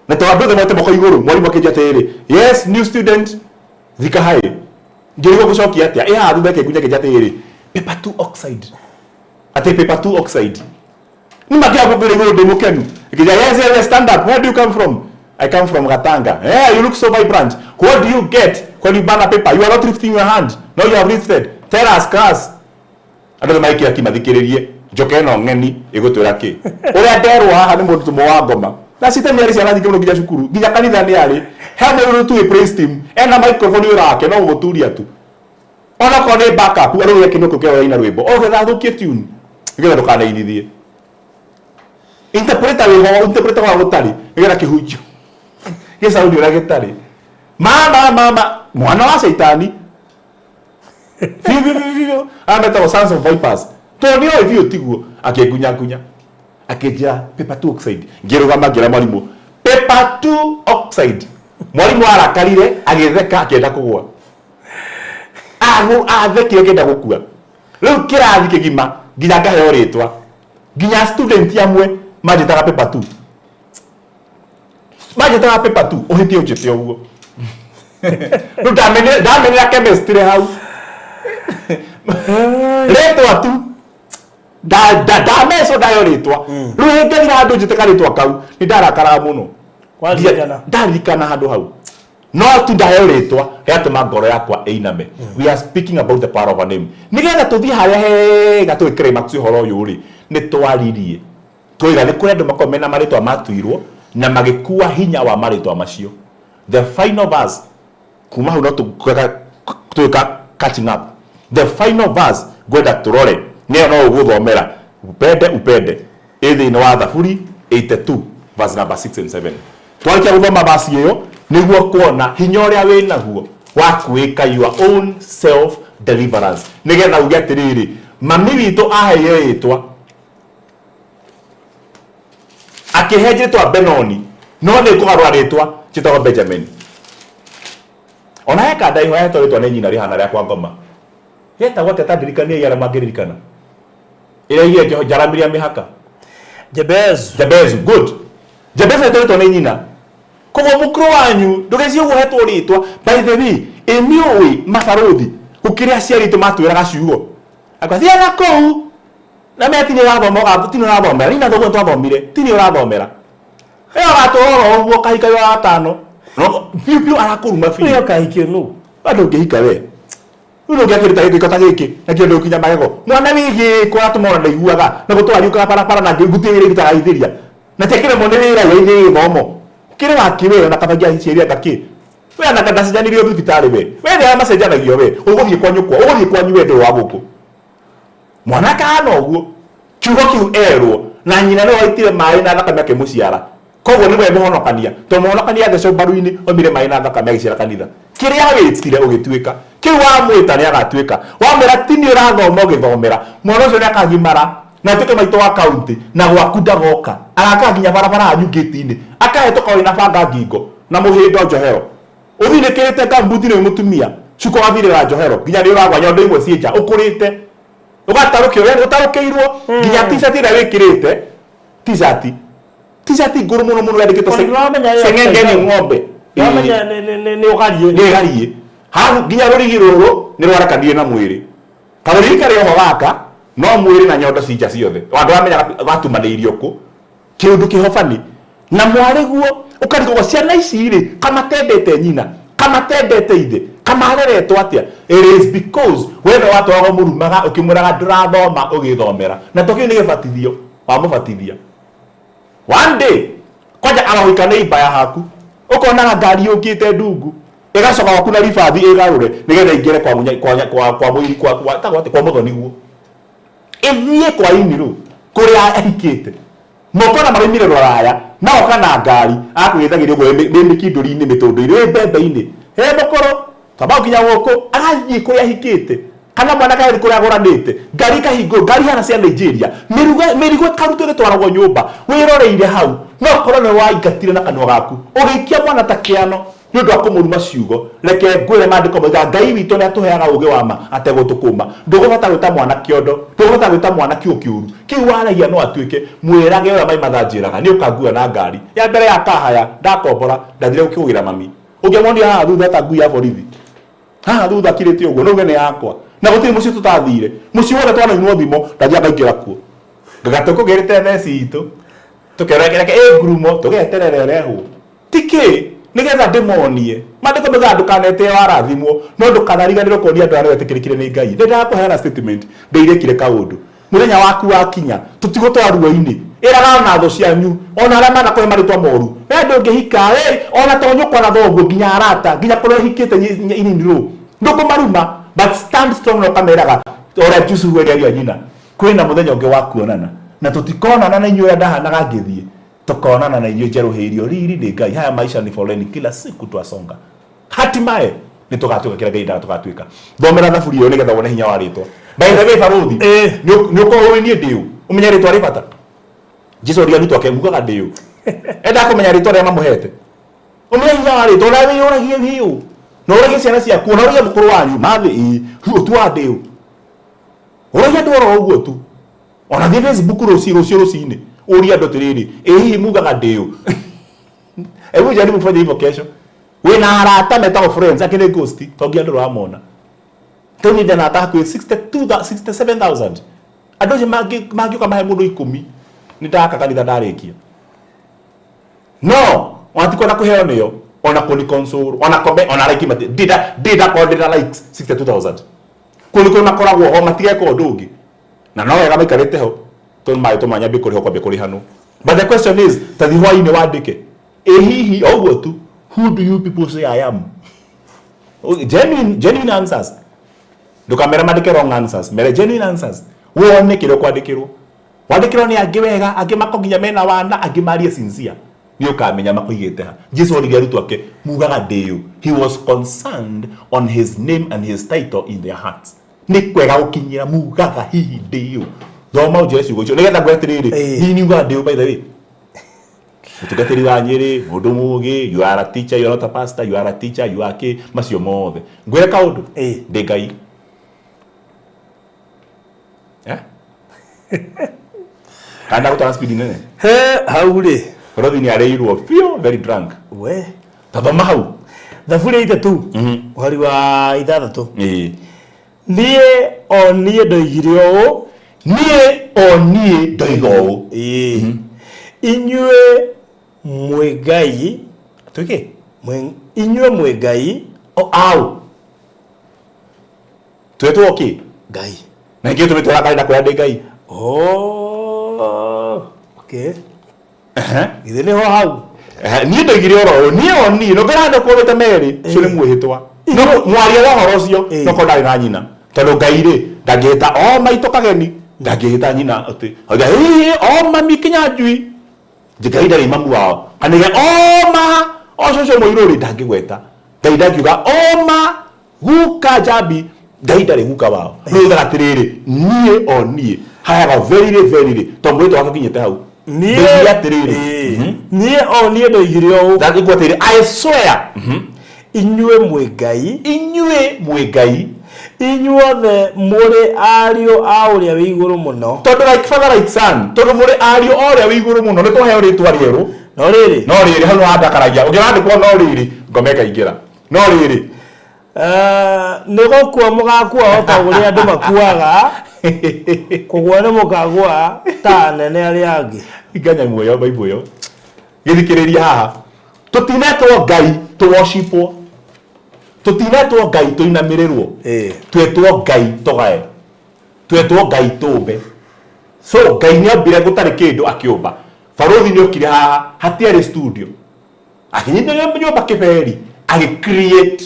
Na tondũ andũ othe moete moko igũrũ, mwarimũ akĩnjia atĩrĩrĩ, yes, new student, thika hai. Ngĩrigwo gũcokia atĩa. Ĩ haha thutha ĩkĩngunya ĩkĩnjia atĩrĩrĩ, paper 2 oxide. Atĩ paper 2 oxide. Nĩ makĩra gũkũ igũrũ ndĩ mũkenu. Ĩkĩnjia, yes, yes, yes, stand up. Where do you come from? I come from Gatanga. Yeah, you look so vibrant. What do you get when you burn a paper? You are not lifting your hand. No, you have lifted. Tell us, class. Andũ othe magĩkira ki mathikĩrĩrie njoka ĩno ng'eni ĩgũtwĩra kĩ. Ũrĩa nderwo haha nĩ mũndũ tũmwe wa ngoma. Na citani arĩ ciana nyingĩ mũno nginya cukuru, nginya kanitha nĩ arĩ. He mũndũ tu wĩ praise team, ena microphone wĩra wake no gũgũturia tu. Ona korwo nĩ backup, arũgĩre kĩnũkũ kĩa ũraina rwĩmbo. Ogetha athũkie tune, nĩgetha ndũkanainithie. Interpreter wĩho, interpreter wa gũtarĩ, nĩgetha kĩhunjio gĩcaũni ũrĩa gĩtarĩ. Mama, mama, mwana wa caitani. Biũ, biũ, biũ, biũ. Aya metagwo sons of vipers. Tondũ nĩ oĩ biũ tiguo, akĩngunya ngunya. Akĩnjĩra paper 2 oxide. Ngĩrũgama ngĩra mwarimũ, paper 2 oxide. Mwarimũ arakarire, agĩtheka, akĩenda kũgũa. Athekire akĩenda gũkua. Rĩu kĩrathi kĩgima nginya ngaheo rĩtwa. Nginya student amwe manjĩtaga paper 2. Manjĩtaga paper 2, ũhĩtie ũnjĩte ũguo. Rĩu ndamenyera chemistry hau. Rĩtwa tu ndamecwo ndayo rĩtwa rĩu hĩngĩthira handũ njĩte karĩtwa kau nĩ ndarakaraga mũno. Waririkana. Ndaririkana handũ hau no tu ndayo rĩtwa rĩatũma ngoro yakwa ĩiname. We are speaking about the power of a name. Nĩgetha tũthiĩ harĩa hega tũgĩ climax ũhoro ũyũ rĩ, nĩ twaririe twoiga nĩ kũrĩ andũ makoragwo mena marĩtwa matuirwo na magĩkua hinya wa marĩtwa macio. The final verse kuma hau no tũgĩka catching up. The final verse ngwenda tũrore nĩyo no ũgũthomera upende upende ĩ thĩinĩ wa Thaburi 82 verse number 6 and 7. Twarĩkia gũthoma verse ĩyo nĩguo kuona hinya ũrĩa wĩ naguo wa kwĩka your own self deliverance, nĩgetha uge atĩrĩrĩ, mami witũ aheire rĩtwa akĩhe rĩtwa Benoni, no nĩ ngũgarũra rĩtwa njĩtagwo Benjamin. Ona he kanda iho hetwo rĩtwa nĩ nyina rĩhana rĩa kwa ngoma getagwo atĩa? Ta ndirikanie arĩa mangĩririkana ĩrĩa igire njaramiria mĩhaka. Jebezu. Jabezu, good. Jabezu hetwo rĩtwa nĩ nyina. Koguo mũkũrũ wanyu ndũgecirie ũguo hetwo rĩtwa. By the way, ĩ nĩũĩ mabarũthi gũkĩrĩ aciari aitũ matwĩraga ciugo akwa thiĩ na kũu na me tini ũrathoma tini ũrathomera nina thoguo twathomire tini ũrathomera ĩyo gatũra oro ũguo kahika wa gatano no biũ biũ arakũruma biũ. Ũyũ kahikio nũ? Bado ũngĩhika we rĩu ndũngĩakĩruta gĩko ta gĩkĩ na kĩo ndũkinya magego mwana wĩ gĩko aratũma ona ndaiguaga na gũtwariũkaga barabara na ngũti ĩrĩa irutaga ithĩria na tiakĩremwo nĩ wĩra ĩrĩa gĩthomo kĩrĩ wakĩ wĩra na kabagia ciĩria ngakĩ we ana ndacenjanirio thibitarĩ we we nĩ arĩa macenjanagio we ũgũthiĩ kwa nyũkwa ũgũthiĩ kwanyu we ndũrĩ wa gũkũ. Mwana akahana ũguo kiugo kĩu erwo na nyina nĩwe waitire maĩ na thakame akĩmũciara, koguo nĩwe mũhonokania tondũ mũhonokania athecwo mbaru-inĩ oimire maĩ na thakame agĩciara kanitha. Kĩrĩa wĩtire ũgĩtuĩka kĩu wamwĩta nĩ agatuĩka, wamwĩra ti nĩ ũrathoma ũgĩthomera mwana ũcio nĩ akagimara na atuĩke maitũ wa kaunti na gwaku ndagoka agaka nginya barabara yanyu ngĩti-inĩ akahĩtũka ũrĩ na banga ngingo na mũhĩndo njohero ũthinĩkĩrĩte gambuti nĩ mũtumia cuka wathirĩra njohero nginya nĩ ũragwa nyondo imwe ciĩ nja ũkũrĩte ũgatarũkĩrwo yani ũtarũkĩirwo nginya t-shirt ĩrĩa wĩkĩrĩte t-shirt t-shirt ngũrũ mũno mũno yandĩkĩtwo seng'enge nĩ ng'ombe Wamenya nĩ ũgariĩ. Nĩ gariĩ hahu nginya rũrigi rũrũ nĩ rwarakanirie na mwĩrĩ karũrigi karĩ oho gaka no mwĩrĩ na nyondo cinja ciothe andũ amenya gatumanĩirio kũ kĩũndũ kĩhobani na mwarĩguo ũkarigwo ciana ici rĩ kamatendete nyina kamatendete ithe kamareretwo atĩa. It is because we nĩ watwaragwo mũrumaga ũkĩmwĩraga ndũrathoma ũgĩthomera na to kĩu nĩ gĩbatithio wamũbatithia. One day kwanja agagũika nĩ imbaya haku ũkonaga ngari yũkĩte ndungu ĩgacoka gwaku na ribathi ĩgarũre nĩgetha ĩingĩre kwa kwa kwa kwa mũiri kwa kwa tagwo atĩ kwa mũthoni-guo ĩthiĩ kwa inirũ kũrĩa ahikĩte mokona maraumire rũraya magoka na ngari akwĩgĩthagĩria ũguo wĩ mĩkindũri-inĩ mĩtũndũ-inĩ wĩ mbembe-inĩ he mũkũrũ twamba gũkinya gũkũ agathiĩ kũrĩa ahikĩte kana mwanake agathiĩ kũrĩa agũranĩte ngari ikahingwo ngari hana cia Nigeria mĩrigo ĩkarutwo ĩgĩtwaragwo nyũmba wĩroreire hau no korwo nĩ waingatire na kanua gaku ũgĩikia mwana ta kĩano nĩ ũndũ wa kũmũruma ciugo. Reke ngwĩre maandĩko moigaga Ngai witũ nĩ atũheaga ũũgĩ wa ma ategũtũkũma. Ndũgũbata gwĩta mwana kĩondo, ndũgũbata gwĩta mwana kiugo kĩũru kĩu waragia no atuĩke mwĩrage ũrĩa mai mathanjĩraga nĩ ũkangua na ngari ya mbere ya kahaya ndakombora ndathire gũkĩgũgĩra mami ũngĩamuonire haha thutha ta ngui ya borithi haha thutha kirĩte ũguo no uge nĩ yakwa na gũtirĩ mũciĩ tũtathire mũciĩ wothe twanainwo thimo ndathiaga ngaingĩra kuo ngagatũkũgĩrĩte theci itũ tũkereke ĩ ngurumo tũgeterere ĩrehwo tikĩ nĩgetha ndĩmonie maandĩko moigaga ndũkanetĩe warathimwo no ndũkanariganĩrwo kuonia andũ arĩa wetĩkĩrĩkire nĩ Ngai. Ndendaga kũheana statement ndeirĩkire kaũndũ mũthenya waku wakinya tũtigũtwara ruo-inĩ ĩraga ona thũ cianyu ona arĩa manakũhe marĩtwa moru we ndũngĩhika ona to nyũkwa na thoguo nginya arata nginya kũrĩa ũhikĩte inini rũ ndũkũmaruma but stand strong na ũkameraga ũrĩa Jusufu erĩaria nyina kwĩna mũthenya ũngĩ wa kuonana na tũtikonana na inyuĩ ũrĩa ndahanaga ngĩthiĩ tukaonana na inyuĩ njerũhĩirio riri nĩ Ngai. Haya maisha ni foleni kila siku twasonga hatimaye nĩ tũgatuĩka kĩrĩa Ngai endaga tũgatuĩka. Thomera thaburi ĩyo nĩgetha wone hinya wa rĩtwa. By the way barũthi nĩ ũkorwo ũĩ niĩ ndĩ ũ ũmenye rĩtwa rĩ bata. Jesu oria arutwo ake mugaga ndĩ ũ endaga kũmenya rĩtwa rĩrĩa mamũhete ũmenye hinya wa rĩtwa ona wĩyũragie wĩ ũ na ũragie ciana ciaku ona ũragie mũkũrũ wanyu mathĩ ĩ ũtuaga ndĩ ũ ũragie andũ oro ũguo tu ona thiĩ Facebook rũciũ rũciũ rũcinĩ ũrie andũ atĩrĩrĩ ĩ hihi mugaga ndĩ ũ. Hebu jaribu kufanya hivyo kesho. Wĩna arata metagwo friends akĩrĩ ghost to nginya ndũrĩ wamona. Tũninde na hakuhĩ 62 67,000. Andũ acio mangĩũka mahe mũndũ 10, nĩ ndaka kanitha ndarĩkia. No ona ti kwenda kũheo nĩo, ona kũni console, ona comment, ona like, mati ndinda korwo ndĩna likes 62,000. Kũu nĩkuo makoragwo ho, matigeka ũndũ ũngĩ. Na no wega maikarĩte ho, tondũ magĩtũma nyambie kũrĩhwo kwambia kũrĩhanwo. But the question is, tathi hwainĩ wandĩke, ĩ hihi o ũguo tu, who do you people say I am? Genuine answers. Ndũkamere mandĩke wrong answers, mere genuine answers. Wone kĩrĩa ũkwandĩkĩrwo. Wandĩkĩrwo nĩ angĩ wega, angĩ mako nginya mena wana, angĩ marie sincere. Nĩ ũkamenya makũigĩte ha. Jesu oririe arutwo ake, mugaga ndĩũ. He was concerned on his name and his title in their hearts. Nĩ kwega gũkinyĩra mugaga hihi ndĩũ. Thoma ũnjĩre ciugo icio nĩgetha ngwĩre atĩrĩrĩ, hihi nĩ ugaga ndĩũ by the way. Mũtungatĩri wa Nyĩrĩ, mũndũ mũgĩ, you are a teacher, you are not a pastor, you are a teacher, you are kĩ, macio mothe. Ngwĩre kaũndũ, ndĩ Ngai. Eh? Kana ndagũtwara speed nene? He hau rĩ. Balothi nĩ arĩirwo biũ, very drunk. We. Tathoma hau. Thaburi ya 3. Mũhari wa 6. Ĩĩ. Niĩ o niĩ ndoigire ũũ. Niĩ o niĩ ndoiga ũũ. Ĩĩ. Inyuĩ mwĩ Ngai. Twĩke? Inyuĩ mwĩ Ngai. O, au. Twetwo kĩ? Ngai. Na nĩkĩo tũmĩtwara karenda kwĩra ndĩ Ngai. Oh, okay. Githĩ nĩho hau? Niĩ ndoigire oro ũũ, niĩ o niĩ, no ngera handũ kwĩrĩte merĩ, ũcio nĩ mwĩhĩtwa. No mwaria wa ũhoro ũcio, no korwo ndarĩ na nyina. Tondũ Ngai rĩ, ndangĩhĩta o maitũ kageni, ndangĩhĩta nyina atĩ, oiga, hĩ, o mami Kĩnyanjui. Ngai ndarĩ mamu wao. Kana oige, o ma, o cũcũ mũirũ rĩ, ndangĩgweta. Ngai ndangiuga, o ma, guka Njambi, Ngai ndarĩ guka wao. No oigaga atĩrĩrĩ, niĩ o niĩ, hayaga verily, verily, tondũ mwĩhĩtwa wake ũkinyĩte hau. Ndoigire atĩrĩrĩ. Niĩ o niĩ ndoigire ũũ. Ndangĩkua atĩrĩrĩ, I swear. Inyuĩ mwĩ Ngai. Inyuĩ mwĩ Ngai. Inyuothe mũrĩ ariũ a ũrĩa wĩ igũrũ mũno. Tondũ like father like son, tondũ mũrĩ ariũ a ũrĩa wĩ igũrũ mũno, nĩ twaheo rĩtwa rĩerũ. No rĩrĩ. No rĩrĩ, hau nĩwandakaragia. Ũngĩrandĩkwo no rĩrĩ, ngoma ĩkaingĩra. No rĩrĩ. Nĩ gũkua mũgakua o ta ũrĩa andũ makuaga, kũgũa nĩ mũkagũa ta anene arĩa angĩ. Hinga nyamũ ĩyo, Bible ĩyo. Gĩthikĩrĩria haha. Tũtinetwo Ngai tũworshipwo. Tũtinetwo Ngai tũinamĩrĩrwo. Twetwo Ngai tũgae. Twetwo Ngai tũmbe. So Ngai nĩombire gũtarĩ kĩndũ akĩũmba. Barũthi nĩokire haha, hatiarĩ studio. Akinyita nyũmba kĩberi, agĩ create,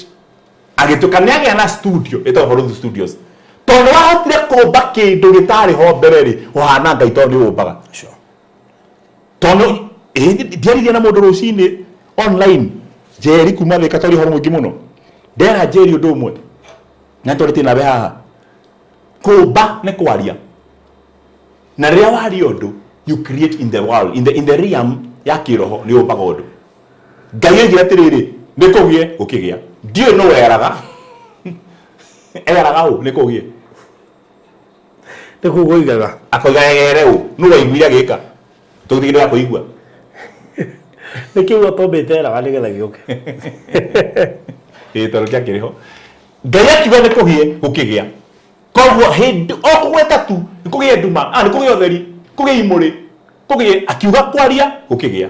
agĩtuĩka nĩagĩa na studio ĩtagwo Barũthi Studios. Tondũ nĩwahotire kũmba kĩndũ gĩtarĩ ho mbere rĩ, ũhana Ngai tondũ nĩũmbaga. Tondũ ndiaririe na mũndũ rũcinĩ online, Njeri kuma Thika, twaria ũhoro mũingĩ mũno. Ndera Njeri ũndũ ũmwe, na nĩtwarĩtie nawe haha. Kũmba nĩ kwaria. Na rĩrĩa waria ũndũ, you create in the world, in the realm ya kĩroho nĩ ũmbaga ũndũ. Ngai oigire atĩrĩrĩ, nĩ kũgĩe, gũkĩgĩa. Ndiũĩ nũ eraga. Eraga ũ, nĩ kũgĩe. Nĩ kuga oigaga. Akoiga egere ũ, nũ waiguire agĩka? Tũgĩtigĩrĩra kũigua. Nĩ kĩugo tombĩte eraga nĩgetha gĩũke. Ĩĩ, tondũ kĩakĩrĩ ho. Ngai akiuga nĩ kũgĩe, gũkĩgĩa. Koguo hĩndĩ o kũgweta tu, nĩ kũgĩe nduma, nĩ kũgĩe ũtheri, kũgĩe imũrĩ, kũgĩe, akiuga kwaria, gũkĩgĩa.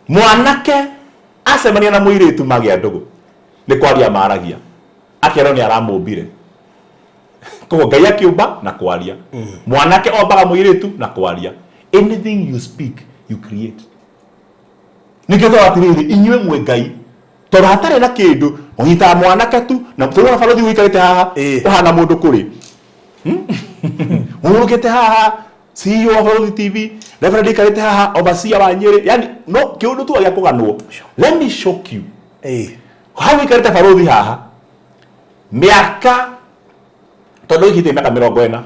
Mwanake acemania na mũirĩtu magĩa ndũgũ, nĩ kwaria maragia. Akerwo nĩ aramũmbire. Koguo Ngai akĩũmba na kwaria. Mwanake ombaga mũirĩtu na kwaria. Anything you speak, you create. Nĩkĩo twaga atĩrĩrĩ, inyuĩ mwĩ Ngai. Tondũ hatarĩ na kĩndũ, ũnyitaga mwanake tu, na tũrona barũthi ũikarĩte haha, ũhana mũndũ kũrĩ. Ũhurũkĩte haha, CEO wa Barũthi TV, Reverend aikarĩte haha, overseer wa Nyĩrĩ, yani no kĩũndũ tu gĩa kũganwo. Let me shock you. Hau ũikarĩte barũthi haha, mĩaka, tondũ ũikĩtie mĩaka 40.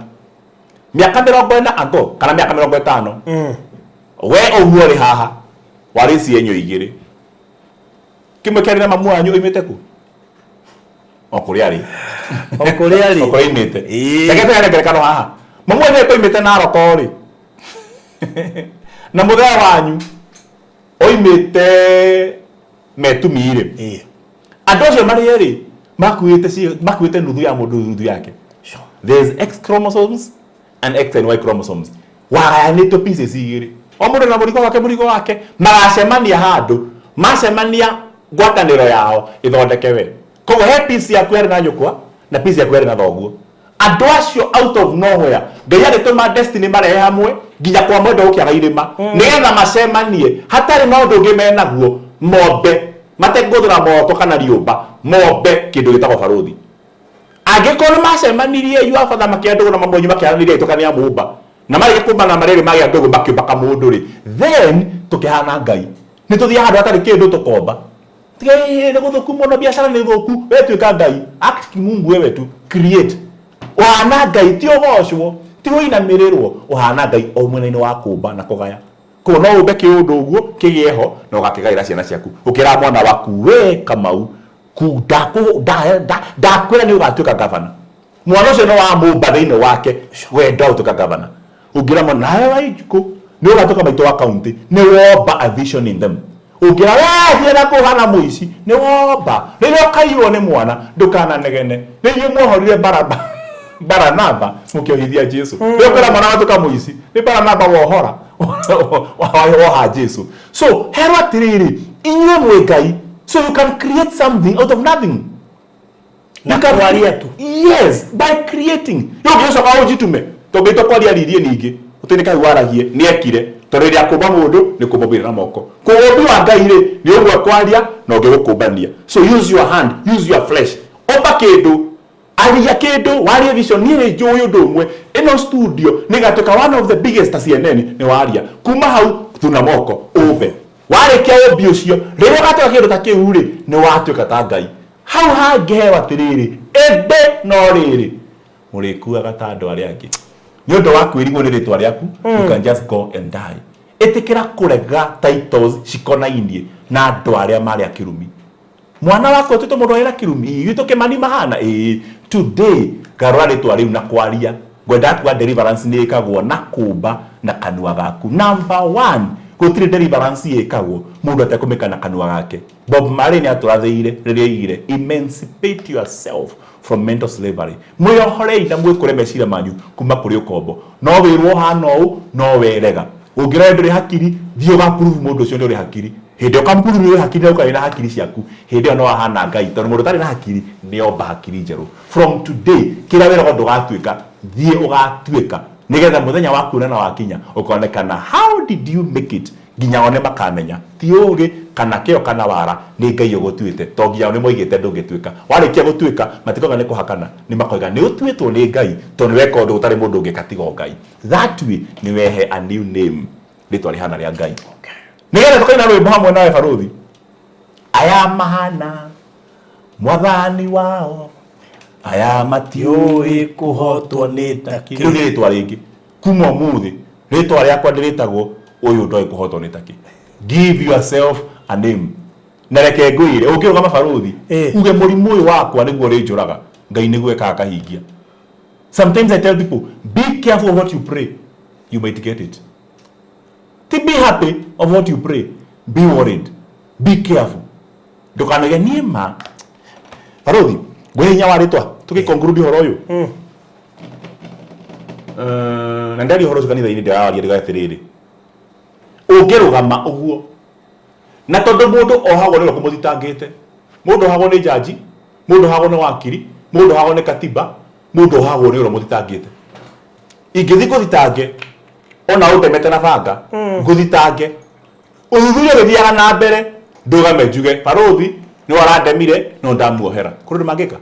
Mĩaka 40 ago, kana mĩaka 50. We ũguo ũrĩ haha, warĩ cienyo igĩrĩ. Kĩmwe kĩarĩ na mamu wanyu oimĩte kũ? O kũrĩa arĩ. O kũrĩa arĩ. O kũrĩa oimĩte. Reke tũheane ngerekano haha. Mamu wanyu angĩkorwo oimĩte Narok rĩ, na mũthee wanyu oimĩte Metumi rĩ, andũ acio marĩ erĩ Makuĩte nuthu ya mũndũ, nuthu yake. There's X chromosomes and X and Y chromosomes. Wagayanĩtio pieces igĩrĩ, o mũndũ na mũrigo wake, mũrigo wake. Magacemania handũ, macemania ngwatanĩro yao ĩthondeke we. Koguo he piece yaku yarĩ na nyũkwa na piece yaku yarĩ na thoguo. Andũ acio out of nowhere Ngai agĩtũma destiny marehe hamwe nginya kwa mwendo gũkĩaga irĩma, nĩgetha macemanie hatarĩ na ũndũ ũngĩ menaguo, mombe matekũhũthĩra moko kana rĩũmba, mombe kĩndũ gĩtagwo barũthi. Angĩkorwo nĩ macemanirie your father makĩgĩa ndũgũ na mamwanyu, makĩaranĩria itoka nĩ amũmba na marĩkia kũmbana marĩrĩ magĩa ndũgũ, makĩũmba kamũndũ rĩ, then tũkĩhana Ngai. Nĩ tũthiaga handũ hatarĩ kĩndũ tũkomba. Tiga nĩ gũthũku mũno, biacara nĩ thũku, we tuĩka Ngai, act kimungu, wewe tu create. Ũhana Ngai, ti ũgocwo, ti ũinamĩrĩrwo, ũhana Ngai o mwena-inĩ wa kũmba na kũgaya. Koguo no ũmbe kĩũndũ ũguo kĩgĩe ho na ũgakĩgaĩra ciana ciaku, ũkĩra mwana waku, we Kamau, ndakwĩra nĩ ũgatuĩka gavana. Mwana ũcio no wamũmba thĩinĩ wake wenda gũtuĩka gavana. Ũngĩra mwana nawe wa Injikũ nĩ ũgatuĩka maitũ wa kaunti, nĩ womba a vision in them. Ũngĩra we thiĩ na kũhana mũici, nĩ womba. Rĩrĩa ũkaiywo nĩ mwana, ndũkananegene. Nĩ inyuĩ mwohorire Baraba, Baranaba, mũkĩohithia Jesu. Rĩrĩa ũkwĩra mwana watuĩka mũici, nĩ Baranaba wohora, woha Jesu. So herwo atĩrĩrĩ, inyuĩ mwĩ Ngai, so you can create something out of nothing. Na kwaria tu. Yes, by creating. Rĩu ũngĩcoka ũnjitume tũngĩtua kwaria ririe ningĩ ũtĩ nĩ kau waragie nĩ ekire, tondũ rĩrĩa kũmba mũndũ nĩ kũmba wĩra na moko. Koguo ũmbi wa Ngai rĩ, nĩ ũmwe kwaria na ũngĩ gũkũmbania. So use your hand, use your flesh, ũmba kĩndũ, aria kĩndũ, warie vision. Niĩ nĩ njũĩ ũndũ ũmwe, ĩno studio nĩ ĩgatuĩka one of the biggest ta CNN. Nĩ waria kuma hau thuna moko ũmbe. Warĩkia ũmbi ũcio, rĩrĩa ũgatuĩka kĩndũ ta kĩu rĩ, nĩ watuĩka ta Ngai. Hau hangĩheo atĩrĩrĩ, ĩndĩ no rĩrĩ, mũrĩkuaga ta andũ arĩa angĩ nĩ ũndũ wa kwĩrigwo nĩ rĩtwa rĩaku. You can just go and die. Ĩtĩkĩra kũrega titles cikonainie na andũ arĩa marĩ a kĩrumi. Mwana wakwa ũtuĩte mũndũ arĩ na kĩrumi witũ kĩmani mahana ĩĩ. Today garũra rĩtwa rĩu na kwaria. Ngwenda kuga deliverance nĩ ĩkagwo na kũmba na kanua gaku. Number one, gũtirĩ deliverance ĩkagwo mũndũ atekũmĩka na kanua gake. Bob Marley nĩ atũrathĩire rĩrĩa oigire, "Emancipate yourself from mental slavery." Mwĩohorei na mwĩkũre meciria manyu kuma kũrĩ ũkombo. No wĩrwo hana ũũ, no werega. Ũngĩrora ndũrĩ hakiri, thiĩ ũgaprove mũndũ ũcio nĩ ũrĩ hakiri. Hĩndĩ ĩyo ũkamprove nĩ ũrĩ hakiri na ũkarĩ na hakiri ciaku, hĩndĩ ĩyo no wahana Ngai, tondũ mũndũ ũtarĩ na hakiri nĩ omba hakiri njerũ. From today, kĩrĩa wĩragwo ndũgatuĩka, thiĩ ũgatuĩka, nĩgetha mũthenya wa kuonana wakinya ũkonekana how did you make it, nginya one makamenya ti ũgĩ kana kĩo kana wara, nĩ Ngai ũgũtuĩte, to nginya nĩ moigĩte ndũngĩtuĩka. Warĩkia gũtuĩka, matikoiga nĩ kũhakana, nĩ makoiga nĩ ũtuĩtwo nĩ Ngai, tondũ nĩ weka ũndũ ũtarĩ mũndũ ũngĩka tiga o Ngai. That way nĩ wehe a new name, rĩtwa rĩhana rĩa Ngai, nĩgetha tũkaina rwĩmbo hamwe nawe barũthi, aya mahana mwathani wao, aya matiũĩ kũhotwo nĩ takĩ. Rĩu nĩ rĩtwa rĩngĩ. Kuma ũmũthĩ rĩtwa rĩakwa ndĩrĩtagwo ũyũ ndoĩ kũhotwo nĩ takĩ. Give yourself a name. Na reke ngwĩre, ũngĩrũgama barũthi uge mũrimũ ũyũ wakwa nĩguo ũrĩnjũraga, Ngai nĩguo ekaga akahingia. Sometimes I tell people, be careful of what you pray, you might get it. Ti be happy of what you pray, be worried, be careful, ndũkanoige niĩ ma. Barũthi, ngwĩ hinya wa rĩtwa tũgĩconclude ũhoro ũyũ. Na ndaria ũhoro ũcio kanitha-inĩ, ndĩrawaria ndiga atĩrĩrĩ, ũngĩrũgama ũguo na tondũ mũndũ ohagwo nĩ ũrĩa ũkũmũthitangĩte, mũndũ ohagwo nĩ jaji, mũndũ ohagwo nĩ wakiri, mũndũ ohagwo nĩ katiba, mũndũ ohagwo nĩ ũrĩa ũmũthitangĩte. Ingĩthiĩ ngũthitange ona ũndemete na banga, ngũthitange, ũthuthuria ũgĩthiaga na mbere, ndũgame njuge barũthi nĩ arandemire no ndamuohera, kũrĩ ũndũ mangĩka?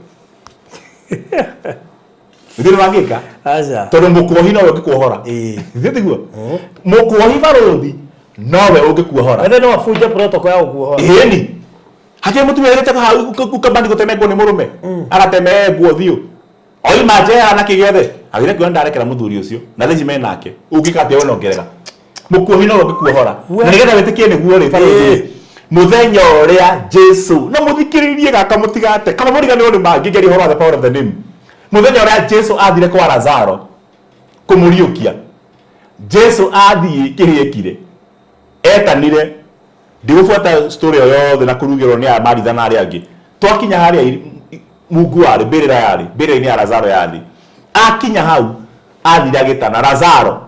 Githĩ nĩ mangĩka? Aca. Tondũ mũkuohi nowe ũngĩkuohora. Githĩ tiguo? Mũkuohi barũthi nowe ũngĩkuohora. Wethe no abunje protocol ya gũkuohora. Ĩni hakĩrĩ mũtumia wĩrĩte ukambani gũtemengwo nĩ mũrũme, agatemengwo thiũ oima njera na kĩgĩothe, agĩthiĩ kuona ndarekera mũthuri ũcio na thaa ici menake. Ũngĩka atĩa we nongerera? Mũkuohi nowe ũngĩkuohora. Na nĩgetha wĩtĩkie nĩguo rĩ, barũthi, mũthenya ũrĩa Jesu, na mũthikĩrĩrie gaka, mũtigate kaba mũriganĩrwo nĩ mangĩ, ngĩaria ũhoro wa the power of the name, mũthenya ũrĩa Jesu athire kwa Lazaro kũmũriũkia, Jesu athiĩ, kĩrĩa ekire, etanire, ndigũbuata story ĩyo yothe na kũrugĩrwo nĩ aya Maritha na arĩa angĩ, twakinya harĩa Mungu warĩ mbĩrĩra yarĩ mbĩrĩra-inĩ ya Lazaro yarĩ akinya hau athire agĩtana Lazaro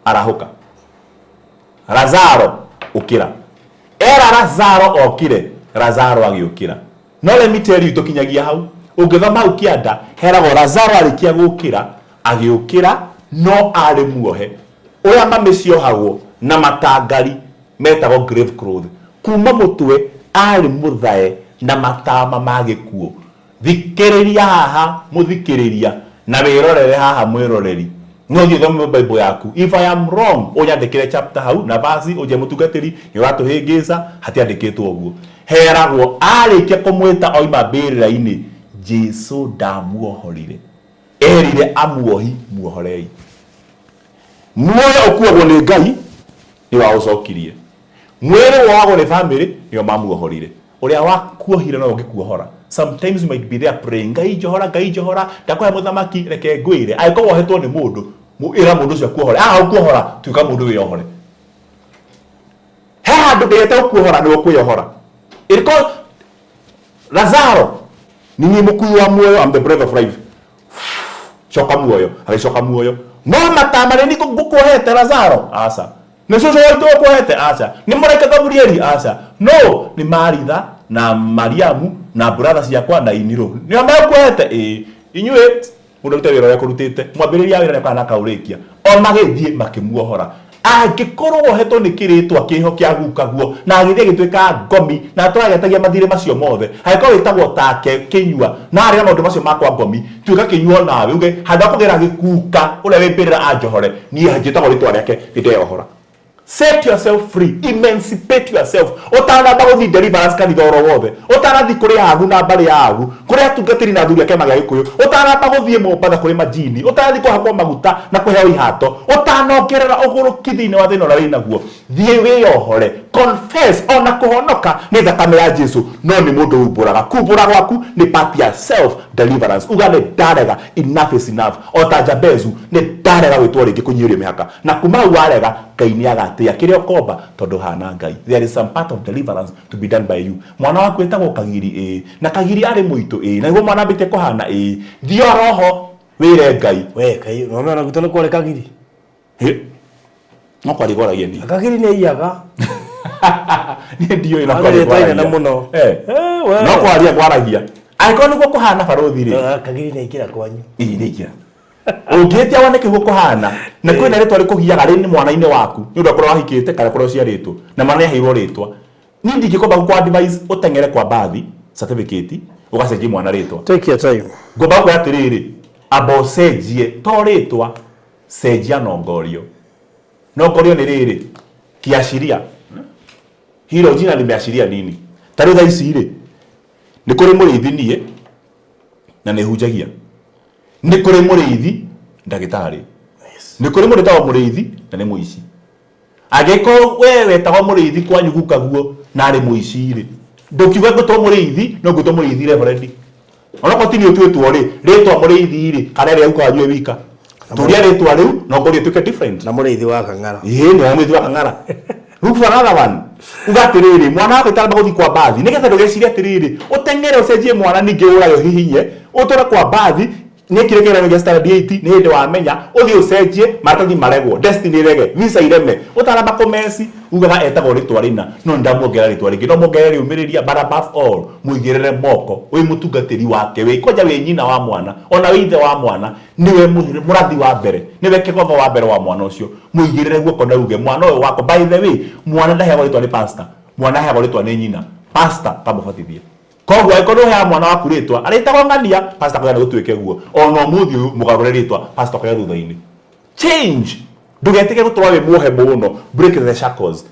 arahũka Lazaro ũkĩra era Lazaro okire Lazaro agĩũkĩra no let me tell you tũkinyagia hau ũngĩthoma hau kĩanda heragwo Lazaro arĩkia gũkĩra agĩũkĩra no arĩ muohe ũrĩa mami ciohagwo na matangari metagwo grave cloth kuma mũtwe arĩ mũthae na matama ma gĩkuũ thikĩrĩria haha mũthikĩrĩria na wĩrorere haha mwĩroreri no thiĩ ũthome Bible yaku if I am wrong ũnyandĩkĩre chapter hau na verse ũnjĩre mũtungatĩri nĩ ũratũhĩngĩca hatiandĩkĩtwo ũguo heragwo arĩkia kũmwĩta oima mbĩrĩra-inĩ Jesu ndamuohorire erire amuohi muohorei muoyo ũkuagwo nĩ Ngai nĩ waũcokirie mwĩrĩ wohagwo nĩ family nĩo mamuohorire ũrĩa wakuohire no ũngĩkuohora sometimes you might be there praying Ngai njohora Ngai njohora ndakũhe mũthamaki reke ngwĩre angĩkorwo wohetwo nĩ mũndũ ĩra mũndũ ũcio akuohore aga gũkuohora tuĩka mũndũ wĩyohore he handũ Ngai ategũkuohora nĩwe ũkwĩyohora ĩrĩko Lazaro ni niĩ mũkui wa muoyo I'm the breath of life coka muoyo agĩcoka muoyo no matama nĩ ngũkuohete Lazaro aca nĩ cũcũ waitũ ũkuohete aca nĩ mũraika Gabrieli aca no nĩ Maritha na Mariamu na brother ciakwa na iniro nĩo mekuohete ĩĩ inyuĩ mũndũ arute wĩra ũrĩa kũrutĩte mwambĩrĩria wa wĩra nĩakoragwo na akaũrĩkia o magĩthiĩ makĩmuohora angĩkorwo wohetwo nĩ kĩrĩtwa kĩho kĩa gukaguo na agĩthiĩ agĩtuĩka ngomi na atũragetagia mathirĩ macio mothe angĩkorwo wĩtagwo take kĩnyua na arĩ na maũndũ macio makwa ngomi tuĩka kĩnyua nawe uge handũ ha kũgĩra gĩkuka ũrĩa wĩ mbĩrĩra anjohore niĩ njĩtagwo rĩtwa rĩake nĩ ndeyohora set yourself free emancipate yourself utanamba guthi deliverance kanitha oro wothe utanathi kuri agu na mbari ya agu kuri atungatiri na athuri a kĩama gĩa gĩkũyũ utanamba guthie Mombatha kuri majini utanathi kũhakwo maguta na kũheo ihato utanongerera ũgũrũki thĩinĩ wa thĩna ũrĩa wĩnaguo thiĩ wĩyohore confess ona kũhonoka nĩ thakame ya Jesu no nĩ mũndũ umbũraga kumbũra gwaku nĩ part ya self deliverance uga nĩ ndarega enough is enough o ta Jabezu nĩ ndarega gwĩtwo rĩngĩ kũnyihĩrio mĩhaka na kuma hau warega Ngai nĩ agatĩa kĩrĩa ũkomba tondũ hana Ngai there is some part of deliverance to be done by you mwana waku etagwo Kagiri ĩĩ na Kagiri arĩ mũitũ ĩĩ na nĩguo mwana ambĩtie kũhana ĩĩ thiĩ oroho wĩre Ngai we kai no mena gwitũ nĩ kwarĩ Kagiri Hĩ, no kwaria kwaragia niĩ Kagiri nĩ aiyaga niĩ ndiũĩ no Arĩ kwaria rĩtwa inene kwaragia. mũno. Eh. Eh, we. no kwaria kwaragia angĩkorwo nĩguo kũhana barũthi rĩ Ah, Kagiri nĩ aingĩra kwanyu ĩĩ nĩ ingĩra ũngĩhĩtia wone kĩguo kũhana na kwĩna rĩtwa rĩkũgiaga rĩ mwana-inĩ waku nĩ ũndũ akorwo wahikĩte kana akorwo ũciarĩtwo na mwana nĩaheirwo rĩtwa niĩ ndingĩkomba gũkũ advise ũteng'ere kwa bathi certificate ũgacenjie mwana rĩtwa take your time ngomba gũkwĩra atĩrĩrĩ amba ũcenjie to rĩtwa cenjia nongorio nongorio nĩ rĩrĩ kiashiria hilo jina limeashiria nini ta rĩu thaa ici rĩ nĩ kũrĩ mũrĩithi niĩ na nĩ hunjagia nĩ kũrĩ mũrĩithi ndagĩtarĩ nĩ kũrĩ mũndũ wĩtagwo mũrĩithi na nĩ mũici angĩkorwo we wetagwo mũrĩithi kwanyu gukaguo na arĩ mũici rĩ ndũkiuga ngũtwo mũrĩithi no ngũtwo mũrĩithi reverend onokorwo ti niĩ ũtuĩtwo rĩ rĩtwa mũrĩithi rĩ kana ĩrĩa guka wanyu ĩ wika turia rĩtwa rĩu no ngorwo ĩtuĩke different na mũrĩithi wa Kang'ara ĩĩ nĩ mũrĩithi wa Kang'ara look for another one uga atĩrĩrĩ mwana wakwa itaramba gũthiĩ kwa bathi nĩgetha ndũgecirie atĩrĩrĩ ũteng'ere ũcenjie mwana ningĩ ũrage ũhihinye ũtware kwa bathi nĩekire kĩgeranio gĩa standard 8 nĩ hĩndĩ wamenya ũthiĩ ũcenjie maratathi maregwo destiny irege visa ireme ũtaramba kũmeci ugaga etagwo rĩtwa rĩna no nĩndamwongerera rĩtwa rĩngĩ no muongerere rĩumĩrĩria but above all mũigĩrĩre moko wĩ mũtungatĩri wake wĩ kwanja wĩ nyina wa mwana ona wĩ ithe wa mwana nĩwe mũrathi wa mbere nĩwe kĩgotho wa mbere wa mwana ũcio mũigĩrĩre guoko na uge mwana ũyũ wakwa by the way mwana ndaheagwo rĩtwa nĩ pastor mwana aheagwo rĩtwa nĩ nyina pastor kamũbatithie koguo angĩkorwo nĩũheaga mwana waku rĩtwa arĩtagwo ng'ania pastor akoiga nĩgũtuĩke guo ona ũmũthĩ ũyũ mũgarũre rĩtwa pastor akoiga thutha-inĩ change ndũgetĩke gũtũra wĩ muohe mũno break the shackles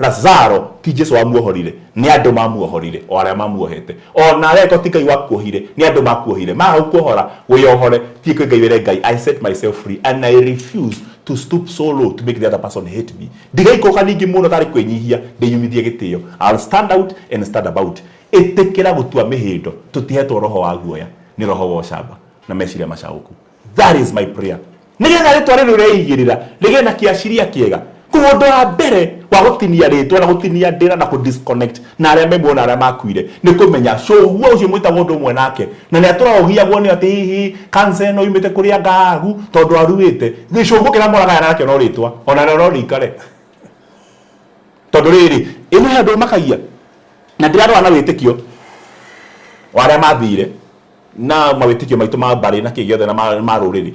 Lazaro ti Jesu wamuohorire nĩ andũ mamuohorire o arĩa mamuohete ona arĩa angĩkorwo ti Ngai wakuohire nĩ andũ makuohire maga gũkuohora wĩyohore thiĩ kwĩ Ngai wĩre Ngai I set myself free and I refuse to stoop so low to make the other person hate me ndigaikũrũka ningĩ mũno tarĩ kwĩnyihia ndĩyumithie gĩtĩo I'll stand out and stand about ĩtĩkĩra gũtua mĩhĩndo tũtihetwo roho wa guoya nĩ roho wa ũcamba na meciria macaũku that is my prayer nĩgetha rĩtwa rĩrĩ ũreigĩrĩra rĩgĩe na kĩaciria kĩega Koguo ũndũ wa mbere wa gũtinia rĩtwa na gũtinia ndĩra na kũ disconnect na arĩa me muoyo na arĩa makuire nĩ kũmenya cũguo ũcio mwĩtagwo ũndũ ũmwe nake na nĩ atũraga ũgiagwo nĩ atĩ hihi cancer ĩno yumĩte kũrĩ angaagu tondũ aruĩte gĩcũguo kĩrĩa mũragayana nakĩo no rĩtwa ona rĩo no rĩikare tondũ rĩrĩ ĩno he andũ makagia na ndĩrarora na wĩtĩkio wa arĩa mathire na mawĩtĩkio maitũ ma mbarĩ na kĩ gĩothe na ma rũrĩrĩ.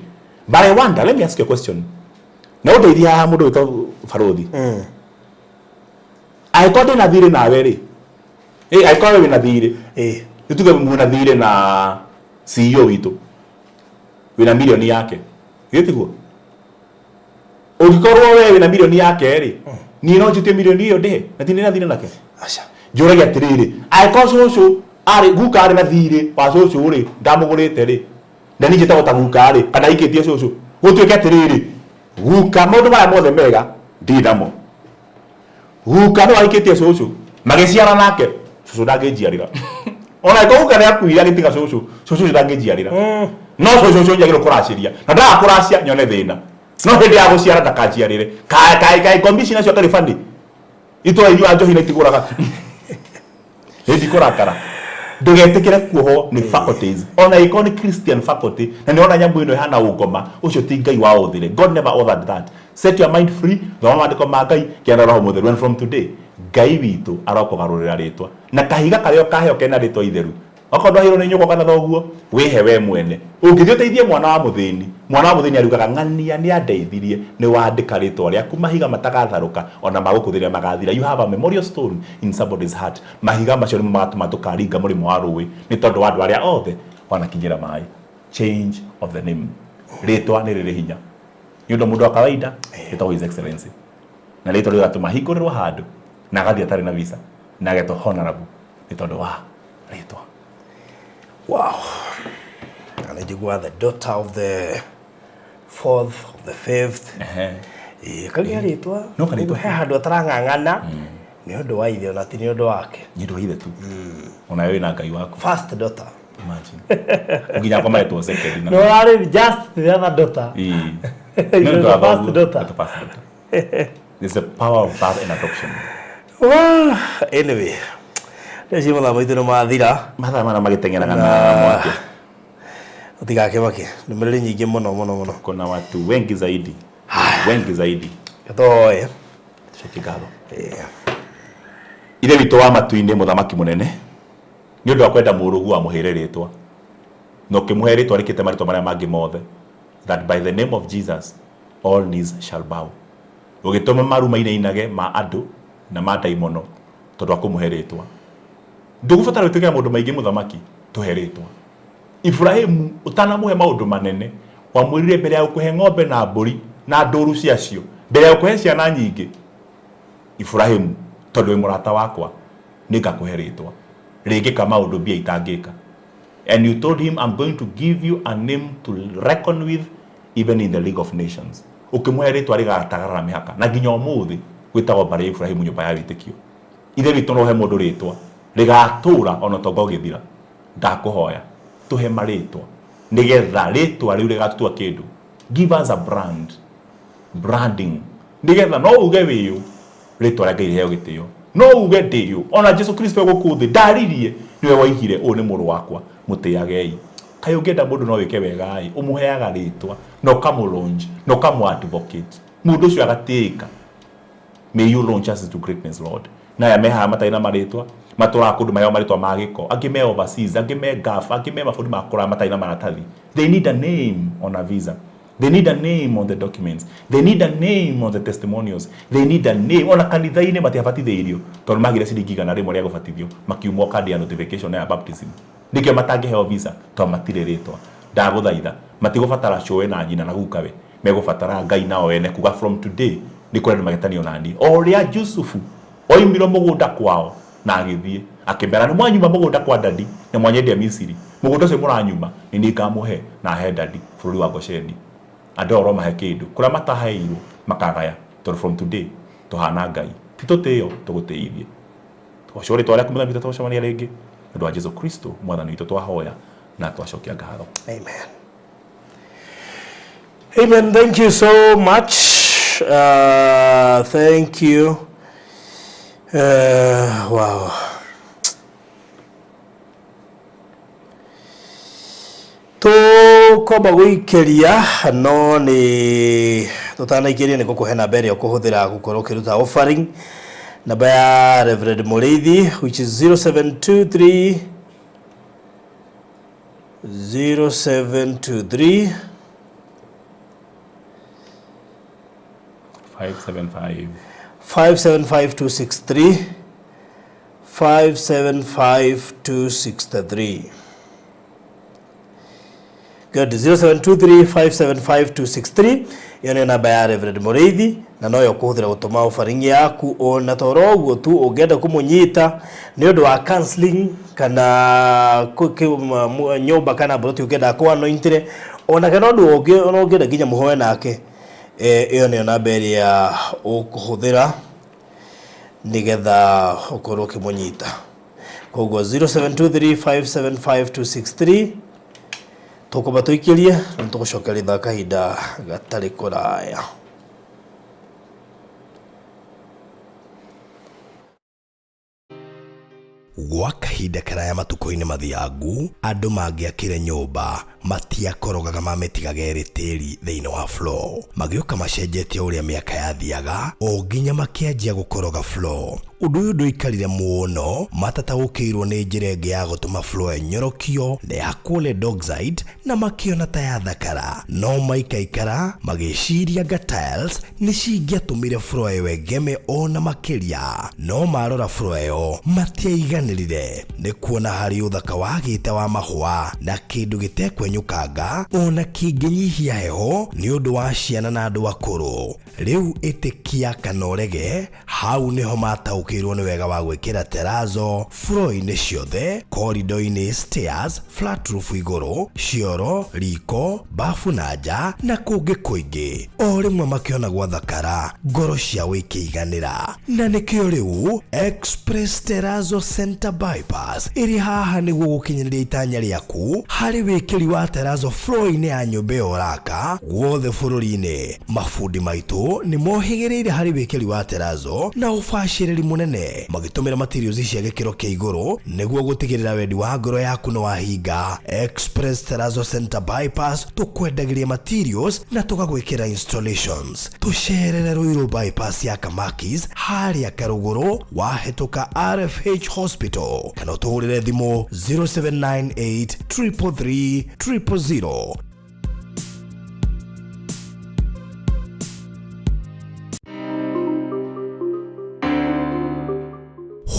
But I wonder, let me ask you a question. Na ũndeithie haha mũndũ wĩtwo barũthi. Angĩkorwo ndĩna thirĩ nawe rĩ, angĩkorwo we wĩna thirĩ, nĩ tuge mwĩna thirĩ na CEO witũ, wĩna mirioni yake, githĩ tiguo? Ũngĩkorwo we wĩna mirioni yake rĩ, niĩ no njĩtie mirioni ĩyo ndĩhe, na ti ndĩna thirĩ nake? Aca. Njũragia atĩrĩrĩ, angĩkorwo cũcũ arĩ guka arĩ na thirĩ wa cũcũ rĩ, ndamũgũrĩte rĩ, na niĩ njĩtagwo ta guka rĩ, kana aikĩtie cũcũ, gũtuĩke atĩrĩrĩ, guka maũndũ marĩa mothe mega ndirĩ namo. Guka nĩwe aikĩtie cũcũ, magĩciara nake, cũcũ ndangĩnjiarĩra. Ona angĩkorwo guka nĩ akuire agĩtiga cũcũ, cũcũ ũcio ndangĩnjiarĩra. No cũcũ ũcio njagĩrĩirwo kũracĩria, na ndaga kũracia nyone thĩna. No hĩndĩ ya gũciara ndakanjiarĩre. Kaĩ kaĩ kaĩ ngomi ici nacio atarĩ bani. Itũra inyuaga njohi na itigũraga. Nĩ ndikũrakara. Ndũgetĩkĩre kuohwo nĩ faculties. Ona ĩkorwo nĩ Christian faculty, na nĩ ona nyamũ ĩno ĩhana ũngoma, ũcio ti Ngai wa ũthire. God never authored that. Set your mind free, thoma maandĩko ma Ngai, gĩa na Roho Mũtheru. And from today, Ngai witũ arokũgarũrĩra rĩtwa. Na kahiga karĩa ũkaheo kena rĩtwa itheru. Okorwo ndwaheirwo nĩ nyũkwa kana thoguo, wĩhe we mwene. Ũngĩthiĩ ũteithie mwana wa mũthĩni, mwana wa mũthĩni ariugaga ng'ania nĩ andeithirie, nĩ wandĩka rĩtwa rĩaku mahiga matagatharũka ona ma gũkũ thĩ rĩrĩa magathira. You have a memorial stone in somebody's heart. Mahiga macio nĩmo magatũma tũkaringa mũrĩmo wa rũĩ nĩ tondũ wa andũ arĩa othe wanakinyĩra maĩ. Change of the name. Rĩtwa nĩ rĩrĩ hinya. Nĩ ũndũ mũndũ wa kawaida etagwo His Excellency. Na rĩtwa rĩgatũma ahingũrĩrwo handũ na agathiĩ atarĩ na visa na agetwo honorable nĩ tondũ wa rĩtwa. Wow. Na nĩ njiguaga the daughter of the fourth, of the fifth. Ĩĩ, kagĩa rĩtwa. No karĩtwa. Ũguo he handũ atarang'ang'ana nĩ ũndũ wa ithe ona ti nĩ ũndũ wake. Nĩ ũndũ wa ithe tu. Ona we wĩna Ngai waku. First daughter. Imagine. Nginya akwa maretwo second. No arĩ just the other daughter. Ĩĩ. It was the first daughter. The first daughter. There's the power of birth and adoption. Wow. Anyway, rĩu mathaa maitũ nĩ mathira. Mathaa mana magĩteng'eraga na mwaki. Ũtigakĩmake. Ndũmĩrĩri nyingĩ mũno mũno mũno. Kuna watu wengi zaidi. Wengi zaidi. Tũhoe. Tucokie ngatho. Ithe witũ wa matu-inĩ mũthamaki mũnene nĩ ũndũ wa kwenda mũrũgu wamũheire rĩtwa na ũkĩmũhe rĩtwa rĩkĩte marĩtwa marĩa mangĩ mothe, that by the name of Jesus all knees shall bow. Ũgĩtũma maru mainainage ma andũ na ma ndaimono tondũ wa kũmũhe rĩtwa. Ndũgũbatara gwĩtĩkĩra maũndũ maingĩ mũthamaki, tũhe rĩtwa. Ibrahimu ũtanamũhe maũndũ manene wamwĩrire mbere ya gũkũhe ng'ombe na mbũri na ndũru ciacio, mbere ya gũkũhe ciana nyingĩ, Ibrahimu tondũ wĩ mũrata wakwa nĩngakũhe rĩtwa rĩngĩka maũndũ mbia itangĩka. And you told him, I'm going to give you a name to reckon with even in the League of Nations. Ũkĩmũhe rĩtwa rĩgatagarara mĩhaka na nginya ũmũthĩ gwĩtagwo mbarĩ ya Ibrahimu nyũmba ya wĩtĩkio. Ithe witũ no ũhe mũndũ rĩtwa rĩgatũra ona ũtonga ũgĩthira. Ndakũhoya tũhe marĩtwa nĩgetha rĩtwa rĩu rĩgatutua kĩndũ. Give us a brand, branding, nĩgetha no uge wĩyũ rĩtwa rĩa Ngai rĩheo gĩtĩo, no uge ndĩyũ. Ona Jesu Kristo e gũkũ thĩ ndaririe, nĩwe waigire ũyũ nĩ mũrũ wakwa mũtĩagei. Kaĩ ũngĩenda mũndũ no wĩke wega ĩ, ũmũheaga rĩtwa na ũkamũ launch na ũkamũ advocate, mũndũ ũcio agatĩĩka. May you launch us into greatness, Lord. Na aya me haha matarĩ na marĩtwa, matũraga kũndũ maheo marĩtwa ma gĩko, angĩ me overseas, angĩ me Gulf, angĩ me mabũrũri ma kũraya matarĩ na maratathi. They need a name on a visa. They need a name on the documents. They need a name on the testimonials. They need a name. Ona kanitha-inĩ matiabatithĩirio tondũ magire ciringi 100 rĩa gũbatithio, makiumwo kandi ya notification ya baptism. Nĩkĩo matangĩheo visa tondũ matirĩ rĩtwa. Ndagũthaitha, matigũbatara cũwe na nyina na gukawe, megũbatara Ngai nao ene kuga from today nĩ kũrĩ andũ magetanio na niĩ. O ũrĩa Jusufu oimirwo mũgũnda kwao na agĩthiĩ akĩmera nĩ mwanyuma mũgũnda kwa dadi na mwanyendia Misiri, mũgũnda ũcio mũranyuma nĩ niĩ ngamũhe na he dadi bũrũri wa Gosheni. Andũ aya ũromahe kĩndũ kũrĩa mataheirwo makagaya, tondũ from today tũhana Ngai, ti tũtĩo tũgũtĩithie. Tũgocwo rĩtwa rĩaku mũthenya witũ tũgũcemania rĩngĩ nĩ ũndũ wa Jesu Kristo mwathani witũ twahoya na twacokia ngatho. Amen. Amen. Thank you so much. Thank you. Wow. Tũkwamba gũikĩria no nĩ tũtanaikĩria nĩ ngũkũhe namba ĩrĩa ũkũhũthĩra gũkorwo ũkĩruta offering, namba ya Reverend Mũrĩithi, which is 0723 0723 575 575263, 575263. Good. 0723575263, ĩyo nĩyo namba ya Reverend Mũrĩithi na noyo ũkũhũthĩra gũtũma offering yaku. Ona toro ũguo tu, ũngĩenda kũmũnyita nĩ ũndũ wa counseling kana nyũmba kana mburoti ũngĩenda kũ anointire, ona kana ũndũ ũngĩ, ona ũngĩenda nginya mũhoe nake, ĩyo nĩyo namba ĩrĩa ũkũhũthĩra nĩgetha ũkorwo ũkĩmũnyita. Koguo 0723575263. Tũkwamba tũikĩrie na tũgũcokeria ithaa kahinda gatarĩ kũraya. Gwa kahinda karaya matukũ-inĩ mathiangu, andũ mangĩakire nyũmba matiakorogaga, mamĩtigaga ĩrĩ tĩri thĩinĩ wa floor. Magĩũka macenjetie ũrĩa mĩaka yathiaga o nginya makĩanjia gũkoroga floor. Ũndũ ũyũ ndũikarire mũno matataũkĩirwo nĩ njĩra ĩngĩ ya gũtũma floor ĩnyorokio na ya lead oxide, na makĩona ta yathakara, no maikaikara magĩciria nga tiles nĩ cingĩatũmire floor ĩyo ĩgeme ona makĩria. No marora floor ĩyo matiaiganĩrire nĩ kuona harĩ ũthaka wagĩte wa mahũa na kĩndũ gĩtekwenyũkanga ona kĩngĩnyihia heho nĩ ũndũ wa ciana na andũ akũrũ. Rĩu ĩtĩkia kana ũrege, hau nĩho mataũkĩirwo nĩ wega wa gwĩkĩra terrazzo floor-inĩ ciothe, corridor-inĩ, stairs, flat roof igũrũ, cioro, riko, bafu na nja na kũngĩ kũingĩ. O rĩmwe makĩona gwathakara, ngoro ciao ikĩiganĩra, na nĩkĩo rĩu Express Terrazzo Center Bypass ĩrĩ haha nĩguo gũkinyanĩria itanya rĩaku harĩ wĩkĩri wa terrazzo floor-inĩ ya nyũmba ĩyo ũraka guothe bũrũri-inĩ. Mabundi maitũ nĩ mohĩgĩrĩire harĩ wĩkĩri wa terrazzo na ũbacĩrĩri mũnene, magĩtũmĩra materials cia gĩkĩro kĩa igũrũ nĩguo gũtigĩrĩra wendi wa ngoro yaku nĩ wahinga. Express Terrazzo Center Bypass, tũkwendagĩria materials na tũgagwĩkĩra installations. Tũcerere Ruiru Bypass ya Kamakis harĩa Karũgũrũ wahĩtũka RFH Hospital, kana ũtũhũrĩre thimũ 0798 333 000.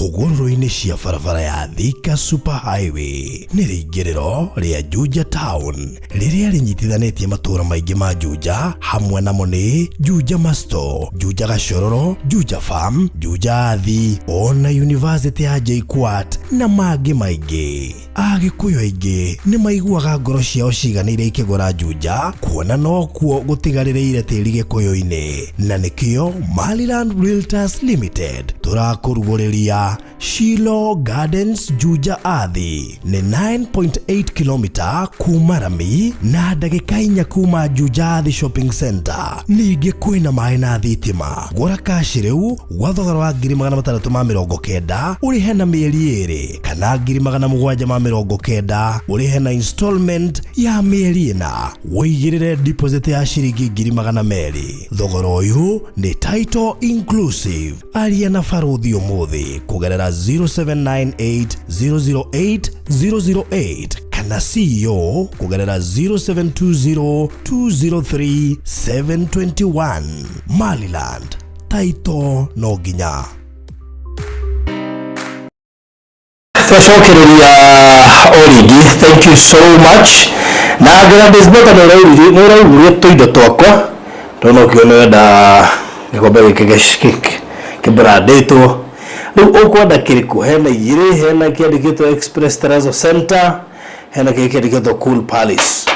Hũgũrũrũ-inĩ cia barabara ya Thika Super Highway nĩ rĩingĩrĩro rĩa Juja Town rĩrĩa rĩnyitithanĩtie matũũra maingĩ ma Juja, hamwe namo nĩ Juja Masto, Juja Gachororo, Juja Farm, Juja Athi, ona University ya JKUAT na mangĩ maingĩ. Agĩkũyũ aingĩ nĩ maiguaga ngoro ciao ciganĩire ikĩgũra Juja, kuona nokuo gũtigarĩrĩire tĩri gĩkũyũ-inĩ, na nĩkĩo Maryland Realtors Limited tũrakũrugũrĩria Shilo Gardens Juja Athi. Nĩ 9.8 km kuma rami na ndagĩka 4 kuma Juja Athi Shopping Center. Ningĩ kwĩna maĩ na thitima. Gũra kashi rĩu gwa thogora wa 690,000 ũrĩhe na mĩeri 2, kana 790,000 ũrĩhe na installment ya mĩeri 4, wĩigĩrĩre deposit ya ciringi 200,000. Thogora ũyũ nĩ title inclusive. Aria na barũthi ũmũthĩ kũgerera 0798 008 008 kana CEO kũgerera 0720 203 721. Maryland title no nginya. Twacokereria o rĩngĩ, thank you so much. Na Gladys Bota, nĩ ũraiguire tũindo twakwa, ndona ũkiona wenda gĩkombe gĩkĩ kĩbrandĩtwo. Rĩu ũkwenda kĩrĩkũ? Hena igĩrĩ, hena kĩandĩkĩtwo Express Terrazzo Center, hena kĩrĩa kĩandĩkĩtwo Cool Palace.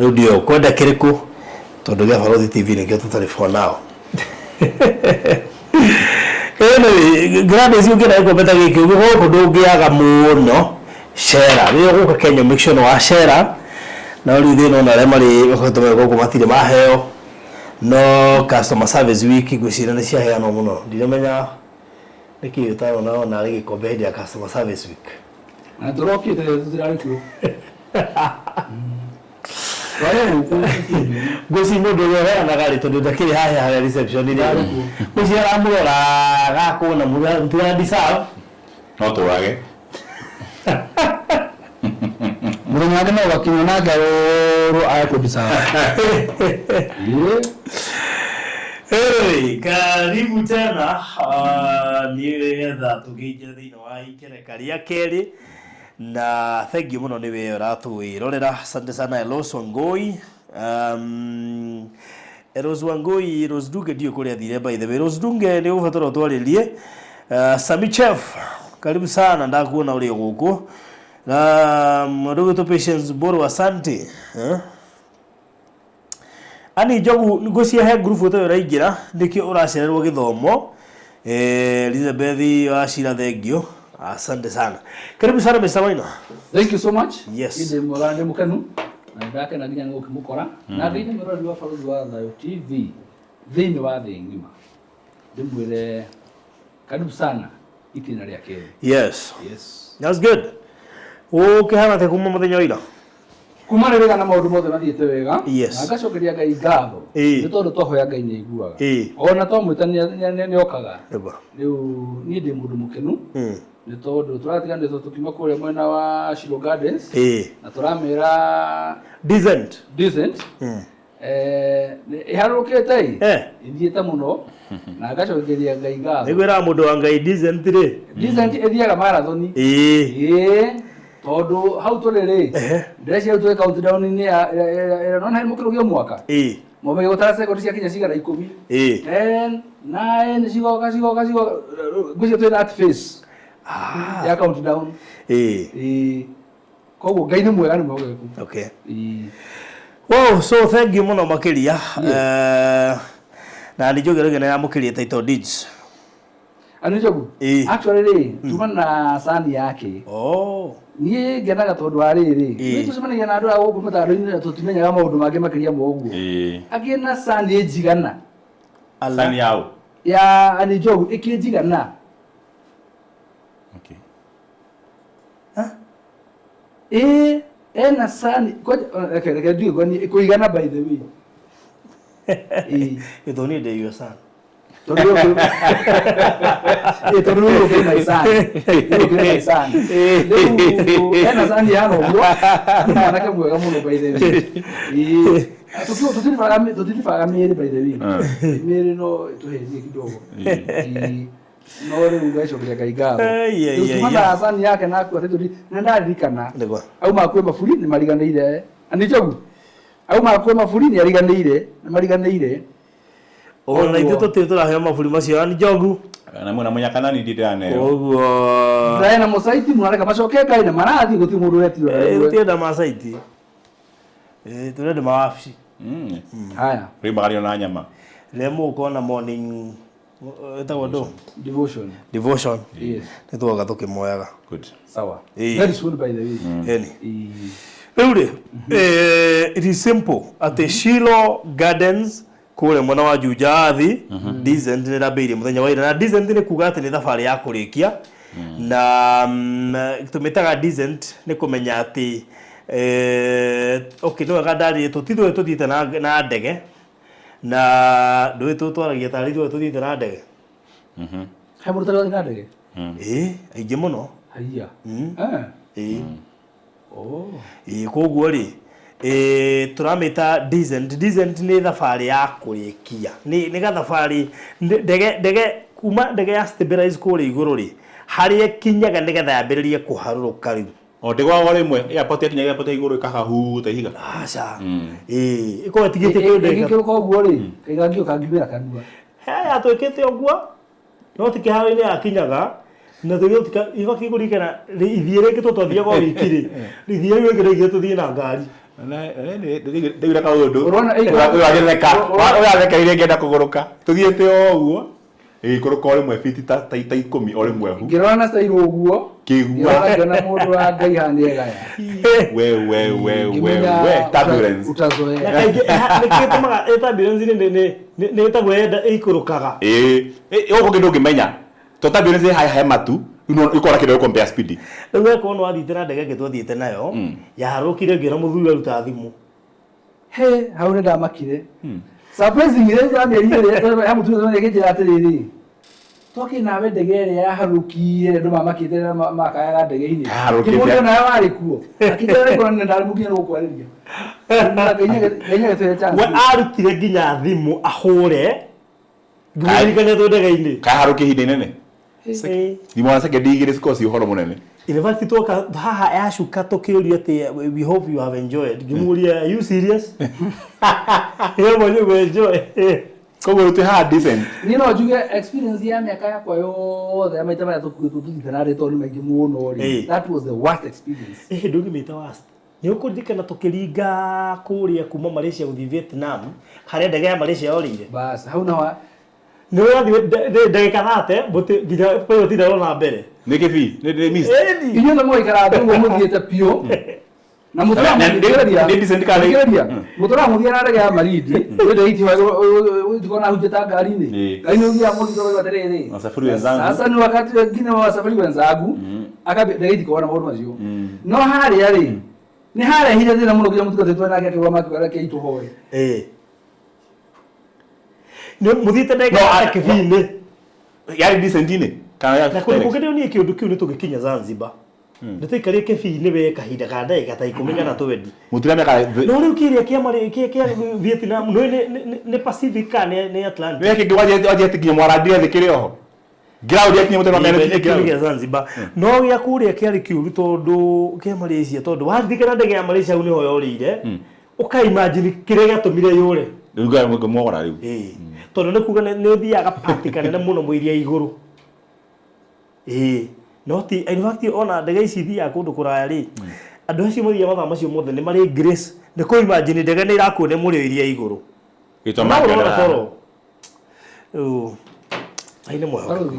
Rĩu ndio ũkwenda kĩrĩkũ, tondũ gĩa Barũthi TV nĩkĩo tũtarĩ for now. Anyway, Gladys, ũngĩenda gĩkombe ta gĩkĩ gũkũ ndũngĩaga mũno cera. Rĩrĩa ũgũka Kenya, make sure nĩ wacera. No rĩu thĩna ona arĩa marĩ makoretwo marĩ gũkũ matirĩ maheo. No customer service week ngwĩciria nĩ ciaheanwo mũno. Ndiramenya nĩkĩ ũtarona ona arĩ gĩkombe hĩndĩ ya customer service week. Na tũrokĩte tũtirarĩ kuo. Twarĩ gũkũ. Ngwĩciria mũndũ ũrĩa ũheanaga rĩ, tondũ ndakĩrĩ haha harĩa reception rĩ, ngwĩciria aramũrora gakũna mũtira deserve. No tũrage. Mũthenya wake no ũgakinya na ngarũrwo age kũndicaga. Hey, karibu tena nĩgetha tũkĩingĩra thĩinĩ wa ikereka rĩa kerĩ na thank you mũno nĩ we ũratwĩrorera. Asante sana Elos Wangoi. Elos Wangoi, Rose Dunge ndiũĩ kũrĩa athire, by the way. Rose Dunge nĩ ũgũbatara ũtwarĩrie. Sami Chef, karibu sana, ndakuona ũrĩ o gũkũ. Na mũndũ Patience Mburu, asante. Eh? Ani Njogu, ngwĩciria he ngurubu ũtarĩ ũraingĩra nĩkĩo ũracererwo gĩthomo. Elizabeth Wachira, thengio, asante sana, karibu sana Mr. Maina. Thank you so much. Yes. Ndĩ mwega, ndĩ mũkenu na ndakena nginya nĩ gũkĩmũkora na thĩinĩ mũrori wa Balozi wa Thayũ TV thĩinĩ wa thĩ ng'ima, ndĩmwĩre karibu sana itĩna rĩa kerĩ. Yes. Yes. That's good. Ũkĩhana atĩa kuma mũthenya wa ira? Kuma rĩ wega na maũndũ mothe mathiĩte wega. Yes. Na ngacokeria Ngai ngatho nĩ tondũ twahoya Ngai nĩ aiguaga, ona twamwĩta nĩ okaga. Nĩguo. Rĩu niĩ ndĩ mũndũ mũkenu nĩ tondũ tũratiganĩtwo tũkiuma kũrĩa mwena wa Shilo Gardens na tũramĩra Decent. Decent ĩharũrũkĩte ĩ ĩthiĩte mũno na ngacokeria Ngai ngatho. Nĩguo ĩraga mũndũ wa Ngai decent rĩ. Decent ĩthiaga marathoni. Ĩĩ, tondũ hau tũrĩ rĩ, ndĩreciria rĩu twĩ countdown-inĩ ya ĩrĩa nona he mũkĩrũgio mwaka mwambage gũtara sekondi ciakinya cigana 10. 10, 9, cigoka cigoka cigoka, ngwĩciria twĩ that phase ya countdown. Ĩĩ, koguo Ngai nĩ mwega, nĩ mwĩhokeku. Okay. Ĩĩ. Wow, so thank you mũno makĩria. Na nĩ njoge rĩngĩ nĩ yamũkĩria title deeds. Ani Njogu, Ĩĩ. actually rĩ, tuma na sani yake. Oh. Niĩ ngenaga tondũ wa rĩrĩ, Ĩĩ. nĩ tũcemanagia na andũ aya gũkũ mũtaro-inĩ na tũtimenyaga maũndũ mangĩ makĩria ma ũguo. Angĩ na sani ĩnjigana. Ala. Sani yao. Ya Ani Njogu ĩkĩnjigana. Okay. Ĩĩ, ena sani ngoja, reke reke ndiũĩ kwani ĩkũigana, by the way. Ĩĩ. Gĩthoni ndĩiwe sana. Tondũ ĩĩ, tondũ rĩu ũkĩrĩ na icani. Rĩu ũkĩrĩ na icani. Rĩu ena cani hana ũguo, nĩ mwanake mwega mũno, by the way. Ĩĩ. Tũtiribaga mĩĩrĩ, by the way. Mĩĩrĩ no ĩtũhĩtie kidogo. Ĩĩ. No rĩu ngacokeria Ngai ngatho. Ai, ai, Rĩu tuma ai, na cani yake na akua tũtiri na ndaririkana. Nĩguo. Auma kwĩ maburi nĩ mariganĩire. Ani Njogu. Auma kwĩ maburi nĩ ariganĩire, nĩ mariganĩire. Ona ithuĩ tũtirĩ tũraheo maburi macio Ani Njogu. Na mwana munyakana ni ndiraneo. Koguo Ndĩraĩ na mũcaiti mũrareka macoke Ngai na marathiĩ gũtirĩ mũndũ ũretirwo na rĩmwe. Tũtirenda macaiti. Tũrenda mawabici. Haya. Rĩu magario na nyama. Rĩrĩa mũgũkorwo na morning ĩtagwo ndũ? Devotion. Devotion. Yes. Nĩ twoga tũkĩmoyaga. Good. Sawa. Ĩĩ. Very soon, by the way. Ĩni. Ĩĩ. Rĩu rĩ, it is simple atĩ Shilo Gardens kũrĩa mwena wa Juja Athi, decent nĩ rambĩirie mũthenya wa ira, na decent nĩ kuga atĩ nĩ thabarĩ ya kũrĩkia na tũmĩtaga decent nĩ kũmenya atĩ okay, nĩ wega ndarĩrie tũtithũĩ tũthiĩte na ndege na ndũĩ tũtwaragia tarĩ ithuĩ tũthiĩte na ndege. He mũndũ ũtarĩ wathiĩ na ndege? Ĩĩ, aingĩ mũno. Haiya. Eh. Ĩĩ. Oh. Ĩĩ, koguo rĩ, tũramĩta decent. Decent nĩ thabarĩ ya kũrĩkia, nĩ gathabarĩ ndege kuma ndege ya stabilize kũrĩa igũrũ rĩ, harĩa ĩkinyaga nĩgetha yambĩrĩrie kũharũrũka rĩu. O ndĩgwagwo rĩmwe airport yakinya airport ya igũrũ ĩkahahuta ihiga. Aca. Ĩĩ, ĩkorwo ĩtigĩtie kĩndũ ndagĩka. Ĩgĩkĩrũka ũguo rĩ, kaigangio kangiumĩra kanua. He yatwĩkĩte ũguo no ti kĩharo-inĩ yakinyaga na tũgĩũtika ibaki kũririkana ithiĩ rĩngĩ tũtwathiaga o wiki rĩ, ithiĩ rĩu rĩngĩ rĩngĩ tũthiĩ na ngari. Ndĩire kaũndũ. Ũrona, Ũyũ agĩtheka. Ũyũ athekeire ngĩenda kũgũrũka. Tũthiĩte o ũguo. Ĩgĩikũrũka o rĩmwe biti ta 10 o rĩmwe hu. Ngĩrora na style ũguo. Kĩgua. Ngĩona mũndũ wa Ngai haha nĩegaya. We we we we we turbulence. Na Utazoea. kaingĩ nĩkĩo gĩtũmaga turbulence nĩ nĩ ĩtagwo yenda ĩikũrũkaga. Ĩĩ, gũkũ kĩndũ ũngĩmenya. To turbulence ĩ haha he matu, rĩu ũkora kĩndũ compare speed. Rĩu wekorwo nĩ wathiĩte na ndege ĩngĩ twathiĩte nayo, yaharũkire ngĩona mũthuri aruta thimũ. He, hau nĩ ndamakire. Surprisingly, ya mĩeri ĩrĩ, ya mũtumia ũcio akĩnjĩra atĩrĩrĩ, twakĩ nawe ndege ĩrĩa yaharũkire andũ mamakĩte na makayaga ndege-inĩ. Yaharũkĩte. Ngĩmũria nawe warĩ kuo. Akĩnjĩra nĩ kuona ndarĩ mũkinya nĩ gũkwarĩria. Ngai nĩagĩtũhe chance. We arutire nginya thimũ ahũre ngĩmũririkania twĩ ndege-inĩ. Kaharũkia ihinda inene. Ĩĩ. Thimũ wa sekendi igĩrĩ cikorwo ci ũhoro mũnene. In fact twoka haha yacuka tũkĩũria atĩ we hope you have enjoyed. Ngĩmũria are you serious? Yeye mwenyewe enjoy. Koguo rĩu twĩ haha decent. Niĩ no njuge experience ya mĩaka yakwa yothe ya maita marĩa tũkuĩtwo tũthiĩte na rĩtwa nĩ maingĩ mũno rĩ. Ĩĩ. That was the worst experience. Ĩhĩ ndũngĩmĩta worst. Nĩ ũkũririkana tũkĩringa kũrĩa kuma Malaysia gũthiĩ Vietnam harĩa ndege ya Malaysia yorĩire. Bas, hau naho Nĩ ũrathiĩ ndagĩka thate mũtĩ nginya pilot ndarona mbere. Nĩ kĩbii, nĩ missed. Ĩni. inyuĩ nĩ mũgaikara thĩ ũguo mũthiĩte biũ na Nĩ decent kana nĩ- mũtũraga mũthiĩ na ndege ya Malindi wende itikorwo hunje ta ngari-inĩ Ĩĩ. ngari-inĩ ũthiaga mũthiĩ ũkoiga atĩrĩrĩ Wasafiri wenzangu. sasa ni wakati wengine wa wasafiri wenzangu akambia ndege itikorwo na maũndũ macio no harĩa rĩ nĩ harehire thĩna mũno nginya mũtungatĩri nake akĩrũgama akiuga reke itũhoe Ĩĩ. Nĩ mũthiĩte ndege No, ya kĩbii-inĩ. Yarĩ decent-inĩ? Kana Na yarĩ kũndũ direct? kũngĩ ndĩronire kĩũndũ kĩu nĩ tũgĩkinya Zanzibar. Nĩ twaikarire kĩbii-inĩ we kahinda ka ndagĩka ta 10 kana 20. Mũtiramenya No rĩu kĩrĩa kĩa Mali kĩa Vietnam no nĩ Pacific kana nĩ Atlantic. Nĩ kĩngĩ wanjia nginya mwarandire thĩ kĩrĩ oho. Ground yakinya mũtema mena Kĩu ground. gĩa Zanzibar. No gĩa kũrĩa kĩarĩ kĩũru tondũ kĩa Malaysia tondũ waririkana ndege ya Malaysia hau nĩho yorĩire. Ũka imagine kĩrĩa gĩatũmire yũre. Rĩu ngũmwogora rĩu. Ĩĩ. Tondũ nĩ kuga nĩ ũthiaga party kanene mũno mũiria igũrũ. Ĩĩ. No ti in fact ona ndege ici ithiaga kũndũ kũraya rĩ, andũ acio mathiaga mathaa macio mothe nĩ marĩ grace. Nĩ kũ imagine ndege nĩ ĩrakuo nĩ mũrĩo iria igũrũ. Gĩtwa No makĩenda ũrona haha. toro. Rĩu ai nĩ mwega. Barũthi,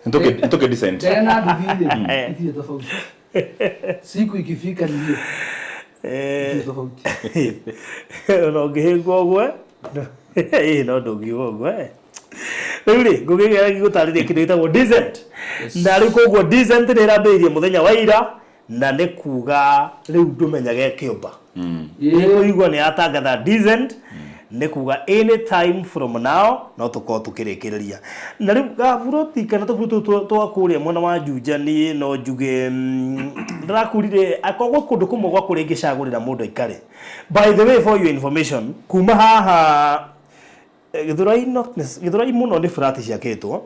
Nĩtũkĩ decent. ndege na nduthi rĩ itirĩ tofauti siku ikifika ni hiyo itirĩ tofauti Ona ũngĩhĩngwo ũguo ĩĩ no ndũngiuga ũguo eh. Rĩu rĩ ngũkĩgera gũtarĩria kĩndũ gĩtagwo decent. Na rĩu koguo decent nĩ ĩrambĩrĩirie mũthenya wa ira na nĩ kuga rĩu ndũmenyage kĩũmba. Nĩ kũigua nĩ yatangatha decent nĩ kuga any time from now no tũkorwo tũkĩrĩkĩrĩria. Na rĩu gaburoti kana tũburuti tũtũ twa kũrĩa mwena wa Juja niĩ no njuge ndĩrakurire akorwo gwĩ kũndũ kũmwe gwa kũrĩa ingĩcagũrĩra mũndũ aikare. By the way for your information kuma haha Gĩthũrai not Gĩthũrai mũno nĩ flat ciakĩtwo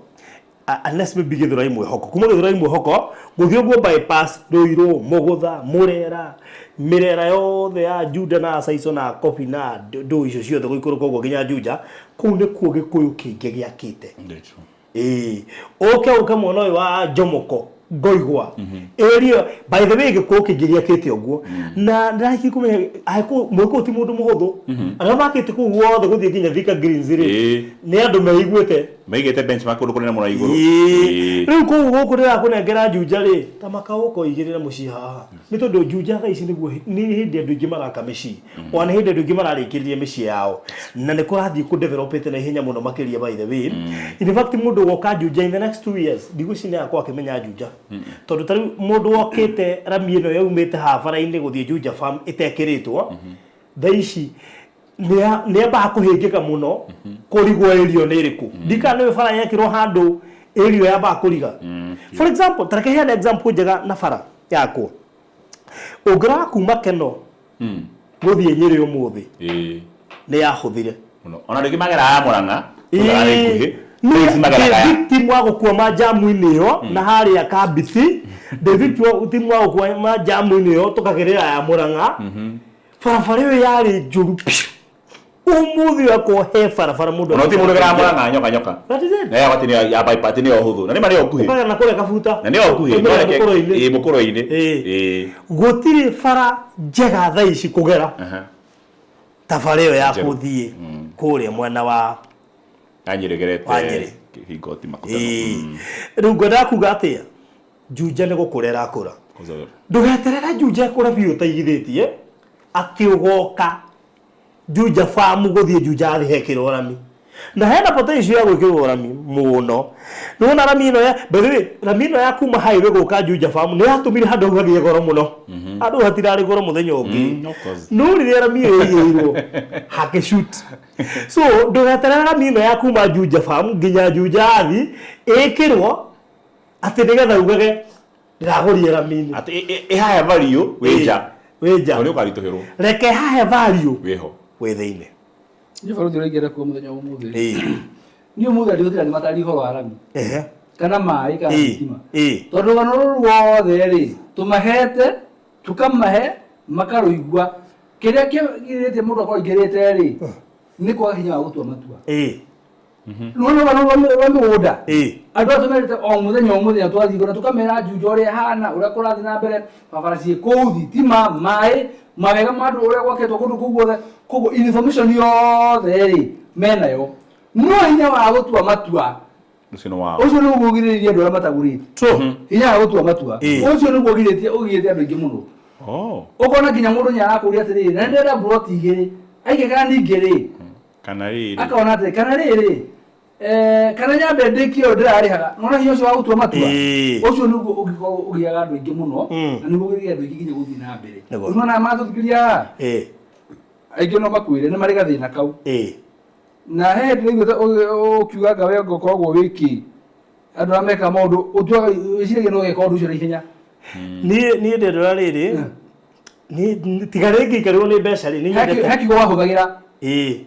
unless maybe Gĩthũrai mwĩhoko kuma Gĩthũrai mwĩhoko gũthiĩ ũguo bypass Ruiru Mũgũtha Mũrera mĩrera yothe ya Juda na Saico na Kobi na ndũ icio ciothe gũikũrũka ũguo nginya Juja kũu nĩkuo Gĩkũyũ kĩingĩ gĩakĩte. Ĩĩ ũke ũke mwena ũyũ wa Jomoko Ngoigwa area by the way Gĩkũyũ kĩingĩ gĩakĩte ũguo na ndĩrahikia kũmenya Mũgĩkũyũ ti mũndũ mũhũthũ arĩa makĩte kũu guothe gũthiĩ nginya Thika Greens rĩ Ĩĩ. nĩ andũ meiguĩte. Maigĩte benchmark kũndũ kũnene mũno igũrũ. Ĩĩ. Rĩu kũu gũkũ ndĩrakũnengera Juja rĩ ta makaũka ũigĩrĩre mũciĩ haha nĩ tondũ Juja thaa ici nĩguo nĩ hĩndĩ andũ aingĩ maraka mĩciĩ ona nĩ hĩndĩ andũ aingĩ mararĩkĩrĩria mĩciĩ yao na nĩ kũrathiĩ kũdevelopĩte na ihenya mũno makĩria by the way. In fact mũndũ woka Juja in the next 2 years ndigwĩciria nĩ agakorwo akĩmenya Juja tondũ ta rĩu mũndũ wokĩte rami ĩno yaumĩte haha bara-inĩ gũthiĩ Juja farm ĩtekĩrĩtwo thaa ici nĩ ambaga kũhĩngĩka mũno kũrigwo area nĩ ĩrĩkũ ndikana nĩwe bara yekĩrwo handũ area yambaga kũriga. For example ta reke heane example njega na bara yakwo ũngĩrora kuma Keno gũthiĩ Nyĩrĩ ũmũthĩ Ĩĩ. nĩ yahũthire. Mũno. Ona rĩngĩ mageraga Mũrang'a. Mũrang'a ĩ nguhĩ. Nĩ Ici mageraga ya. victim wa gũkua majamu-inĩ ĩyo na harĩa Kambiti ndĩ victim wa gũkua majamu-inĩ ĩyo tũkagerera ya Mũrang'a barabara ĩyo yarĩ njũru piũ. Ũmũthĩ ũgakorwo he barabara mũndũ Ona ti mũndũ ũgeraga Mũrang'a nyoka nyoka. That is it. Na ya atĩ nĩ ya bypass nĩyo hũthũ. Na nĩ ma nĩyo nguhĩ. Ũkagera na kũrĩa Kabuta. Na nĩyo nguhĩ. Ũkaumĩra mũkũrũ-inĩ. Ĩĩ mũkũrũ-inĩ. Ĩĩ. Ĩĩ. Gũtirĩ bara njega thaa ici kũgera Aha. ta bara ĩyo ya Njerũ. gũthiĩ kũrĩa mwena wa Ya Nyĩrĩ gerete. Wa Nyĩrĩ. Kĩhingoti makutano. Rĩu ngwendaga kuga atĩa, Juja nĩ gũkũra ĩrakũra. Ndũgeterere Juja ĩkũre biũ ũtaigithĩtie atĩ ũgoka Juja Farm gũthiĩ Juja athi hekĩrwo rami. Na hena potential ya gwĩkĩrwo rami mũno. Nĩwona rami ĩno ya by the way, rami ĩno ya kuma highway gũka Juja Farm nĩ yatũmire handũ hau hagĩe goro mũno. Handũ hatirarĩ goro mũthenya ũngĩ. No rĩrĩa rami ĩyo ĩigĩirwo hakĩshoot. So ndũgeterere rami ĩno ya kuma Juja Farm nginya Juja athi ĩkĩrwo atĩ nĩgetha ugage ndĩragũrire rami-inĩ. Atĩ ĩhahe value wĩ nja. Wĩ nja. Tondũ nĩũkaritũhĩrwo. Reke hahe value wĩho. Wĩ thĩinĩ. Niĩ barũthi ũrĩa ingĩenda kuga mũthenya wa ũmũthĩ. Niĩ ũmũthĩ ndigũtinda ngĩmataarĩria ũhoro wa rami. Kana maĩ kana thitima. Tondũ rũgano rũrũ ruothe rĩ, tũmahete, tũkamahe, makarũigua. Kĩrĩa kĩgirĩtie mũndũ akorwo aingĩrĩte rĩ, nĩ kwaga hinya wa gũtua matua. Rũgano rwa mĩgũnda. Andũ aya tũmerĩte o mũthenya o mũthenya twathiĩ na tũkamera Juja ũrĩa ĩhana, ũrĩa kũrathiĩ na mbere, barabara ciĩ kũu, thitima, maĩ, mawega ma andũ ũrĩa gwakĩtwo kũndũ kũu guothe. Koguo information yothe rĩ, menayo. No hinya wa gũtua matua. Ũcio nĩ wao. Ũcio nĩguo ũgirĩrĩria andũ arĩa matagũrĩte. Hinya wa gũtua matua. Ũcio nĩguo ũgirĩtie ũgirĩte andũ aingĩ mũno. Ũkona nginya mũndũ nĩ arakũria atĩrĩrĩ, na nĩndĩrenda mburoti igĩrĩ. Aige kana ningĩ rĩ. Kana rĩrĩ. Akona atĩrĩ, kana rĩrĩ. Kana nyambe ndĩkie ũyũ ndĩrarĩhaga. Nĩwona hinya ũcio wa gũtua matua? Ũcio nĩguo ũngĩkorwo ũgĩaga andũ aingĩ mũno, na nĩguo ũgĩaga andũ aingĩ nginya gũthiĩ na mbere. Nĩwona matũthikĩria? Aingĩ no makwĩre nĩ marĩ gathĩna kau. Na he hĩndĩ ndaiguĩte ũkiuga nga we ũkoragwo wĩki. Andũ arĩa mekaga maũndũ, ũtuaga wĩciragia no ũgeka ũndũ ũcio na ihenya. Niĩ ndĩrora rĩrĩ, tiga rĩngĩ ikarĩrwo nĩ mbeca rĩ, nĩ nyendete. He kiugo wahũthagĩra. Kĩa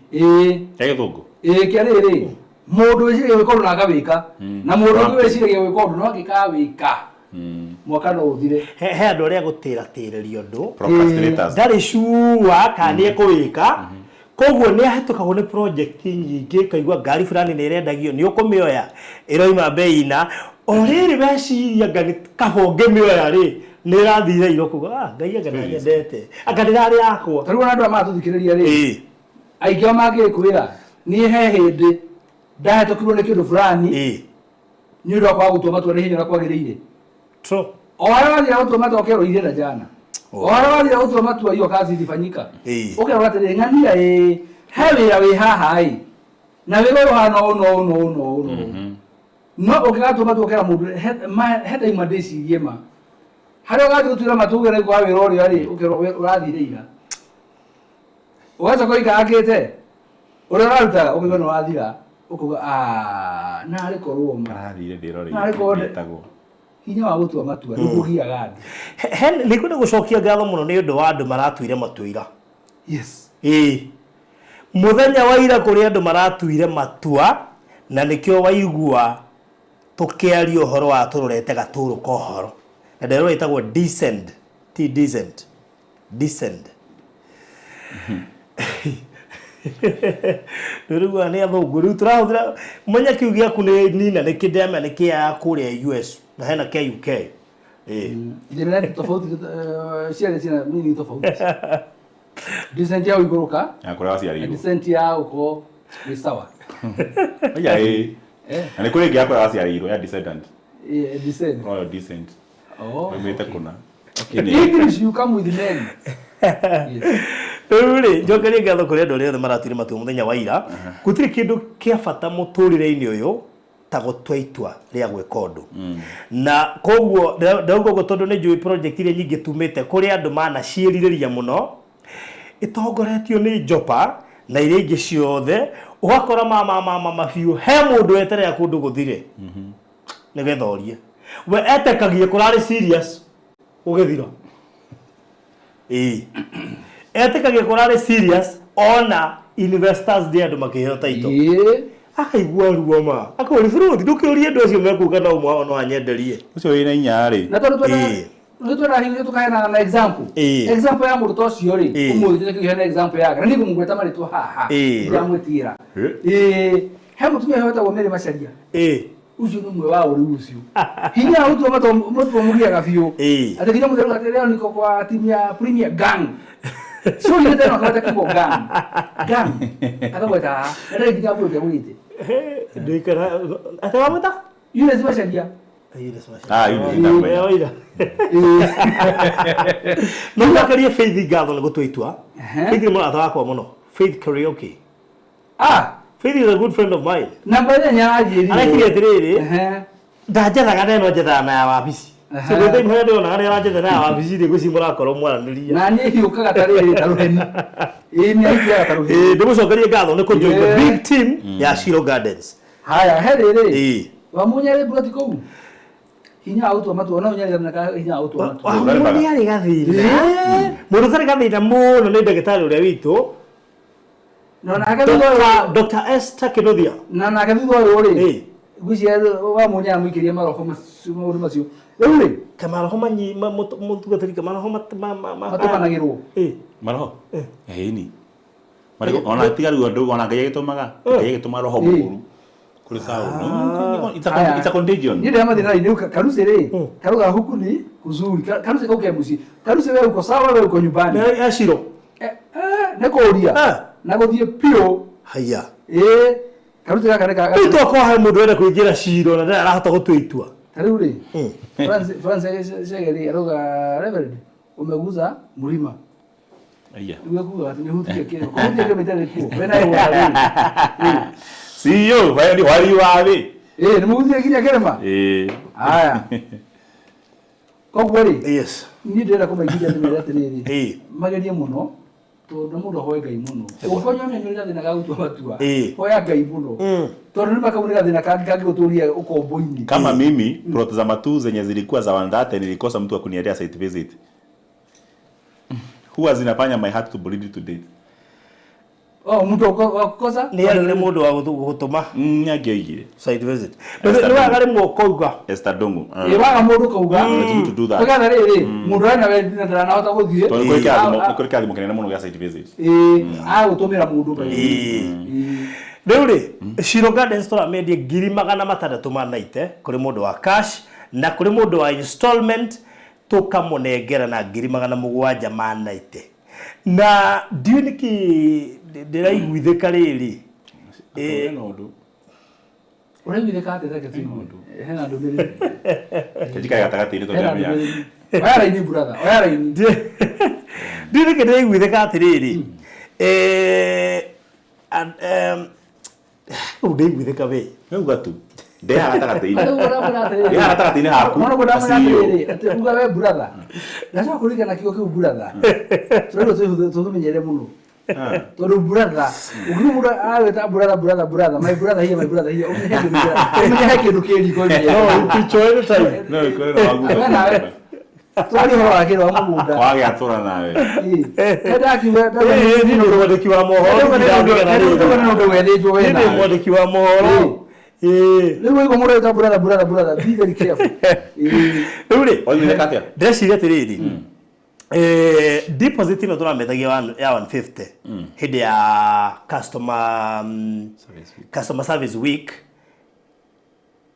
gĩthũngũ? Kĩa rĩrĩ, mũndũ wĩciragia gwĩka ũndũ na agawĩka. Na mũndũ ũngĩ wĩciragia gwĩka ũndũ no angĩkawĩka. Mwaka no ũthire. He andũ arĩa gũtĩratĩrĩria ũndũ. Procrastinators. Ndarĩ sure kana nĩ ekũwĩka. Koguo nĩ ahĩtũkagwo nĩ project nyingĩ, ũkaigua ngari fulani nĩ ĩrendagio, nĩ ũkũmĩoya, ĩroima bei na. O rĩrĩ weciria nga nĩ kaba ũngĩmĩoya rĩ, nĩ ĩrathire ira ũkauga, Ngai anga ndanyendete. Anga ndĩrarĩ yakwa. Ta rĩu ona andũ aya maratũthikĩrĩria rĩ, aingĩ ao mangĩkwĩra, niĩ he hĩndĩ ndahĩtũkirwo nĩ kĩndũ fulani, nĩ ũndũ wa kwaga gũtua matua na ihenya ũrĩa kwagĩrĩire. O harĩa wathire gũtua matua ũkerwo iria na jana. O harĩa wathire gũtua matua hiyo kazi ilifanyika. Ũkerwo atĩrĩ, ng'ania ĩ, he wĩra wĩ haha ĩ, na wĩra ũyũ ũhana ũũ na ũũ na ũũ na ũũ na ũũ. No ũngĩgatua matua ũkera mũndũ, he time ndĩcirie ma. Harĩa ũgathiĩ gũtuĩra matua ũgere kwa wĩra ũrĩa rĩ, ũkerwo ũrathire ira. Ũgacoka ũikarangĩte, ũrĩa ũrarutaga ũkaigua nĩ wathira, ũkauga, narĩ korwo ma. Arathire ndĩrore Narĩ korwo ndĩ- ĩtagwo. Hinya wa gũtua matua nĩguo ũgiaga andũ. Nĩngwenda gũcokia ngatho mũno nĩ ũndũ wa andũ maratuire matua ira. Mũthenya wa ira kũrĩ andũ maratuire matua, na nĩkĩo waigua tũkĩaria ũhoro wa tũrorete gatũrũ ka ũhoro. Na nderwo ĩtagwo descend, ti decent. Descend. Rĩu nĩ athũngũ, rĩu tũrahũthĩra, menya kiu gĩaku nĩ nina, nĩ kĩndemia, nĩ kĩa kũrĩa US, na hena kĩa UK. Njĩra nĩ tofauti, ciarĩ ciana nini tofauti. Descent ya gũikũrũka, Ya kũrĩa waciarĩirwo. na descent ya gũkorwo wĩ sawa. Aya, ĩĩ. Na nĩ kũrĩ ĩngĩ ya kũrĩa waciarĩirwo, ya descendant. Descent. Oh, descent. Oimĩte kũna. English, you come with men. Yes. Rĩu rĩ, njokerie ngatho kũrĩ andũ arĩa othe maratuire matua mũthenya wa ira. Gũtirĩ kĩndũ kĩa bata mũtũrĩre-inĩ ũyũ ta gũtua itua rĩa gwĩka ũndũ. Na koguo ndauga ũguo tondũ nĩ njũĩ project iria nyingĩ tumĩte kũrĩ andũ manaciĩrirĩria mũno, ĩtongoretio nĩ Jopa na iria ingĩ ciothe, ũgakora mama biũ he mũndũ weterera kũndũ gũthire. Nĩgetha orie. We etekagie kũrarĩ serious ũgĩthira. Etĩkagia kũrarĩ serious ona investors ndĩ andũ makĩheo title. Akaigua ruo ma. Akũria bũrũri ndũkĩũrie andũ acio mekuga no ũmwe wao no anyenderie. Ũcio wĩna inya rĩ. Na tondũ twena nĩ twena hinya tũkaheana na example. Example ya mũndũ ta ũcio rĩ, ũmũthĩ tũkĩheana example yake. Na niĩ ngũmũgweta marĩtwa haha. Ndamwĩtigĩra. He mũtumia ũyũ wetagwo Mary Macharia. Ũcio nĩ ũmwe wa ũrĩu ũcio. Hinya wa gũtua matua mũgiaga biũ. Atĩ nginya mũthenya ũrĩa atĩ leo niko kwa timu ya Premier Gang. Sio ile tena akaweta kiugo gang. Gang. Akagweta. Ndio nginya bũrũti agũrĩte. Ndikara ate wamwĩta? Yule Macharia. Yule Macharia. Ah, yule yule. No ndakarie Faith ngatho nĩ gũtua itua. Faith nĩ mũrata wakwa mũno. Faith Karaoke. Ah, Faith is a good friend of mine. Namba ĩrĩa nĩaranjĩrire. Arekire atĩrĩrĩ. Ndanjethaga na ĩno njethaga na ya wabici. So gwĩta imwe ndĩrona harĩa aranjetha na ya wabici rĩ ngwĩciria mũrakorwo mwaranĩria. Na niĩ hiũkaga ta rĩrĩ ta rũheni. Ĩĩ nĩ ahiũkaga ta rũheni. Ĩĩ ndĩmũcokerie ngatho nĩ kũ join the big team ya Shiro Gardens. Haya, he rĩrĩ. Ĩĩ. Wamunya rĩ plot kũu? Hinya wa gũtua matua, no ũnyarĩ gathĩna hinya wa gũtua matua. Wamunya arĩ gathĩna. Mũndũ ũtarĩ gathĩna mũno nĩ ndagĩtarĩ ũrĩa witũ. No nake thutha Dr. Esther Kinothia. Na nake thutha ũyũ rĩ. Ngwĩciria Wamunya amũikĩrie maroho macio maũndũ macio. Rĩu rĩ kamaroho manyi mũtungatĩri kamaroho matũmanagĩrwo. Ĩĩ. Maroho? Ĩni. Marĩko ona tiga rĩu andũ ona Ngai agĩtũmaga. Ngai agĩtũma roho mũũru. Kũrĩ Saũlũ. It's a contagion. Niĩ ndĩra mathĩna rĩ Karuci rĩ karuga huku ni kuzuri. Karuci kau ke mũciĩ. Karuci we uko sawa we uko nyumbani. Nĩ Shiro. Nĩ kũũria. Na gũthiĩ piũ. Haya. Ĩĩ. Karuci gaka nĩ ka. Rĩu tokorwo he mũndũ wenda kũingĩra Shiro na ndarahota gũtua itua. Ta rĩu rĩ. France Chegeri arauga Reverend umeguza mlima. Aya. Nĩguo kuga atĩ nĩhutirie kĩrĩma. Kũhutia kĩrĩma itarĩ kuo. We nawe wona. CEO, wali wali wali. Ĩĩ nĩmũhutirie nginya kĩrĩma? Ĩĩ. Haya. Koguo rĩ. Yes. Niĩ ndĩrenda kũmaigithia ndĩmere atĩrĩrĩ. Ĩĩ. Magerie mũno. Tondũ mũndũ ahoe Ngai mũno. Ũngĩkorwo nĩ gathĩna ga gũtua matua. Hoya Ngai mũno. Tondũ nĩ makau nĩ gathĩna kangĩ kangĩgũtũria ũkombo-inĩ. Kama mimi plot za matu zenye zilikuwa za 130 nilikosa mtu wa kuniendea site visit. Huwa zinafanya my heart to bleed to death. Oh, mtu wakukosa? Nĩ agire mũndũ wa gũtũma. Nĩ angĩoigire. Site visit. Nĩ waga rĩmwe ũkauga. Esther Ndung'u. Ĩ waga mũndũ ũkauga. To do that. Tũgetha rĩrĩ, mũndũ arĩ na wendi na ndarahota gũthiĩ. Tondũ nĩ kũrĩ kĩrathimo kĩnene mũno gĩa site visit. Ĩ, agũtũmĩra mũndũ. Ĩ. Rĩu rĩ, Shiro Gardens tũramendie 690 kũrĩ mũndũ wa cash na kũrĩ mũndũ wa installment tũkamũnengera na 790. Na ndiũĩ nĩkĩ ndĩraiguithĩka rĩrĩ. Hena ũndũ. Ũraiguithĩka atĩa reke tũigue. Hena ndũmĩrĩri. Njikare gatagatĩ-inĩ tondũ ndĩramenya. Oya raini brother, oya raini. Ndiũĩ nĩkĩ ndĩraiguithĩka atĩrĩrĩ. Rĩu ndĩiguithĩka we. Nĩuga tu. Ndeha gatagatĩ-inĩ. Ndeha gatagatĩ-inĩ haku. Ona ndamwĩra atĩrĩrĩ, atĩ uga we brother. Ndacoka kũririkana kiugo kĩu brother. Tũrĩrwo tũmenyere mũno. Tondũ brother, ũngĩigua mũndũ agwĩta brother brother brother, my brother here, my brother here, ũmenye he kĩndũ kĩ riko No, ikicho anytime. No, ikwĩra na waguo. Twarĩ ũhoro wa kĩrĩ wa mũgũnda. Wagĩatũra nawe. Ĩĩ. Ndakiuga Ĩĩ, niĩ ndĩ mwandĩki wa mohoro. Nĩ ũndũ wethĩtwo we Niĩ ndĩ nawe. mwandĩki wa mohoro. Ĩĩ. Rĩu waigua mũndũ agwĩta brother brother brother, be very careful. Ĩĩ. Rĩu rĩ, Waiguithĩka atĩa? ndĩreciria atĩrĩrĩ. Deposit ĩno tũrametagia ya 150 hĩndĩ ya customer service week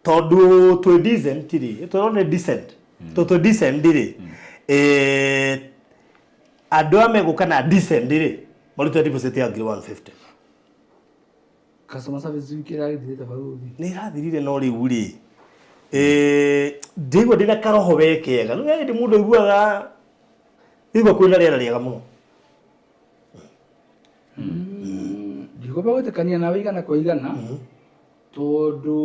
tondũ twĩ decent rĩ, tũrona decent. Tondũ twĩ decent rĩ, andũ aya megũka na decent rĩ, marute deposit ya 150. Customer service week ĩragĩthirĩte barũthi. Nĩ ĩrathirire no rĩu rĩ, ndĩigua ndĩna karoho we kega. Nĩ hĩndĩ mũndũ aiguaga ndĩigua kwĩna rĩera rĩega mũno. Ndikwamba gwĩtĩkania nawe igana kwa igana tondũ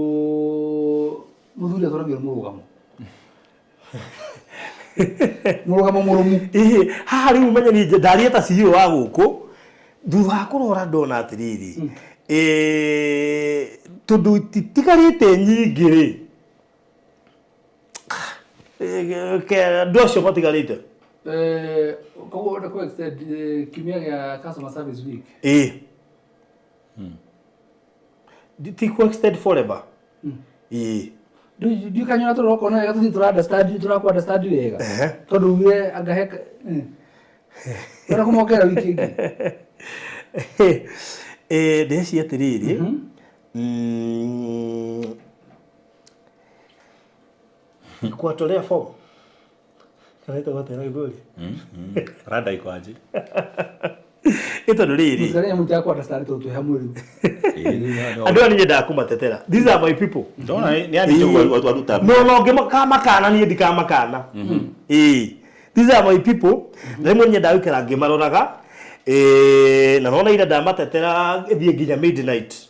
mũthuri atwaragio nĩ mũrũgamo. Mũrũgamo mũrũmu. Ĩhĩ, haha rĩu ũmenye niĩ ndaria ta CEO wa gũkũ, thutha wa kũrora ndona atĩrĩrĩ, tondũ itigarĩte nyingĩ rĩ, andũ acio matigarĩte. Koguo ũrenda kũ extend kiumia gĩa customer service week. Ĩĩ. Ti kũ extend forever. Ĩĩ. Ndiũĩ kanyona tũrokona wega tũthiĩ tũra understand tũrakũ understand wega. Tondũ ugire anga he Ũrenda kũmongerera wiki ĩngĩ? Ndĩreciria atĩrĩrĩ, kuwatolea form. Kana ĩtagwo atĩa na Gĩthweri? Rada iko aje? Ĩ tondũ rĩrĩ Mũtarĩ nyamũ itakũ understand tondũ twĩ hamwe rĩu. Andũ aya nĩ nyendaga kũmatetera. These are my people. Ndona nĩ andĩ ũguo waruta. No no ngĩmakamakana niĩ ndikamakana. Ĩĩ, these are my people. Na rĩmwe nyendaga gũikara ngĩmaroraga. Ĩĩ, na nona ira ndamatetera ĩthiĩ nginya midnight.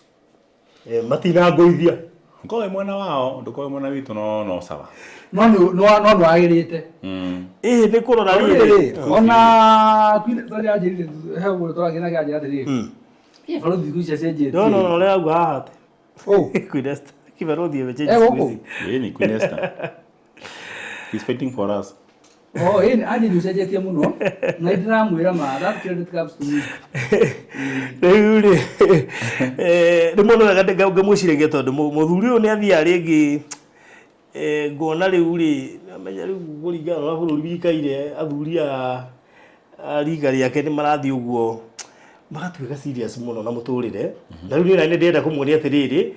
Matinangũithia. Ngorwo wĩ mwena wao, ndũkorwo wĩ mwena witũ no no sawa. No nĩ no no nĩ wagĩrĩte. Ĩĩ, nĩ kũrora rĩrĩ rĩrĩ. Ona kwina tondũ anjĩrire he mũndũ tũragia nake anjĩra atĩrĩrĩ. Ĩ barothi thikũ ici acenjetie. No no no, ũrĩa auga haha atĩ. Oh. Queen Esther. Kĩbarothi ĩmechenji Eh, siku gũkũ? hizi. Ĩĩ ni Queen Esther. He's fighting for us. Oh, ĩ anjĩrire ũcenjetie mũno. Na ndĩramwĩra ma that credit comes to me. Rĩu rĩ, rĩmwe nĩ wega ngamwĩciragia tondũ mũthuri ũyũ nĩ athiaga rĩngĩ, ngona rĩu rĩ, amenya rĩu kũringana na ũrĩa bũrũri wĩikaire, athuri a rika rĩake nĩ marathiĩ ũguo magatuĩka serious mũno na mũtũrĩre. Na rĩu niĩ nĩ ndĩrenda kũmuonia atĩrĩrĩ,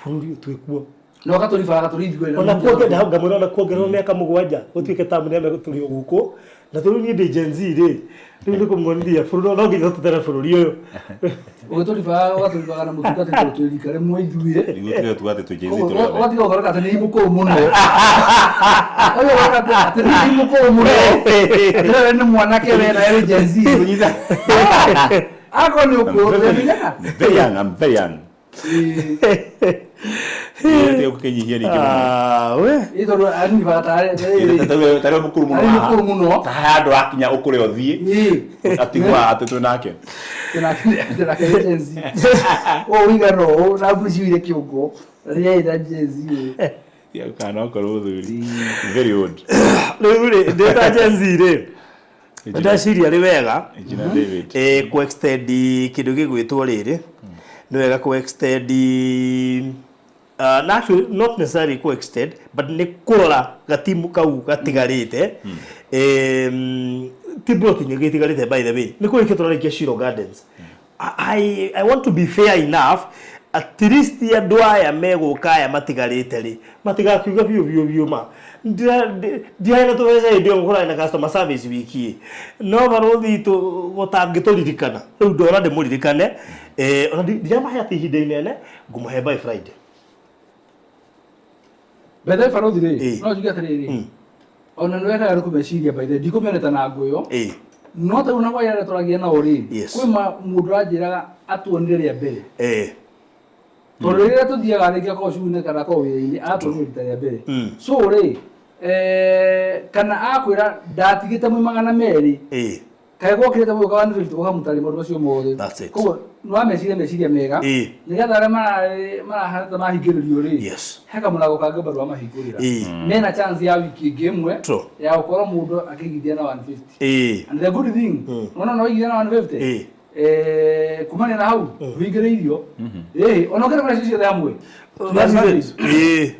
bũrũri ũyũ twĩ kuo. No gatũribara gatũrithue. Ona kuongerera ngamwĩra ona kuongererwo mĩaka 7 gũtuĩke tamu nĩ tũrĩ o gũkũ. Na tondũ niĩ ndĩ Gen Z rĩ, rĩu nĩ kũmuonithia bũrũri no nginya tũtere bũrũri ũyũ. Ũgĩtũribara ũgatũribara na mũtungatĩri tondũ twĩ rika rĩmwe ithuĩ. Nĩguo tuge tu atĩ twĩ Gen Z tũrĩ othe. Ũgatiga gũthondeka atĩ nĩ mũkũrũ mũno. Ũgatiga gũthondeka atĩ nĩ mũkũrũ mũno. Atĩ we nĩ mwanake we na we Gen Z. Akorwo nĩ ũkũrũ tũramenyaga. Very young, I'm very young. Ĩĩ ũkĩnyihia rĩngĩ mũno. Ah, we. Ĩ tondũ anibara tarĩ Tarĩ mũkũrũ mũno. Tarĩ mũkũrũ mũno. Ta handũ akinya ũkũre ũthiĩ. Ĩ. Atigwa atĩ twĩ nake. Tũnake Gen Z. Ũũ ũigana ũũ na ngwĩciria kĩongo. Na nĩ Gen Z ũũ. Ya kana okorwo mũthuri. Very old. Rĩu rĩ, ndĩ ta Gen Z rĩ, ndĩreciria rĩ wega. Engineer David. Ku extend kĩndũ gĩgwĩtwo rĩrĩ. Nĩ wega ku extend, na actually not necessarily ku extend, but nĩ kũrora gatimu kau gatigarĩte. Ti plot nyingĩ itigarĩte by the way. Nĩ kũrĩkia tũrarĩkia Shiro Gardens. I want to be fair enough. At least andũ aya megũka aya matigarĩte rĩ, matigakiuga biũ biũ biũ ma. Ndiarĩ na tũbeca hĩndĩ ĩyo kũrarĩ na customer service wiki ĩ. No barothi itũ gũtangĩtũririkana. Rĩu ndona ndĩmũririkane. Ona ndiramahe atĩ ihinda inene, ngũmũhe by Friday. By the way, barothi rĩ, Ĩ. no njuge atĩrĩrĩ. Ona nĩ wekaga nĩ kũmeciria by the way, ndikũmĩonete na ngũyũ. Ĩ. No ta rĩu na kwa arĩa tũragia nao rĩ, Yes. kwĩ mũndũ ũranjĩraga atuonire rĩa mbere. Ĩ. Tondũ rĩrĩa tũthiaga rĩngĩ akorwo cukuru-inĩ kana akorwo wĩra-inĩ, atuonire rita rĩa mbere. So rĩ, kana akwĩra ndatigĩte mwĩ 200. Ĩ. Kaĩ gwokĩrĩte mũgũka 150 ũkamũtarĩria maũndũ macio mothe. That's it. Koguo nĩ wameciria meciria mega. Ĩ. Nĩgetha arĩa marahana ta mahingĩrĩrio rĩ, Yes. he kamũrango kangĩ bado wamahingũrĩra. Ĩ. Mena chance ya wiki ĩngĩ ĩmwe True. ya gũkorwo mũndũ akĩigithia na 150. Ĩ. And the good thing, unaona no igithia na 150. Ĩ. Kumania na hau wingĩrĩirio. Ĩ, ona ũkĩenda kũrĩa ciothe hamwe. That's it. Ĩ.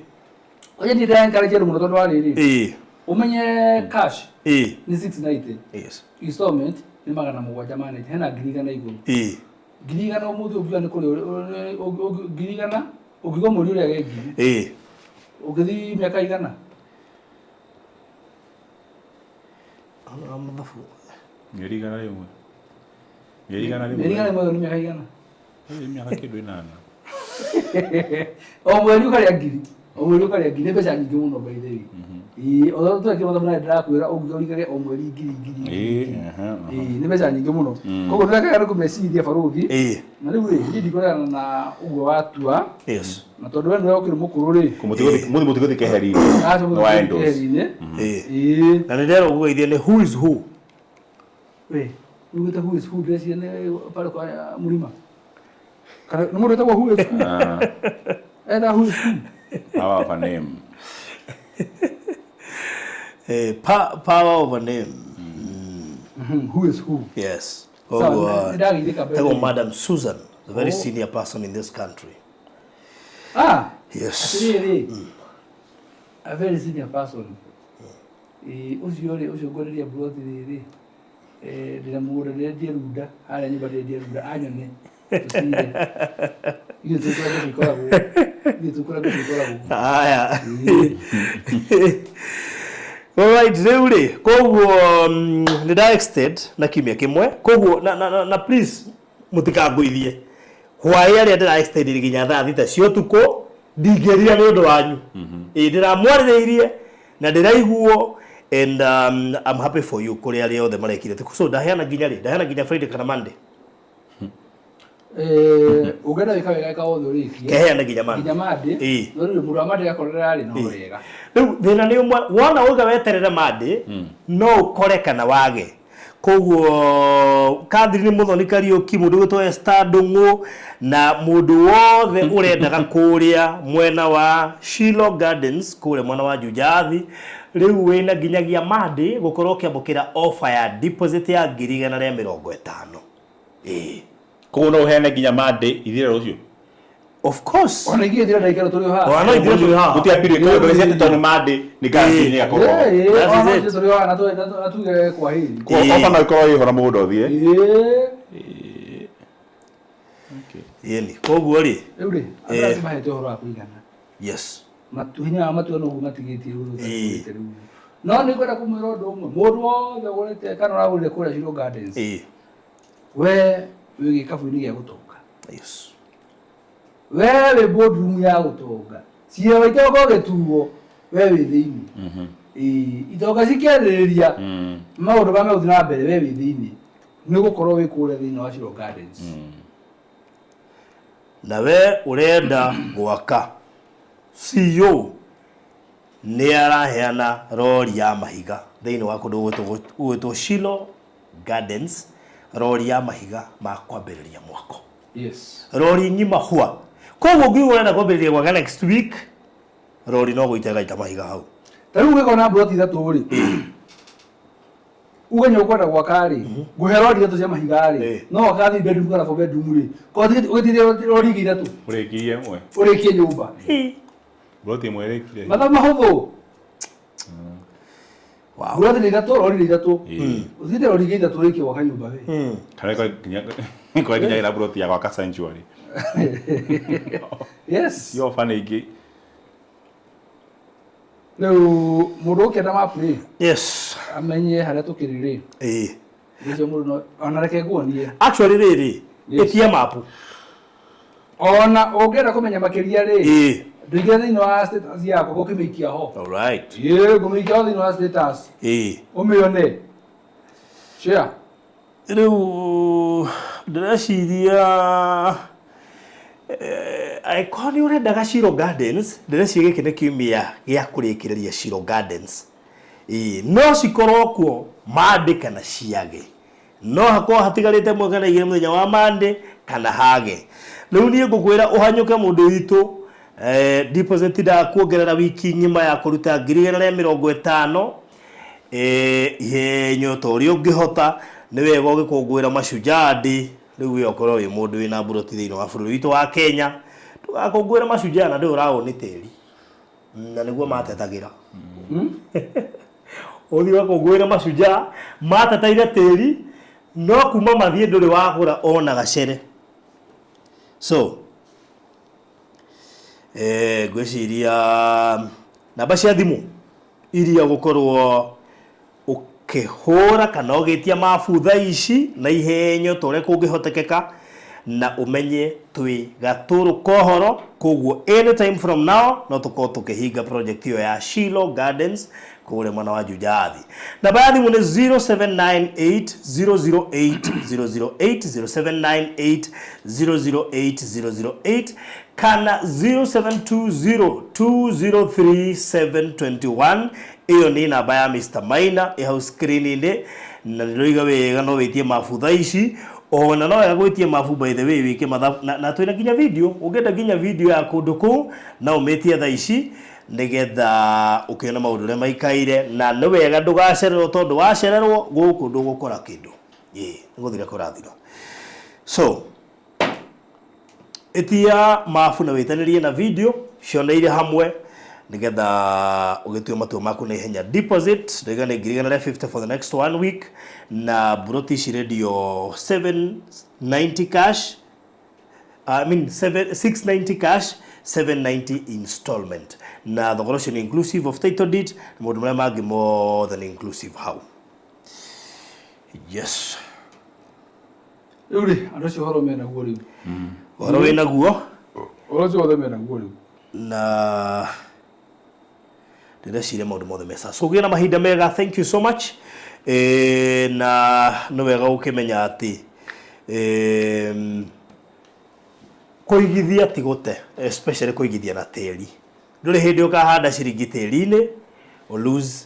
Oye ndĩra encourage andũ mũno tondũ wa rĩrĩ. Ĩ. Ũmenye cash Ĩ. nĩ 690. Yes. Installment nĩ 740, hena 100,000 igũrũ. Ĩ. 100,000 ũmũthĩ ũngiuga nĩ kũrĩ 100,000 ũngiuga mweri ũrĩa ge ngiri. Ĩ. Ũngĩthiĩ mĩaka igana. Ona mathabu. Mĩeri 100. Mĩeri 100. Mĩeri 100 nĩ mĩaka igana. Ĩ, mĩaka kĩndũ 8. O mweri ũkarĩa ngiri. O mweri ũkarĩa ngiri, nĩ mbeca nyingĩ mũno by the way. Ĩ, o tũrekire mathabu na ndĩrakwĩra ũngiuga ũikare o mweri ngiri ngiri. Ĩ, aha, aha. Ĩ, nĩ mbeca nyingĩ mũno. Koguo ndĩrekaga nĩ kũmeciria barothi. Ĩ. Na rĩu rĩ, niĩ ndikũregana na ũguo watua. Yes. Na tondũ we nĩwe ũkĩrĩ mũkũrũ rĩ. Mũthĩ mũtigũthiĩ keheri-inĩ. Aca mũthĩ Nĩ wa mũtigũthiĩ Endos. keheri-inĩ. Ĩ. Ĩ. Na nĩ ndĩrerwo ngũgeithie nĩ who is who. We, ugĩte who is who ndĩreciria nĩ pale kwa mũrima. Kana nĩ mũndũ wĩtagwo who is who? Etha who is who? Power of a name. Power of a name. Who is who? Yes. Sawa, Koguo, nĩ ndagĩithĩka mbere. Tagwo Madam Susan, a very senior person in this country. Ah. Yes. Atĩrĩrĩ, a very senior person. Ĩ, ũcio rĩ, ũcio ngwenderia plot rĩrĩ, ndĩna mũgũnda ndĩrendia runda, harĩa nyũmba ndĩrendia runda, anyone, tũcire. Ithuĩ tũkũra mbeca ikoragwo, ithuĩ tũkũra mbeca ikoragwo. Haya. Alright, rĩu rĩ koguo nĩ nda extend na kiumia kĩmwe koguo na please mũtikangũithie hwaĩ arĩa ndĩra extend nginya thaa 6 cia ũtukũ ndingĩrira nĩ ũndũ wanyu. Ĩĩ ndĩramwarĩrĩirie na ndĩraiguo and I'm happy for you kũrĩ arĩa othe marekire. So ndaheana nginya rĩ? Ndaheana nginya Friday kana Monday? Ũngĩenda wĩka wega ĩka wothe ũrĩkie. Keheana nginya Monday. Nginya Monday. No rĩu mũndũ wa Monday akorera rĩ no wega. Rĩu thĩna nĩ ũmwe wona uga weterere Monday no ũkore kana wage. Koguo Catherine Muthoni Kariuki mũndũ gwĩtwo Esther Ndung'u na mũndũ wothe ũrendaga kũrĩa mwena wa Shiloh Gardens kũrĩa mwena wa Juja rĩu wĩna nginyagia Monday gũkorwo ũkĩamũkĩra offer ya deposit ya 150,000. Ĩĩ. Koguo no ũheane nginya Monday ithire rũciũ. Of course. Ona ingĩ ithire ndagĩka tũrĩ haha. Ona no ithire tũrĩ haha. Gũtiambire kũndũ ndũgĩciate tondũ Monday nĩ guarantee nĩ ĩgakorwo. Ona no tũrĩ haha na tuge kwaheri. Ofa no ĩkorwo ĩho na mũgũnda ũthire. Ĩĩ. Ĩni. Koguo rĩ. Rĩu rĩ, andũ acio mahete ũhoro wa kũigana. Yes. Hinya wa matua noguo matigĩtie rĩu. No nĩ ngwenda kũmwĩra ũndũ ũmwe. Mũndũ wothe ũgũrĩte kana ũragũrire kũrĩa Shiloh Gardens. We wĩ gĩkabu-inĩ gĩa gũtonga. Yes. We wĩ boardroom ya gũtonga. Cira wa itonga ũgĩtuo we wĩ thĩinĩ. Ĩĩ, itonga cikĩarĩrĩria maũndũ marĩa megũthiĩ na mbere we wĩ thĩinĩ. Nĩ ũgũkorwo wĩ kũrĩa thĩinĩ wa Shiloh Gardens. Na we ũrenda gwaka CEO nĩ araheana rori ya mahiga thĩinĩ wa kũndũ gwĩtwo Shiloh Gardens, rori ya mahiga ma kwambĩrĩria mwako. Yes. Rori ng'ima hwa. Koguo ngiuga ũrenda kwambĩrĩria gwaka next week, rori no gũita ĩgaita mahiga hau. Ta rĩu ũngĩkorwo na mburoti ithatũ rĩ, uge nĩ ũkwenda gwaka rĩ, ngũhe rori ithatũ cia mahiga rĩ, no waka three bedroom kana four bedroom rĩ, ũgĩtigĩtie rori ingĩ ithatũ. Ũrĩkirie ĩmwe. Ũrĩkie nyũmba. Mburoti ĩmwe ĩrĩkire. Mathabu mahũthũ. Wow. Mburoti nĩ ithatũ, rori nĩ ithatũ. Ũtigĩtie rori ingĩ ithatũ ũrĩkie gwaka nyũmba we. Kana ĩkorwo nginya ĩra mburoti ya gwaka sanctuary. Yes. Yo ofa nĩ ingĩ. Rĩu mũndũ ũkĩenda mapu rĩ. Yes. Amenye harĩa tũkĩrĩ rĩ. Ĩĩ. Ũcio mũndũ no ona reke nguonie. Actually rĩrĩ, ĩtia mapu. Ona ũngĩenda kũmenya makĩria rĩ. Ĩĩ. Ndũingĩre thĩinĩ wa status yakwa ngũkĩmĩikia ho. All right. Ĩĩ, ngũmĩikia ho thĩinĩ wa status. Ĩĩ. Ũmĩone. Share. Rĩu ndĩreciria angĩkorwo nĩ ũrendaga Shiloh Gardens, ndĩreciria gĩkĩ nĩ kiumia gĩa kũrĩkĩrĩria Shiloh Gardens. Ĩĩ, no cikorwo kuo Monday kana ciage. No hakorwo hatigarĩte ĩmwe kana igĩrĩ mũthenya wa Monday kana hage. Rĩu niĩ ngũkwĩra ũhanyũke mũndũ witũ, deposit ndakuongerera wiki ng'ima ya kũruta 150,000. Ihenyo ta ũrĩa ũngĩhota nĩ wega ũgĩkũngũĩra Mashujaa Day. Rĩu we ũkorwo wĩ mũndũ wĩna mburoti thĩinĩ wa bũrũri witũ wa Kenya, ndũgakũngũĩre Mashujaa na ndũĩ ũraũo nĩ tĩri na nĩguo matetagĩra. Ũthiĩ ũgakũngũĩre Mashujaa mateteire tĩri no kuma mathiĩ ndũrĩ wagũra ona gacere. So ngwĩciria namba cia thimũ iria ũgũkorwo ũkĩhũra kana ũgĩtia mabu thaa ici na ihenyo ta ũrĩa kũngĩhotekeka na ũmenye twĩ gatũrũ kohoro. Koguo anytime from now no tũkorwo tũkĩhinga project ĩyo ya Shiloh Gardens kũrĩa mwena wa Juja. Namba ya thimũ nĩ 0798 008 008, 0798 008 008 kana 0720 203 721. Ĩyo nĩ namba ya Mr. Maina ĩ hau screen-inĩ na nĩroiga wega no wĩtie mabu thaa ici. Ona no wega gwĩtie mabu by the way wĩke mathabu na twĩna nginya video, ũngĩenda nginya video ya kũndũ kũu no ũmĩtie thaa ici nĩgetha ũkĩone maũndũ ũrĩa maikaire. Na nĩ wega ndũgacererwo tondũ wacererwo gũkũ ndũgũkora kĩndũ. Ĩĩ, nĩgũthira kũrathira. So ĩtia mabu na wĩtanĩrie na video cioneire hamwe nĩgetha ũgĩtue matua maku na ihenya. Deposit ndaiga nĩ 150,000 for the next 1 week na mburoti ici radio 790 cash, I mean 690 cash, 790 installment na thogora ũcio nĩ inclusive of title deed na maũndũ marĩa mangĩ mothe nĩ inclusive hau. Yes. Rĩu rĩ, andũ acio ũhoro menaguo rĩu. Ũhoro wĩnaguo. Ũhoro ũcio wothe menaguo rĩu. Na ndĩreciria maũndũ mothe mesa. So gĩa na mahinda mega, thank you so much. Na nĩ wega gũkĩmenya atĩ kũigithia ti gũte, especially kũigithia na tĩri. Ndũrĩ hĩndĩ ũkahanda ciringi tĩri-inĩ ũ lose.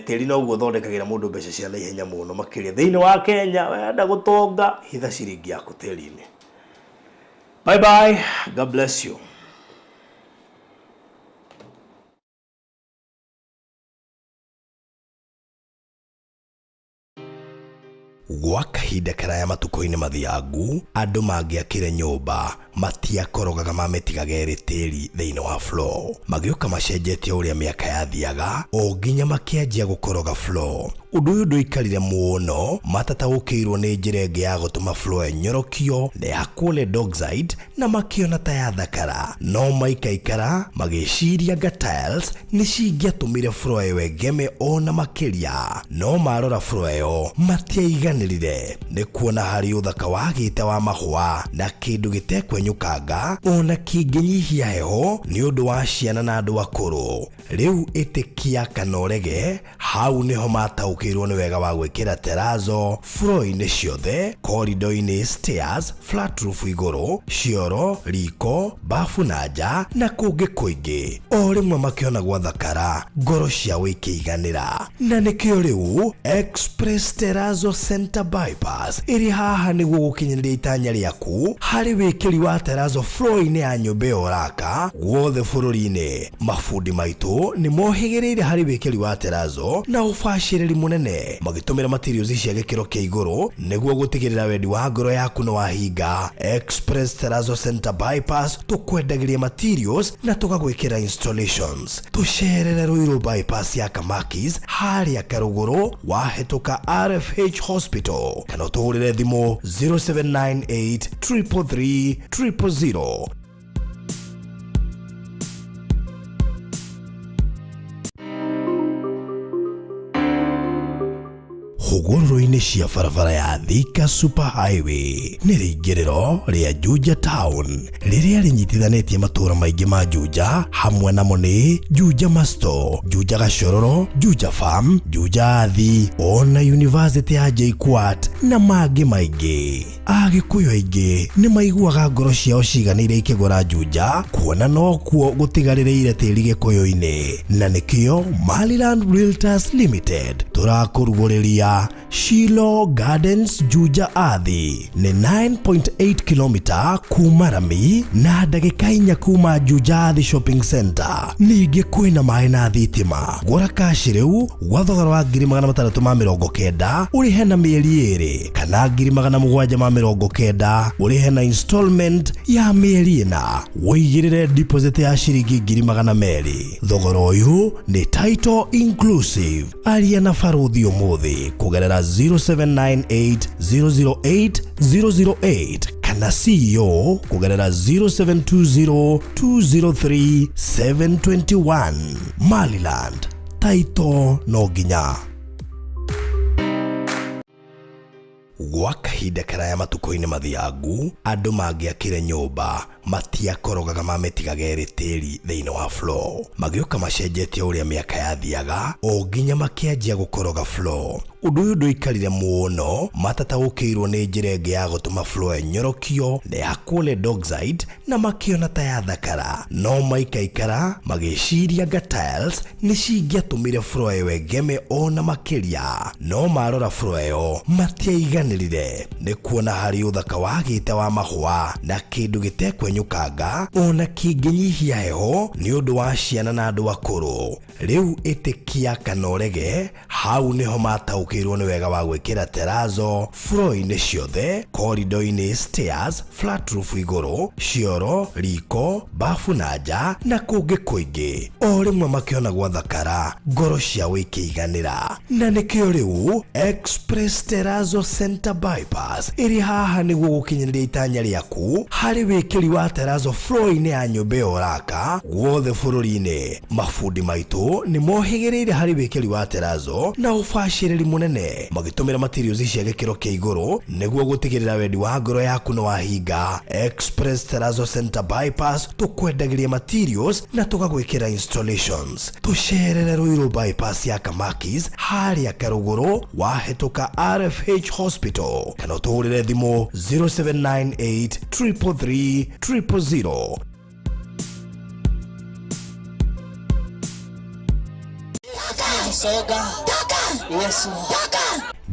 Tĩri noguo ũthondekagĩra mũndũ mbeca cia naihenya mũno makĩria thĩinĩ wa Kenya. Wenda gũtonga, hitha ciringi yaku tĩri-inĩ. Bye bye, God bless you. Gwa kahinda karaya matukũ-inĩ mathiangu, andũ mangĩakire nyũmba matiakorogaga mamĩtigaga ĩrĩ tĩri thĩinĩ wa floor. Magĩũka macenjetie ũrĩa mĩaka yathiaga o nginya makĩanjia gũkoroga floor. Ũndũ ũyũ ndũikarire mũno, matataũkĩirwo nĩ njĩra ĩngĩ ya gũtũma floor ĩnyorokio na yakwo lead oxide na makĩona ta yathakara. No maikaikara magĩciria anga tiles nĩ cingĩatũmire floor ĩyo ĩgeme ona makĩria. No marora floor ĩyo matiaiganĩrire nĩ kuona harĩ ũthaka wagĩte wa mahũa na kĩndũ gĩtekwenyũkanga ona kĩngĩnyihia heho nĩ ũndũ wa ciana na andũ akũrũ. Rĩu ĩtĩkia kana ũrege, hau nĩho mataũkĩirwo nĩ wega wa gwĩkĩra terrazzo floor-inĩ ciothe, corridor-inĩ, stairs, flat roof igũrũ, cioro, riko, bafu na nja na kũngĩ kũingĩ. O rĩmwe makĩona gwathakara, ngoro ciao ikĩiganĩra. Na nĩkĩo rĩu Express Terrazzo Center Bypass ĩrĩ haha nĩguo gũkinyanĩria itanya rĩaku harĩ wĩkĩri wa terrazzo floor-inĩ ya nyũmba ĩyo ũraka guothe bũrũri-inĩ. Mabundi maitũ nĩ mohĩgĩrĩire harĩ wĩkĩri wa terrazzo na ũbacĩrĩri mũnene, magĩtũmĩra materials cia gĩkĩro kĩa igũrũ nĩguo gũtigĩrĩra wendi wa ngoro yaku nĩ wahinga. Express Terrazzo Center Bypass tũkwendagĩria materials na tũgagwĩkĩra installations. Tũcerere Ruiru Bypass ya Kamakis harĩa Karũgũrũ wahĩtũka RFH Hospital kana ũtũhũrĩre thimũ 0798 333 000. Hũgũrũrũ-inĩ cia barabara ya Thika Super Highway nĩ rĩingĩrĩro rĩa Juja Town rĩrĩa rĩnyitithanĩtie matũũra maingĩ ma Juja, hamwe namo nĩ Juja Masto, Juja Gachororo, Juja Farm, Juja Athi, ona University ya JKUAT na mangĩ maingĩ. Agĩkũyũ aingĩ nĩ maiguaga ngoro ciao ciganĩire ikĩgũra Juja, kuona nokuo gũtigarĩrĩire tĩri gĩkũyũ-inĩ, na nĩkĩo Maryland Realtors Limited tũrakũrugũrĩria Shilo Gardens Juja Athi nĩ 9.8 km kuma Rami na ndagĩka 4 kuma Juja Athi Shopping Center. Ningĩ kwĩna maĩ na thitima. Gũra kashi rĩu gwa thogora wa 690 ũrĩhe na mĩeri 2 kana 790 ũrĩhe na installment ya mĩeri 4. Wĩigĩrĩre deposit ya ciringi 200,000. Thogora ũyũ nĩ title inclusive. Aria na baruthi ũmũthĩ kũgerera 0798 008 008 kana CEO kũgerera 0720 203 721. Maryland, title no nginya. Gwa kahinda karaya matukũ-inĩ mathiangu, andũ mangĩakire nyũmba matiakorogaga mamĩtigaga ĩrĩ tĩri thĩinĩ wa floor. Magĩũka macenjetie ũrĩa mĩaka yathiaga o nginya makĩanjia gũkoroga floor. Ũndũ ũyũ ndũikarire mũno, matataũkĩirwo nĩ njĩra ĩngĩ ya gũtũma floor ĩnyorokio na yakwo lead oxide na makĩona ta yathakara. No maikaikara magĩciria anga tiles nĩ cingĩatũmire floor ĩyo ĩgeme ona makĩria. No marora floor ĩyo matiaiganĩrire nĩ kuona harĩ ũthaka wagĩte wa mahũa na kĩndũ gĩtekwenyũkanga ona kĩngĩnyihia heho nĩ ũndũ wa ciana na andũ akũrũ. Rĩu ĩtĩkia kana ũrege, hau nĩho mataũkĩirwo nĩ wega wa gwĩkĩra terrazzo floor-inĩ ciothe, corridor-inĩ, stairs, flat roof igũrũ, cioro, riko, bafu na nja na kũngĩ kũingĩ. O rĩmwe makĩona gwathakara, ngoro ciao ikĩiganĩra. Na nĩkĩo rĩu Express Terrazzo Center Bypass ĩrĩ haha nĩguo gũkinyanĩria itanya rĩaku harĩ wĩkĩri wa wa terazo floor-inĩ ya nyũmba ĩyo ũraka guothe bũrũri-inĩ. Mabundi maitũ nĩ mohĩgĩrĩire harĩ wĩkĩri wa terazo na ũbacĩrĩri mũnene, magĩtũmĩra materials cia gĩkĩro kĩa igũrũ nĩguo gũtigĩrĩra wendi wa ngoro yaku nĩ wahinga. Express Terazo Center Bypass tũkwendagĩria materials na tũgagwĩkĩra installations. Tũcerere Ruiru Bypass ya Kamakis harĩa Karũgũrũ wahĩtũka RFH Hospital, kana ũtũhũrĩre thimũ 0798 333 000.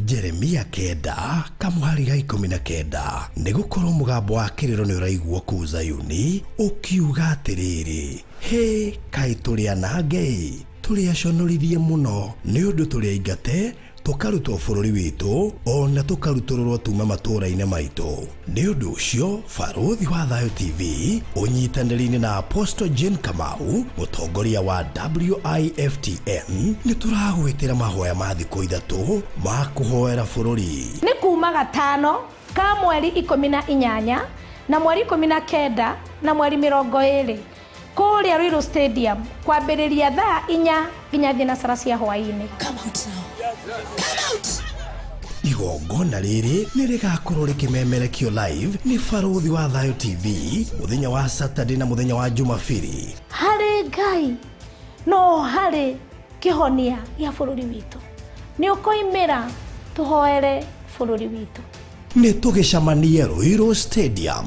Jeremia 9 kamuhari ga 19 nĩgũkorwo mũgambo wa kĩrĩro nĩ ũraiguo kũu Zayuni ũkiuga atĩrĩrĩ, hĩ kaĩ tũrĩ anange, tũrĩ aconorithie mũno nĩ ũndũ tũrĩ aingate tũkarutwo bũrũri witũ ona tũkarutũrũrwo tuma matũũra-inĩ maitũ. Nĩ ũndũ ũcio Barũthi wa Thayũ TV ũnyitanĩri-inĩ na Apostle Jane Kamau mũtongoria wa WIFTN nĩ tũragwĩtĩra mahoya ma thikũ 3 ma kũhoera bũrũri. Nĩ kuma gatano ka mweri 18 na mweri 19 na mweri 20 kũrĩa Ruiru Stadium kwambĩrĩria thaa 4 nginya thinacara cia hwaĩ-inĩ. Come out now. Come out. Igongona rĩrĩ nĩ rĩgakorwo rĩkĩmemerekio live nĩ Barũthi wa Thayũ TV mũthenya wa Saturday na mũthenya wa Jumapili. Harĩ Ngai no harĩ kĩhonia gĩa bũrũri witũ. Nĩ ũkoimĩra tũhoere bũrũri witũ. Nĩ tũgĩcemanie Ruiru Stadium.